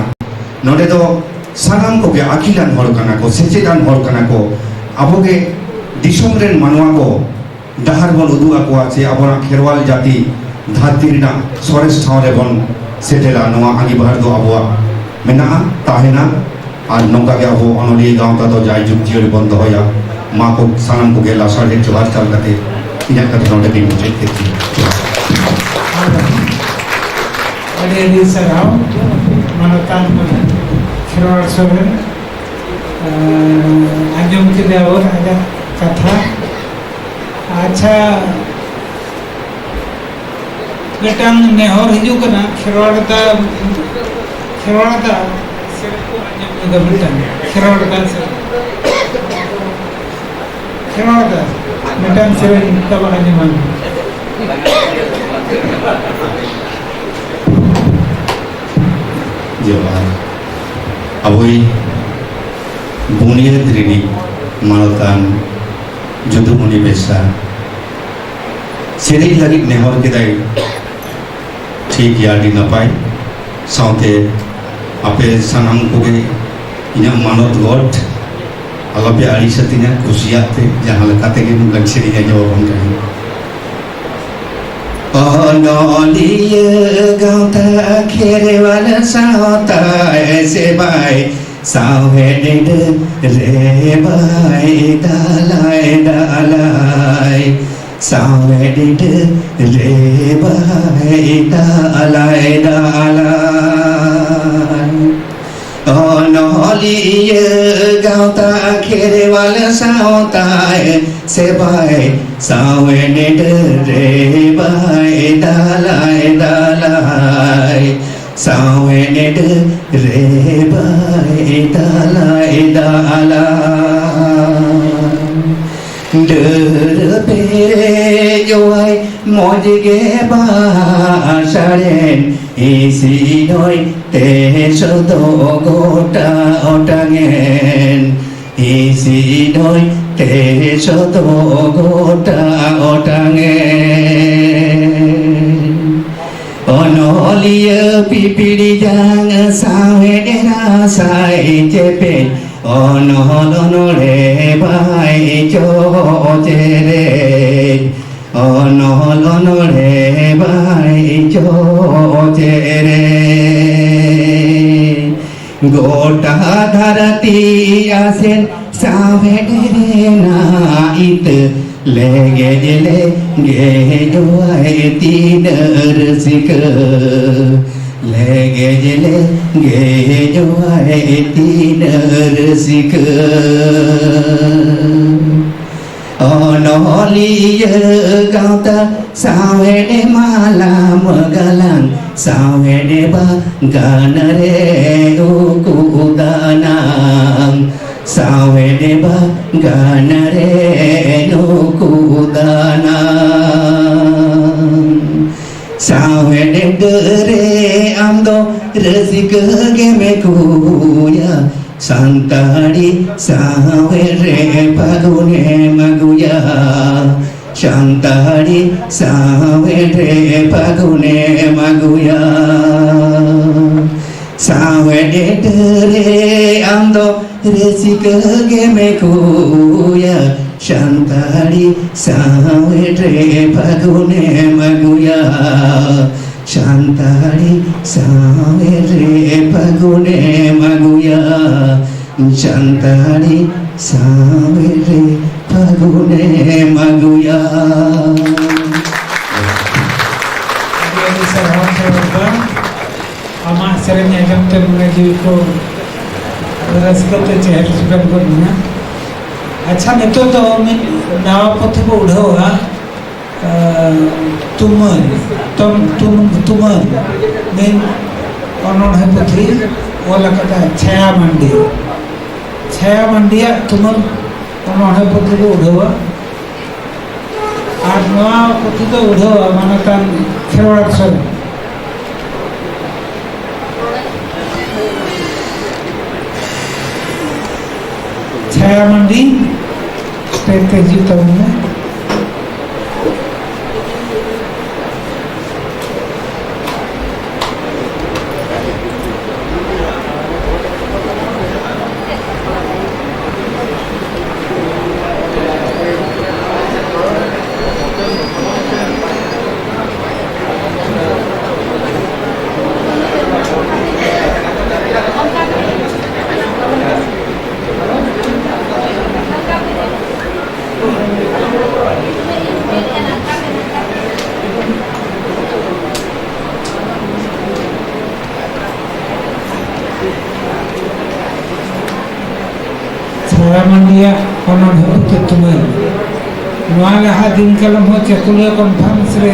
ᱱᱚᱰᱮ ᱫᱚ ᱥᱟᱱᱟᱢ ᱠᱚᱜᱮ ᱟᱹᱠᱤᱞᱟᱱ ᱦᱚᱲ ᱠᱟᱱᱟ ᱠᱚ, ᱥᱮᱪᱮᱫᱟᱱ ᱦᱚᱲ ᱠᱟᱱᱟ ᱠᱚ, ᱟᱵᱚᱜᱮ ᱫᱤᱥᱚᱢ ᱨᱮᱱ ᱢᱟᱱᱣᱟ ᱠᱚ ᱰᱟᱦᱟᱨ ᱵᱚᱱ ᱩᱫᱩᱜ ᱟᱠᱚᱣᱟ ᱥᱮ ᱟᱵᱚᱱᱟᱜ ᱠᱷᱮᱨᱣᱟᱞ ᱡᱟᱹᱛᱤ ᱫᱷᱟᱹᱨᱛᱤ ᱨᱮᱱᱟᱜ ᱥᱚᱨᱮᱥ ᱴᱷᱟᱶ ᱨᱮᱵᱚᱱ ᱥᱮᱴᱮᱨᱟ, ᱱᱚᱣᱟ ᱟᱸᱜᱤᱵᱷᱟᱨ ᱫᱚ ᱟᱵᱚᱣᱟᱜ ᱢᱮᱱᱟᱜᱼᱟ, ᱛᱟᱦᱮᱱᱟ᱾ ᱟᱨ ᱱᱚᱝᱠᱟ ᱜᱮ ᱟᱵᱚ ᱚᱱᱚᱞᱤᱭᱟᱹ ᱜᱟᱶᱛᱟ ᱫᱚ ᱡᱟᱭᱡᱩᱜᱽ ᱡᱤᱭᱟᱹᱲ ᱵᱚᱱ ᱫᱚᱦᱚᱭᱟ᱾ ᱢᱟ ᱠᱚ ᱥᱟᱱᱟᱢ ᱠᱚᱜᱮ ᱞᱟᱥᱟᱲᱦᱮᱫ ᱡᱚᱦᱟᱨ ᱪᱟᱞ ᱠᱟᱛᱮ ᱤᱧᱟᱹᱜ ᱠᱟᱛᱷᱟ ᱱᱚᱰᱮ ᱜᱮᱧ ᱢᱩᱪᱟᱹᱫ ᱠᱮᱫ ᱛᱤᱧᱟ᱾ ᱡᱚᱦᱟᱨ᱾ ᱟᱹᱰᱤ ᱟᱹᱰᱤ ᱥᱟᱨᱦᱟᱣ ᱢᱟᱱᱚᱛᱟᱱ ᱠᱷᱮᱨᱣᱟᱲ ᱥᱚᱨᱮᱱ᱾ ᱟᱸᱡᱚᱢ ᱠᱮᱫᱟ ᱵᱚᱱ ᱟᱡᱟᱜ ᱠᱟᱛᱷᱟ᱾ ᱟᱪᱪᱷᱟ, ᱢᱤᱫᱴᱟᱝ ᱱᱮᱦᱚᱨ ᱦᱤᱡᱩᱜ ᱠᱟᱱᱟ, ᱠᱷᱮᱨᱣᱟᱲ ᱫᱟ, ᱠᱷᱮᱨᱣᱟᱲ ᱫᱟ, ᱥᱮᱨᱮᱧ ᱠᱚ ᱟᱸᱡᱚᱢ ᱧᱚᱜᱟ ᱢᱤᱫᱴᱟᱝ, ᱠᱷᱮᱨᱣᱟᱲ ᱫᱟ ᱥᱮᱨᱮᱧ᱾ ᱠᱷᱮᱨᱣᱟᱲ ᱫᱟ, ᱢᱤᱫᱴᱟᱝ ᱥᱮᱨᱮᱧ ᱛᱟᱵᱚᱱ ᱟᱸᱡᱚᱢᱟ᱾ ᱡᱚᱦᱟᱨ᱾ ᱟᱵᱚᱭᱤᱡ ᱵᱩᱱᱤᱭᱟᱹᱫ ᱨᱤᱱᱤᱡ ᱢᱟᱱᱚᱛᱟᱱ ᱡᱩᱫᱩᱢᱩᱱᱤ ᱵᱮᱥᱨᱟ ᱥᱮᱨᱮᱧ ᱞᱟᱹᱜᱤᱫ ᱱᱮᱦᱚᱨ ᱠᱮᱫᱟᱭ᱾ ᱴᱷᱤᱠ ᱜᱮᱭᱟ, ᱟᱹᱰᱤ ᱱᱟᱯᱟᱭ᱾ ᱥᱟᱶᱛᱮ ᱟᱯᱮ ᱥᱟᱱᱟᱢ ᱠᱚᱜᱮ ᱤᱧᱟᱹᱜ ᱢᱟᱱᱚᱛ ᱜᱚᱰ, ᱟᱞᱚᱯᱮ ᱟᱹᱲᱤᱥ ᱟᱹᱛᱤᱧᱟ, ᱠᱩᱥᱤᱭᱟᱜ ᱯᱮ, ᱡᱟᱦᱟᱸ ᱞᱮᱠᱟ ᱛᱮᱜᱮ ᱱᱚᱝᱠᱟᱱ ᱥᱮᱨᱮᱧ ᱟᱸᱡᱚᱢ ᱟᱵᱚᱱ ᱠᱟᱱᱟ᱾ ᱚᱱᱚᱞᱤᱭᱟᱹ ᱜᱟᱶᱛᱟ ᱠᱷᱮᱨᱣᱟᱞ ᱥᱟᱶᱛᱟ ᱮᱥᱮ ᱵᱟᱭ ᱥᱟᱶᱦᱮᱫ ᱰᱟᱹᱨ ᱨᱮ ᱵᱟᱭ ᱫᱟᱞᱟᱭ ᱫᱟᱞᱟᱭ, ᱥᱟᱶᱦᱮᱫ ᱰᱟᱹᱨ ᱨᱮ ᱵᱟᱭ ᱫᱟᱞᱟᱭ ᱫᱟᱞᱟᱭ᱾ ᱚᱱᱚᱞᱤᱭᱟᱹ ᱜᱟᱶᱛᱟ ᱠᱷᱮᱨᱣᱟᱞ ᱥᱟᱶᱛᱟᱭ ᱥᱮᱵᱟᱭ, ᱥᱟᱶᱦᱮᱫ ᱰᱟᱹᱨ ᱨᱮ ᱵᱟᱭ ᱫᱟᱞᱟᱭ ᱫᱟᱞᱟᱭ, ᱥᱟᱶᱦᱮᱫ ᱰᱟᱹᱨ ᱨᱮ ᱵᱟᱭ ᱫᱟᱞᱟᱭ ᱫᱟᱞᱟᱭ᱾ ᱰᱟᱹᱨ ᱯᱮᱨᱮᱡᱚᱜᱼᱟᱭ ᱢᱚᱡᱽ ᱜᱮ ᱵᱟᱦᱟ ᱥᱟᱲᱮᱱ, ᱦᱤᱸᱥᱤᱫ ᱦᱚᱭ ᱛᱮ ᱥᱚᱫᱚ ᱜᱚᱴᱟ ᱚᱴᱟᱝᱮᱱ, ᱦᱤᱸᱥᱤᱫ ᱦᱚᱭ ᱛᱮ ᱥᱚᱫᱚ ᱜᱚᱴᱟ ᱚᱴᱟᱝᱮᱱ᱾ ᱚᱱᱚᱞᱤᱭᱟᱹ ᱯᱤᱯᱤᱲᱤ ᱡᱟᱝ ᱥᱟᱶᱦᱮᱫ ᱨᱟᱥᱟᱭ ᱪᱮᱯᱮᱡ, ᱚᱱᱚᱞ ᱚᱱᱚᱲᱦᱮ ᱵᱟᱭ ᱪᱚ ᱪᱮᱨᱮᱡ, ᱚᱱᱚᱞ ᱚᱱᱚᱲᱦᱮ ᱵᱟᱭ ᱪᱚ ᱪᱮᱨᱮᱡ᱾ ᱜᱚᱴᱟ ᱫᱷᱟᱹᱨᱛᱤ ᱟᱥᱮᱱ ᱥᱟᱶᱦᱮᱫ ᱨᱮᱱᱟᱜ ᱤᱛᱟᱹ, ᱞᱮᱜᱮᱡ ᱞᱮᱜᱮᱡᱚᱜᱼᱟᱭ ᱛᱤᱱᱟᱹᱜ ᱨᱟᱹᱥᱤᱠᱟᱹ, ᱞᱮᱜᱮᱡ ᱞᱮᱜᱮᱡᱚᱜᱼᱟᱭ ᱛᱤᱱᱟᱹᱜ ᱨᱟᱹᱥᱤᱠᱟᱹ᱾ ᱚᱱᱚᱞᱤᱭᱟᱹ ᱜᱟᱶᱛᱟ ᱥᱟᱶᱦᱮᱫ ᱢᱟᱞᱟᱢ ᱜᱟᱞᱟᱝ, ᱥᱟᱶᱦᱮᱫ ᱵᱟᱜᱟᱱ ᱨᱮ ᱩᱠᱩ ᱫᱟᱱᱟᱝ, ᱥᱟᱶᱦᱮᱫ ᱵᱟᱜᱟᱱ ᱨᱮ ᱩᱠᱩ ᱫᱟᱱᱟᱝ᱾ ᱥᱟᱶᱦᱮᱫ ᱰᱟᱹᱨ ᱨᱮ ᱟᱢ ᱫᱚ ᱨᱟᱹᱥᱠᱟᱹ ᱜᱮᱢ ᱟᱹᱜᱩᱭᱟ, ᱥᱟᱱᱛᱟᱲᱤ ᱥᱟᱶᱦᱮᱫ ᱨᱮ ᱯᱷᱟᱹᱜᱩᱱᱮᱢ ᱟᱹᱜᱩᱭᱟ, ᱥᱟᱱᱛᱟᱲᱤ ᱥᱟᱶᱦᱮᱫ ᱨᱮ ᱯᱷᱟᱹᱜᱩᱱᱮᱢ ᱟᱹᱜᱩᱭᱟ᱾ ᱥᱟᱶᱦᱮᱫ ᱰᱟᱹᱨ ᱨᱮ ᱟᱢ ᱫᱚ ᱨᱟᱹᱥᱠᱟᱹ ᱜᱮᱢ ᱟᱹᱜᱩᱭᱟ, ᱥᱟᱱᱛᱟᱲᱤ ᱥᱟᱶᱦᱮᱫ ᱨᱮ ᱯᱷᱟᱹᱜᱩᱱᱮᱢ ᱟᱹᱜᱩᱭᱟ, ᱥᱟᱱᱛᱟᱲᱤ ᱥᱟᱶᱦᱮᱫ ᱨᱮ ᱯᱷᱟᱹᱜᱩᱱᱮᱢ ᱟᱹᱜᱩᱭᱟ, ᱥᱟᱱᱛᱟᱲᱤ ᱥᱟᱶᱦᱮᱫ ᱨᱮ ᱯᱷᱟᱹᱜᱩᱱᱮᱢ ᱟᱹᱜᱩᱭᱟ᱾ ᱟᱹᱰᱤ ᱟᱹᱰᱤ ᱥᱟᱨᱦᱟᱣ ᱥᱮ ᱵᱟᱵᱟ᱾ ᱟᱢᱟᱜ ᱥᱮᱨᱮᱧ ᱟᱸᱡᱚᱢ ᱛᱮ ᱢᱚᱱᱮ ᱡᱤᱣᱤ ᱠᱚ ᱨᱟᱹᱥᱠᱟᱹ ᱛᱮ ᱪᱮᱦᱨᱟ ᱪᱮᱯᱮᱞ ᱜᱚᱫ ᱮᱱᱟ᱾ ᱟᱪᱪᱷᱟ, ᱱᱤᱛᱚᱜ ᱫᱚ ᱢᱤᱫ ᱱᱟᱣᱟ ᱯᱩᱛᱷᱤ ᱵᱚ ᱩᱰᱷᱟᱹᱣᱟ᱾ ᱟᱸ, ᱛᱩᱢᱟᱹᱞ, ᱛᱚᱢ-, ᱛᱩᱢ-, ᱛᱩᱢᱟᱹᱞ, ᱢᱤᱫ ᱚᱱᱚᱬᱦᱮ ᱯᱩᱛᱷᱤ ᱚᱞ ᱟᱠᱟᱫᱟ ᱪᱷᱟᱭᱟ ᱢᱟᱱᱰᱤ᱾ ᱪᱷᱟᱭᱟ ᱢᱟᱱᱰᱤᱭᱟᱜ ᱛᱩᱢᱟᱹᱞ ᱚᱱᱚᱬᱦᱮ ᱯᱩᱛᱷᱤ ᱵᱚ ᱩᱰᱷᱟᱹᱣᱟ᱾ ᱟᱨ ᱱᱚᱣᱟ ᱯᱩᱛᱷᱤ ᱫᱚ ᱩᱰᱷᱟᱹᱣᱟ ᱢᱟᱱᱚᱛᱟᱱ ᱠᱷᱮᱨᱣᱟᱲ ᱥᱚᱨᱮᱱ᱾ ᱪᱷᱟᱭᱟ ᱢᱟᱱᱰᱤ, ᱥᱴᱮᱡ ᱛᱮ ᱦᱤᱡᱩᱜ ᱛᱟᱵᱚᱱ ᱢᱮ᱾ ᱪᱷᱟᱭᱟ ᱢᱟᱱᱰᱤᱭᱟᱜ ᱚᱱᱚᱬᱦᱮ ᱯᱩᱛᱷᱤ ᱛᱩᱢᱟᱹᱞ᱾ ᱱᱚᱣᱟ ᱞᱟᱦᱟ ᱫᱤᱱ ᱠᱟᱞᱚᱢ ᱦᱚᱸ ᱪᱟᱹᱠᱩᱞᱤᱭᱟᱹ ᱠᱚᱱᱯᱷᱟᱨᱮᱱᱥ ᱨᱮ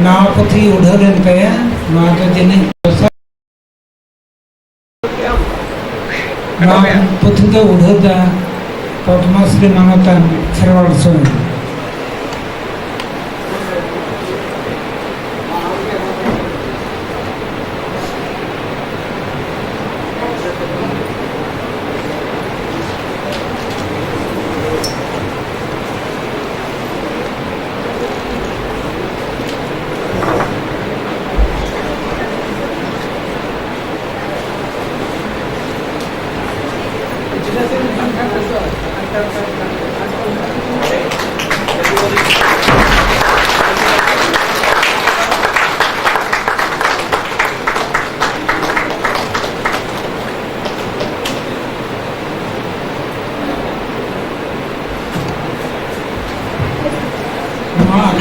ᱱᱟᱣᱟ ᱯᱩᱛᱷᱤ ᱩᱰᱷᱟᱹᱣ ᱞᱮᱱ ᱛᱟᱭᱟ᱾ ᱱᱚᱣᱟ ᱫᱚ ᱡᱟᱹᱱᱤᱡ ᱫᱚᱥᱟᱨ ᱱᱚᱣᱟ ᱯᱩᱛᱷᱤ ᱫᱚ ᱩᱰᱷᱟᱹᱣ ᱫᱟ ᱯᱚᱫᱽᱢᱚᱥᱨᱤ ᱢᱟᱱᱚᱛᱟᱱ ᱠᱷᱮᱨᱣᱟᱲ ᱥᱚᱨᱮᱱ᱾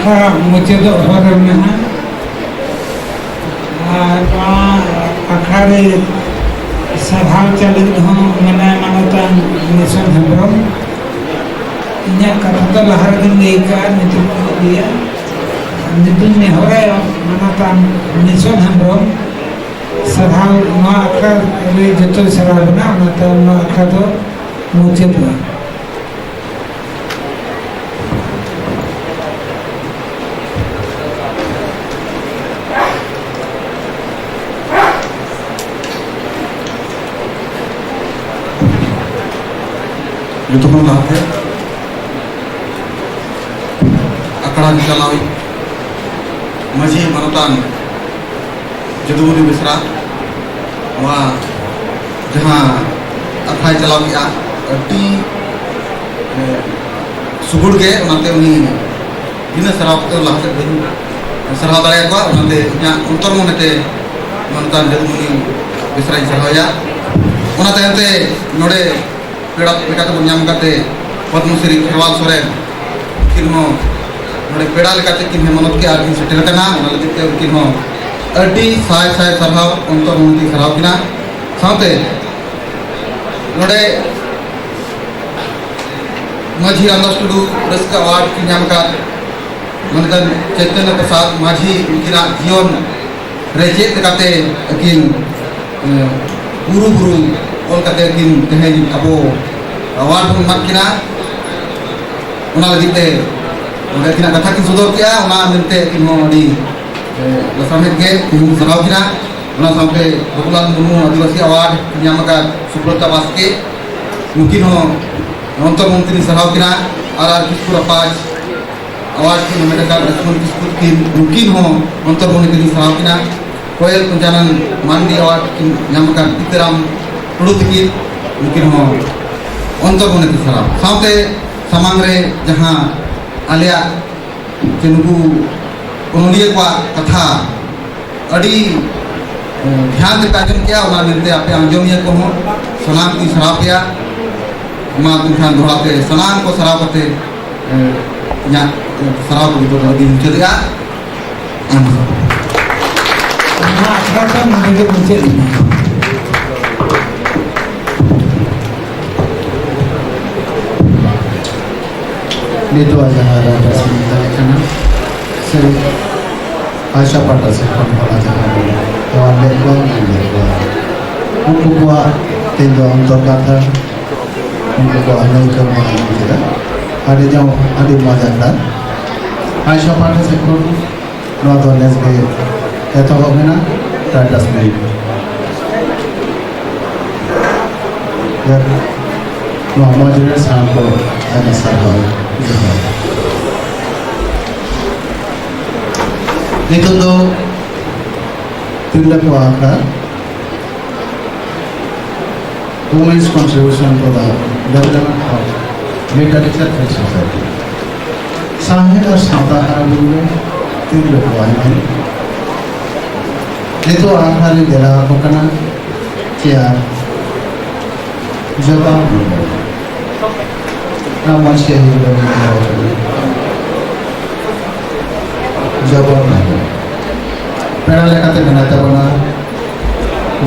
ᱟᱠᱷᱲᱟ ᱢᱩᱪᱟᱹᱫᱚᱜ ᱦᱚᱨ ᱨᱮ ᱢᱮᱱᱟᱜᱼᱟ᱾ ᱟᱨ ᱱᱚᱣᱟ ᱟᱠᱷᱲᱟ ᱨᱮ ᱥᱟᱨᱦᱟᱣ ᱪᱟᱞᱤᱛ ᱦᱚᱸ ᱢᱮᱱᱟᱭ ᱢᱟᱱᱚᱛᱟᱱ ᱱᱤᱥᱚᱱ ᱦᱮᱢᱵᱨᱚᱢ᱾ ᱤᱧᱟᱹᱜ ᱠᱟᱛᱷᱟ ᱫᱚ ᱞᱟᱦᱟ ᱨᱮᱜᱮᱧ ᱞᱟᱹᱭ ᱠᱟᱜᱼᱟ, ᱱᱤᱛᱚᱜ ᱤᱧ ᱞᱟᱹᱭᱟ᱾ ᱱᱤᱛᱚᱜ ᱱᱮᱦᱚᱨᱟᱭ ᱢᱟᱱᱚᱛᱟᱱ ᱱᱤᱥᱚᱱ ᱦᱮᱢᱵᱨᱚᱢ ᱥᱟᱨᱦᱟᱣ, ᱱᱚᱣᱟ ᱟᱠᱷᱲᱟ ᱨᱮ ᱡᱚᱛᱚᱭ ᱥᱟᱨᱦᱟᱣ ᱵᱚᱱᱟ, ᱚᱱᱟᱛᱮ ᱱᱚᱣᱟ ᱟᱠᱷᱲᱟ ᱫᱚ ᱢᱩᱪᱟᱹᱫᱚᱜᱼᱟ᱾ ᱡᱚᱛᱚ ᱠᱷᱚᱱ ᱞᱟᱦᱟᱛᱮ ᱟᱠᱷᱲᱟ ᱪᱟᱞᱟᱣᱤᱡ ᱢᱟᱹᱡᱷᱤ ᱢᱟᱱᱚᱛᱟᱱ ᱡᱚᱫᱩᱢᱚᱱᱤ ᱵᱮᱥᱨᱟ ᱱᱚᱣᱟ ᱡᱟᱦᱟᱸ ᱟᱠᱷᱲᱟᱭ ᱪᱟᱞᱟᱣ ᱠᱮᱜᱼᱟ, ᱟᱹᱰᱤ, ᱮ, ᱥᱩᱜᱩᱲ ᱜᱮ, ᱚᱱᱟᱛᱮ ᱩᱱᱤ ᱵᱤᱱᱟᱹ ᱥᱟᱨᱦᱟᱣ ᱠᱟᱛᱮ ᱞᱟᱦᱟ ᱥᱮᱫ ᱵᱟᱹᱧ ᱥᱟᱨᱦᱟᱣ ᱫᱟᱲᱮᱭᱟᱠᱚᱣᱟ᱾ ᱚᱱᱟᱛᱮ ᱤᱧᱟᱹᱜ ᱚᱱᱛᱚᱨ ᱢᱚᱱᱮᱛᱮ ᱢᱟᱱᱚᱛᱟᱱ ᱡᱚᱫᱩᱢᱚᱱᱤ ᱵᱮᱥᱨᱟᱧ ᱥᱟᱨᱦᱟᱣᱮᱭᱟ᱾ ᱚᱱᱟ ᱛᱟᱭᱚᱢ ᱛᱮ ᱱᱚᱰᱮ ᱯᱮᱲᱟ ᱞᱮᱠᱟᱛᱮ ᱵᱚᱱ ᱧᱟᱢ ᱠᱟᱛᱮ ᱯᱚᱫᱽᱢᱚᱥᱨᱤ ᱠᱷᱮᱨᱣᱟᱞ ᱥᱚᱨᱮᱱ, ᱩᱱᱠᱤᱱ ᱦᱚᱸ ᱱᱚᱰᱮ ᱯᱮᱲᱟ ᱞᱮᱠᱟᱛᱮ ᱠᱤᱱ ᱦᱮᱡ ᱢᱚᱱᱚᱛ ᱠᱮᱜᱼᱟ ᱟᱨ ᱠᱤᱱ ᱥᱮᱴᱮᱨ ᱟᱠᱟᱱᱟ᱾ ᱚᱱᱟ ᱞᱟᱹᱜᱤᱫ ᱛᱮ ᱩᱱᱠᱤᱱ ᱦᱚᱸ ᱟᱹᱰᱤ ᱥᱟᱭ ᱥᱟᱭ ᱥᱟᱨᱦᱟᱣ, ᱚᱱᱛᱚᱨ ᱢᱚᱱᱮ ᱛᱮᱧ ᱥᱟᱨᱦᱟᱣ ᱠᱤᱱᱟ᱾ ᱥᱟᱶᱛᱮ ᱱᱚᱰᱮ ᱢᱟᱹᱡᱷᱤ ᱨᱟᱢᱫᱟᱥ ᱴᱩᱰᱩ ᱨᱟᱹᱥᱠᱟᱹ ᱟᱣᱟᱨᱰ ᱠᱤᱱ ᱧᱟᱢ ᱟᱠᱟᱫ ᱢᱟᱱᱚᱛᱟᱱ ᱪᱳᱭᱛᱚᱱᱱᱚ ᱯᱨᱚᱥᱟᱫᱽ ᱢᱟᱹᱡᱷᱤ, ᱩᱱᱠᱤᱱᱟᱜ ᱡᱤᱭᱚᱱ ᱨᱮ ᱪᱮᱫ ᱞᱮᱠᱟᱛᱮ ᱟᱹᱠᱤᱱ, ᱮ, ᱵᱩᱨᱩ ᱵᱩᱨᱩ ᱚᱞ ᱠᱟᱛᱮ ᱟᱹᱠᱤᱱ ᱛᱮᱦᱮᱧ ᱟᱵᱚ ᱟᱣᱟᱨᱰ ᱵᱚᱱ ᱮᱢᱟᱫ ᱠᱤᱱᱟ, ᱚᱱᱟ ᱞᱟᱹᱜᱤᱫ ᱛᱮ ᱚᱸᱰᱮ ᱟᱹᱠᱤᱱᱟᱜ ᱠᱟᱛᱷᱟ ᱠᱤᱱ ᱥᱚᱫᱚᱨ ᱠᱮᱜᱼᱟ᱾ ᱚᱱᱟ ᱢᱮᱱᱛᱮ ᱟᱹᱠᱤᱱ ᱦᱚᱸ ᱟᱹᱰᱤ, ᱮ, ᱞᱟᱥᱟᱲᱦᱮᱫ ᱜᱮ ᱛᱮᱦᱮᱧ ᱥᱟᱨᱦᱟᱣ ᱠᱤᱱᱟ᱾ ᱚᱱᱟ ᱥᱟᱶᱛᱮ ᱵᱟᱵᱩᱞᱟᱞ ᱢᱩᱨᱢᱩ ᱟᱹᱫᱤᱵᱟᱹᱥᱤ ᱟᱣᱟᱨᱰ ᱧᱟᱢ ᱟᱠᱟᱫ ᱥᱩᱵᱨᱚᱛᱟ ᱵᱟᱥᱠᱮ, ᱱᱩᱠᱤᱱ ᱦᱚᱸ ᱚᱱᱛᱚᱨ ᱢᱚᱱᱛᱨᱤᱧ ᱥᱟᱨᱦᱟᱣ ᱠᱤᱱᱟ᱾ ᱟᱨ ᱟᱨ ᱠᱤᱥᱠᱩ ᱨᱟᱯᱟᱡᱽ ᱟᱣᱟᱨᱰ ᱠᱤᱱ ᱦᱟᱢᱮᱴ ᱟᱠᱟᱫ ᱞᱚᱠᱥᱢᱚᱱ ᱠᱤᱥᱠᱩ ᱛᱤᱠᱤᱱ, ᱱᱩᱠᱤᱱ ᱦᱚᱸ ᱚᱱᱛᱚᱨ ᱢᱚᱱᱮ ᱛᱮᱞᱤᱧ ᱥᱟᱨᱦᱟᱣ ᱠᱤᱱᱟ᱾ ᱠᱚᱭᱮᱞ ᱯᱚᱧᱪᱟᱱᱚᱱ ᱢᱟᱱᱰᱤ ᱟᱣᱟᱨᱰ ᱠᱤᱱ ᱧᱟᱢ ᱟᱠᱟᱫ ᱯᱤᱛᱟᱹᱨᱟᱢ ᱴᱩᱰᱩ ᱛᱤᱠᱤᱱ, ᱱᱩᱠᱤᱱ ᱦᱚᱸ ᱚᱱᱛᱚᱨ ᱢᱚᱱᱮ ᱛᱮ ᱥᱟᱨᱦᱟᱣ᱾ ᱥᱟᱶᱛᱮ ᱥᱟᱢᱟᱝ ᱨᱮ ᱡᱟᱦᱟᱸ ᱟᱞᱮᱭᱟᱜ ᱥᱮ ᱱᱩᱠᱩ ᱚᱱᱚᱞᱤᱭᱟᱹ ᱠᱚᱣᱟᱜ ᱠᱟᱛᱷᱟ ᱟᱹᱰᱤ, ᱮ, ᱫᱷᱮᱭᱟᱱ ᱛᱮᱯᱮ ᱟᱸᱡᱚᱢ ᱠᱮᱜᱼᱟ, ᱚᱱᱟ ᱢᱮᱱᱛᱮ ᱟᱯᱮ ᱟᱸᱡᱚᱢᱤᱭᱟᱹ ᱠᱚᱦᱚᱸ ᱥᱟᱱᱟᱢ ᱠᱤᱱ ᱥᱟᱨᱦᱟᱣ ᱯᱮᱭᱟ᱾ ᱢᱟ ᱮᱱᱠᱷᱟᱱ ᱫᱚᱦᱲᱟ ᱛᱮ ᱥᱟᱱᱟᱢ ᱠᱚ ᱥᱟᱨᱦᱟᱣ ᱠᱟᱛᱮ, ᱮ, ᱤᱧᱟᱹᱜ ᱥᱟᱨᱦᱟᱣ ᱠᱚ ᱡᱚᱛᱚ ᱱᱚᱰᱮ ᱜᱮᱧ ᱢᱩᱪᱟᱹᱫᱮᱜᱼᱟ᱾ ᱱᱚᱣᱟ ᱟᱠᱷᱲᱟ ᱫᱚ ᱱᱚᱰᱮ ᱜᱮ ᱢᱩᱪᱟᱹᱫ ᱮᱱᱟ᱾ ᱱᱤᱛᱚᱜ ᱡᱟᱦᱟᱸ ᱨᱟᱡᱟ ᱥᱤᱝ ᱛᱟᱦᱮᱸ ᱠᱟᱱᱟ, ᱥᱮ ᱟᱭᱥᱟ ᱯᱟᱦᱴᱟ ᱥᱮᱫ ᱠᱷᱚᱱ ᱦᱚᱸ ᱡᱟᱦᱟᱸ ᱵᱚᱱ ᱦᱚᱦᱚ ᱞᱮᱫ ᱠᱚᱣᱟ, ᱢᱮᱱ ᱞᱮᱫ ᱠᱚᱣᱟ, ᱩᱱᱠᱩ ᱠᱚᱣᱟᱜ ᱛᱮᱦᱮᱧ ᱫᱚ ᱚᱱᱛᱚᱨ ᱠᱟᱛᱷᱟ, ᱩᱱᱠᱩ ᱠᱚᱣᱟᱜ ᱞᱟᱹᱭ ᱠᱚ ᱢᱟᱱᱟᱣ ᱠᱮᱫᱟ᱾ ᱟᱹᱰᱤ ᱡᱚᱢ, ᱟᱹᱰᱤ ᱢᱚᱡᱽ ᱟᱠᱟᱱᱟ᱾ ᱟᱭᱥᱟ ᱯᱟᱦᱴᱟ ᱥᱮᱫ ᱠᱷᱚᱱ ᱱᱚᱣᱟ ᱫᱚ ᱱᱮᱥ ᱜᱮ ᱮᱛᱚᱦᱚᱵ ᱮᱱᱟ, ᱴᱟᱭᱴᱟᱥ ᱢᱤᱞ᱾ ᱡᱟᱠ, ᱱᱚᱣᱟ ᱢᱚᱡᱽ ᱨᱮ ᱥᱟᱱᱟᱢ ᱠᱚ ᱟᱭᱢᱟ ᱥᱟᱨᱦᱟᱣ, ᱡᱚᱦᱟᱨ᱾ ᱱᱤᱛᱚᱜ ᱫᱚ ᱛᱤᱨᱞᱟᱹ ᱠᱚᱣᱟᱜ ᱟᱠᱷᱲᱟ, Women's Contribution to the Development of Literature and Society᱾ ᱥᱟᱶᱦᱮᱫ ᱟᱨ ᱥᱟᱶᱛᱟ ᱦᱟᱨᱟ ᱵᱩᱨᱩ ᱨᱮ ᱛᱤᱨᱞᱟᱹ ᱠᱚᱣᱟᱜ ᱮᱱᱮᱢ᱾ ᱱᱤᱛᱚᱜ ᱟᱠᱷᱲᱟ ᱨᱮ ᱫᱮᱞᱟ ᱟᱠᱚ ᱠᱟᱱᱟ ᱪᱮᱭᱟᱨ ᱡᱚᱵᱟ ᱢᱩᱨᱢᱩ᱾ ᱱᱚᱣᱟ ᱢᱚᱧᱪ ᱨᱮ ᱦᱤᱡᱩᱜ ᱞᱟᱹᱜᱤᱫ ᱱᱮᱦᱚᱨ ᱠᱟᱱᱟ᱾ ᱡᱚᱵᱟ ᱢᱩᱨᱢᱩ᱾ ᱯᱮᱲᱟ ᱞᱮᱠᱟᱛᱮ ᱢᱮᱱᱟᱭ ᱛᱟᱵᱚᱱᱟ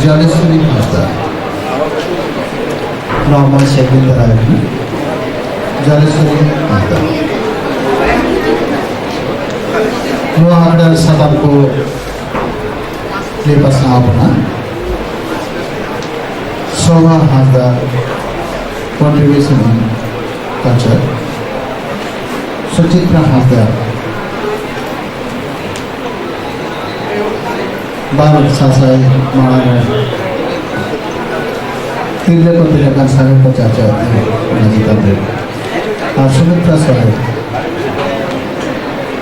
ᱡᱚᱞᱮᱥᱣᱚᱨᱤ ᱦᱟᱸᱥᱫᱟ᱾ ᱱᱚᱣᱟ ᱢᱚᱧᱪ ᱨᱮ ᱵᱤᱱ ᱫᱟᱨᱟᱭ ᱠᱟᱱᱟ ᱡᱚᱞᱮᱥᱣᱚᱨᱤ ᱦᱟᱸᱥᱫᱟ᱾ ᱱᱚᱣᱟ ᱟᱠᱷᱲᱟ ᱨᱮ ᱥᱟᱛᱟᱢ ᱠᱚ ᱞᱟᱹᱭ ᱯᱟᱥᱱᱟᱣ ᱵᱚᱱᱟ᱾ ᱥᱳᱵᱷᱟ ᱦᱟᱸᱥᱫᱟ, contribution in culture᱾ ᱥᱩᱪᱤᱛᱨᱟ ᱦᱟᱸᱥᱫᱟ, ᱵᱟᱨ ᱥᱟᱥᱟᱭ ᱢᱟᱲᱟᱝ ᱨᱮ ᱛᱤᱨᱞᱟᱹ ᱠᱚ ᱛᱤᱱᱟᱹᱜ ᱜᱟᱱ ᱥᱟᱸᱜᱮ ᱠᱚ ᱪᱟᱨᱪᱟᱣ ᱮᱫ ᱛᱟᱦᱮᱸᱫ, ᱚᱱᱟ ᱪᱮᱛᱟᱱ ᱨᱮ᱾ ᱟᱨ ᱥᱩᱢᱤᱛᱨᱟ ᱥᱚᱨᱮᱱ,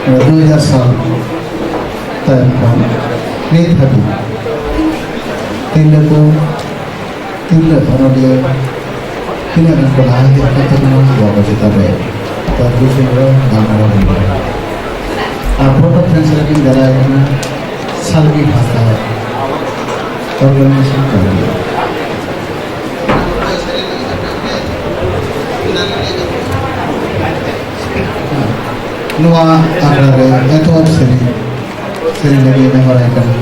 ᱫᱩ ᱦᱟᱡᱟᱨ ᱥᱟᱞ ᱛᱟᱭᱚᱢ ᱠᱷᱚᱱ ᱱᱤᱛ ᱦᱟᱹᱵᱤᱡ ᱛᱤᱨᱞᱟᱹ ᱠᱚ, ᱛᱤᱨᱞᱟᱹ ᱚᱱᱚᱞᱤᱭᱟᱹ ᱛᱤᱱᱟᱹᱜ ᱜᱟᱱ ᱠᱚ ᱞᱟᱦᱟ ᱦᱮᱡ ᱟᱠᱟᱱ ᱛᱟᱵᱚᱱᱟ, ᱱᱚᱣᱟ ᱠᱚ ᱪᱮᱛᱟᱱ ᱨᱮ ᱛᱚᱨᱠᱚ ᱵᱤᱛᱚᱨᱠᱚ ᱜᱟᱞᱢᱟᱨᱟᱣ ᱦᱩᱭᱩᱜᱼᱟ᱾ ᱟᱨ vote of thanks ᱨᱮᱠᱤᱱ ᱫᱟᱨᱟᱭ ᱠᱟᱱᱟ ᱥᱟᱞᱢᱤ ᱦᱟᱸᱥᱫᱟ, organization committee᱾ ᱟᱠᱷᱲᱟ ᱨᱮ ᱮᱛᱚᱦᱚᱵ ᱥᱮᱨᱮᱧ, ᱥᱮᱨᱮᱧ ᱞᱟᱹᱜᱤᱫ ᱱᱮᱦᱚᱨᱟᱭ ᱠᱟᱱᱟ᱾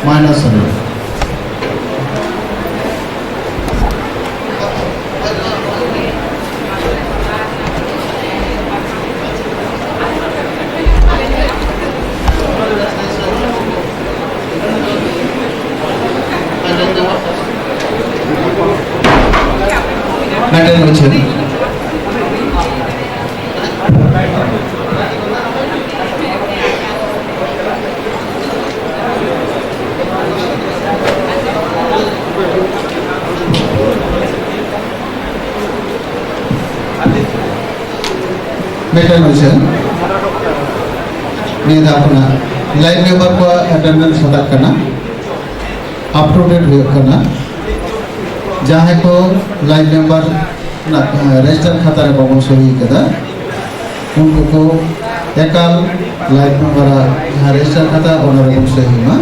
ᱢᱟᱭᱱᱟ ᱥᱚᱨᱮᱱ᱾ ᱢᱤᱫᱴᱮᱱ ᱩᱪᱷᱟᱹᱱ᱾ ᱢᱤᱫᱴᱮᱱ ᱩᱪᱷᱟᱹᱱ᱾ ᱱᱤᱭᱟᱹ ᱫᱷᱟᱣ ᱠᱷᱚᱱᱟᱜ ᱞᱟᱭᱤᱱ ᱢᱮᱢᱵᱟᱨ ᱠᱚᱣᱟᱜ ᱮᱴᱮᱱᱰᱮᱱᱥ ᱦᱟᱛᱟᱜ ᱠᱟᱱᱟ, ᱟᱯ ᱴᱩ ᱰᱮᱴ ᱦᱩᱭᱩᱜ ᱠᱟᱱᱟ᱾ ᱡᱟᱦᱟᱸᱭ ᱠᱚ ᱞᱟᱭᱤᱱ ᱢᱮᱢᱵᱟᱨ ᱨᱮᱱᱟᱜ ᱨᱮᱡᱤᱥᱴᱟᱨ ᱠᱷᱟᱛᱟ ᱨᱮ ᱵᱟᱵᱚᱱ ᱥᱚᱦᱤ ᱠᱟᱫᱟ, ᱩᱱᱠᱩ ᱠᱚ ᱮᱠᱟᱞ ᱞᱟᱭᱤᱱ ᱢᱮᱢᱵᱟᱨᱟᱜ ᱡᱟᱦᱟᱸ ᱨᱮᱡᱤᱥᱴᱟᱨ ᱠᱷᱟᱛᱟ, ᱚᱱᱟ ᱨᱮᱵᱚᱱ ᱥᱚᱦᱤ ᱢᱟ᱾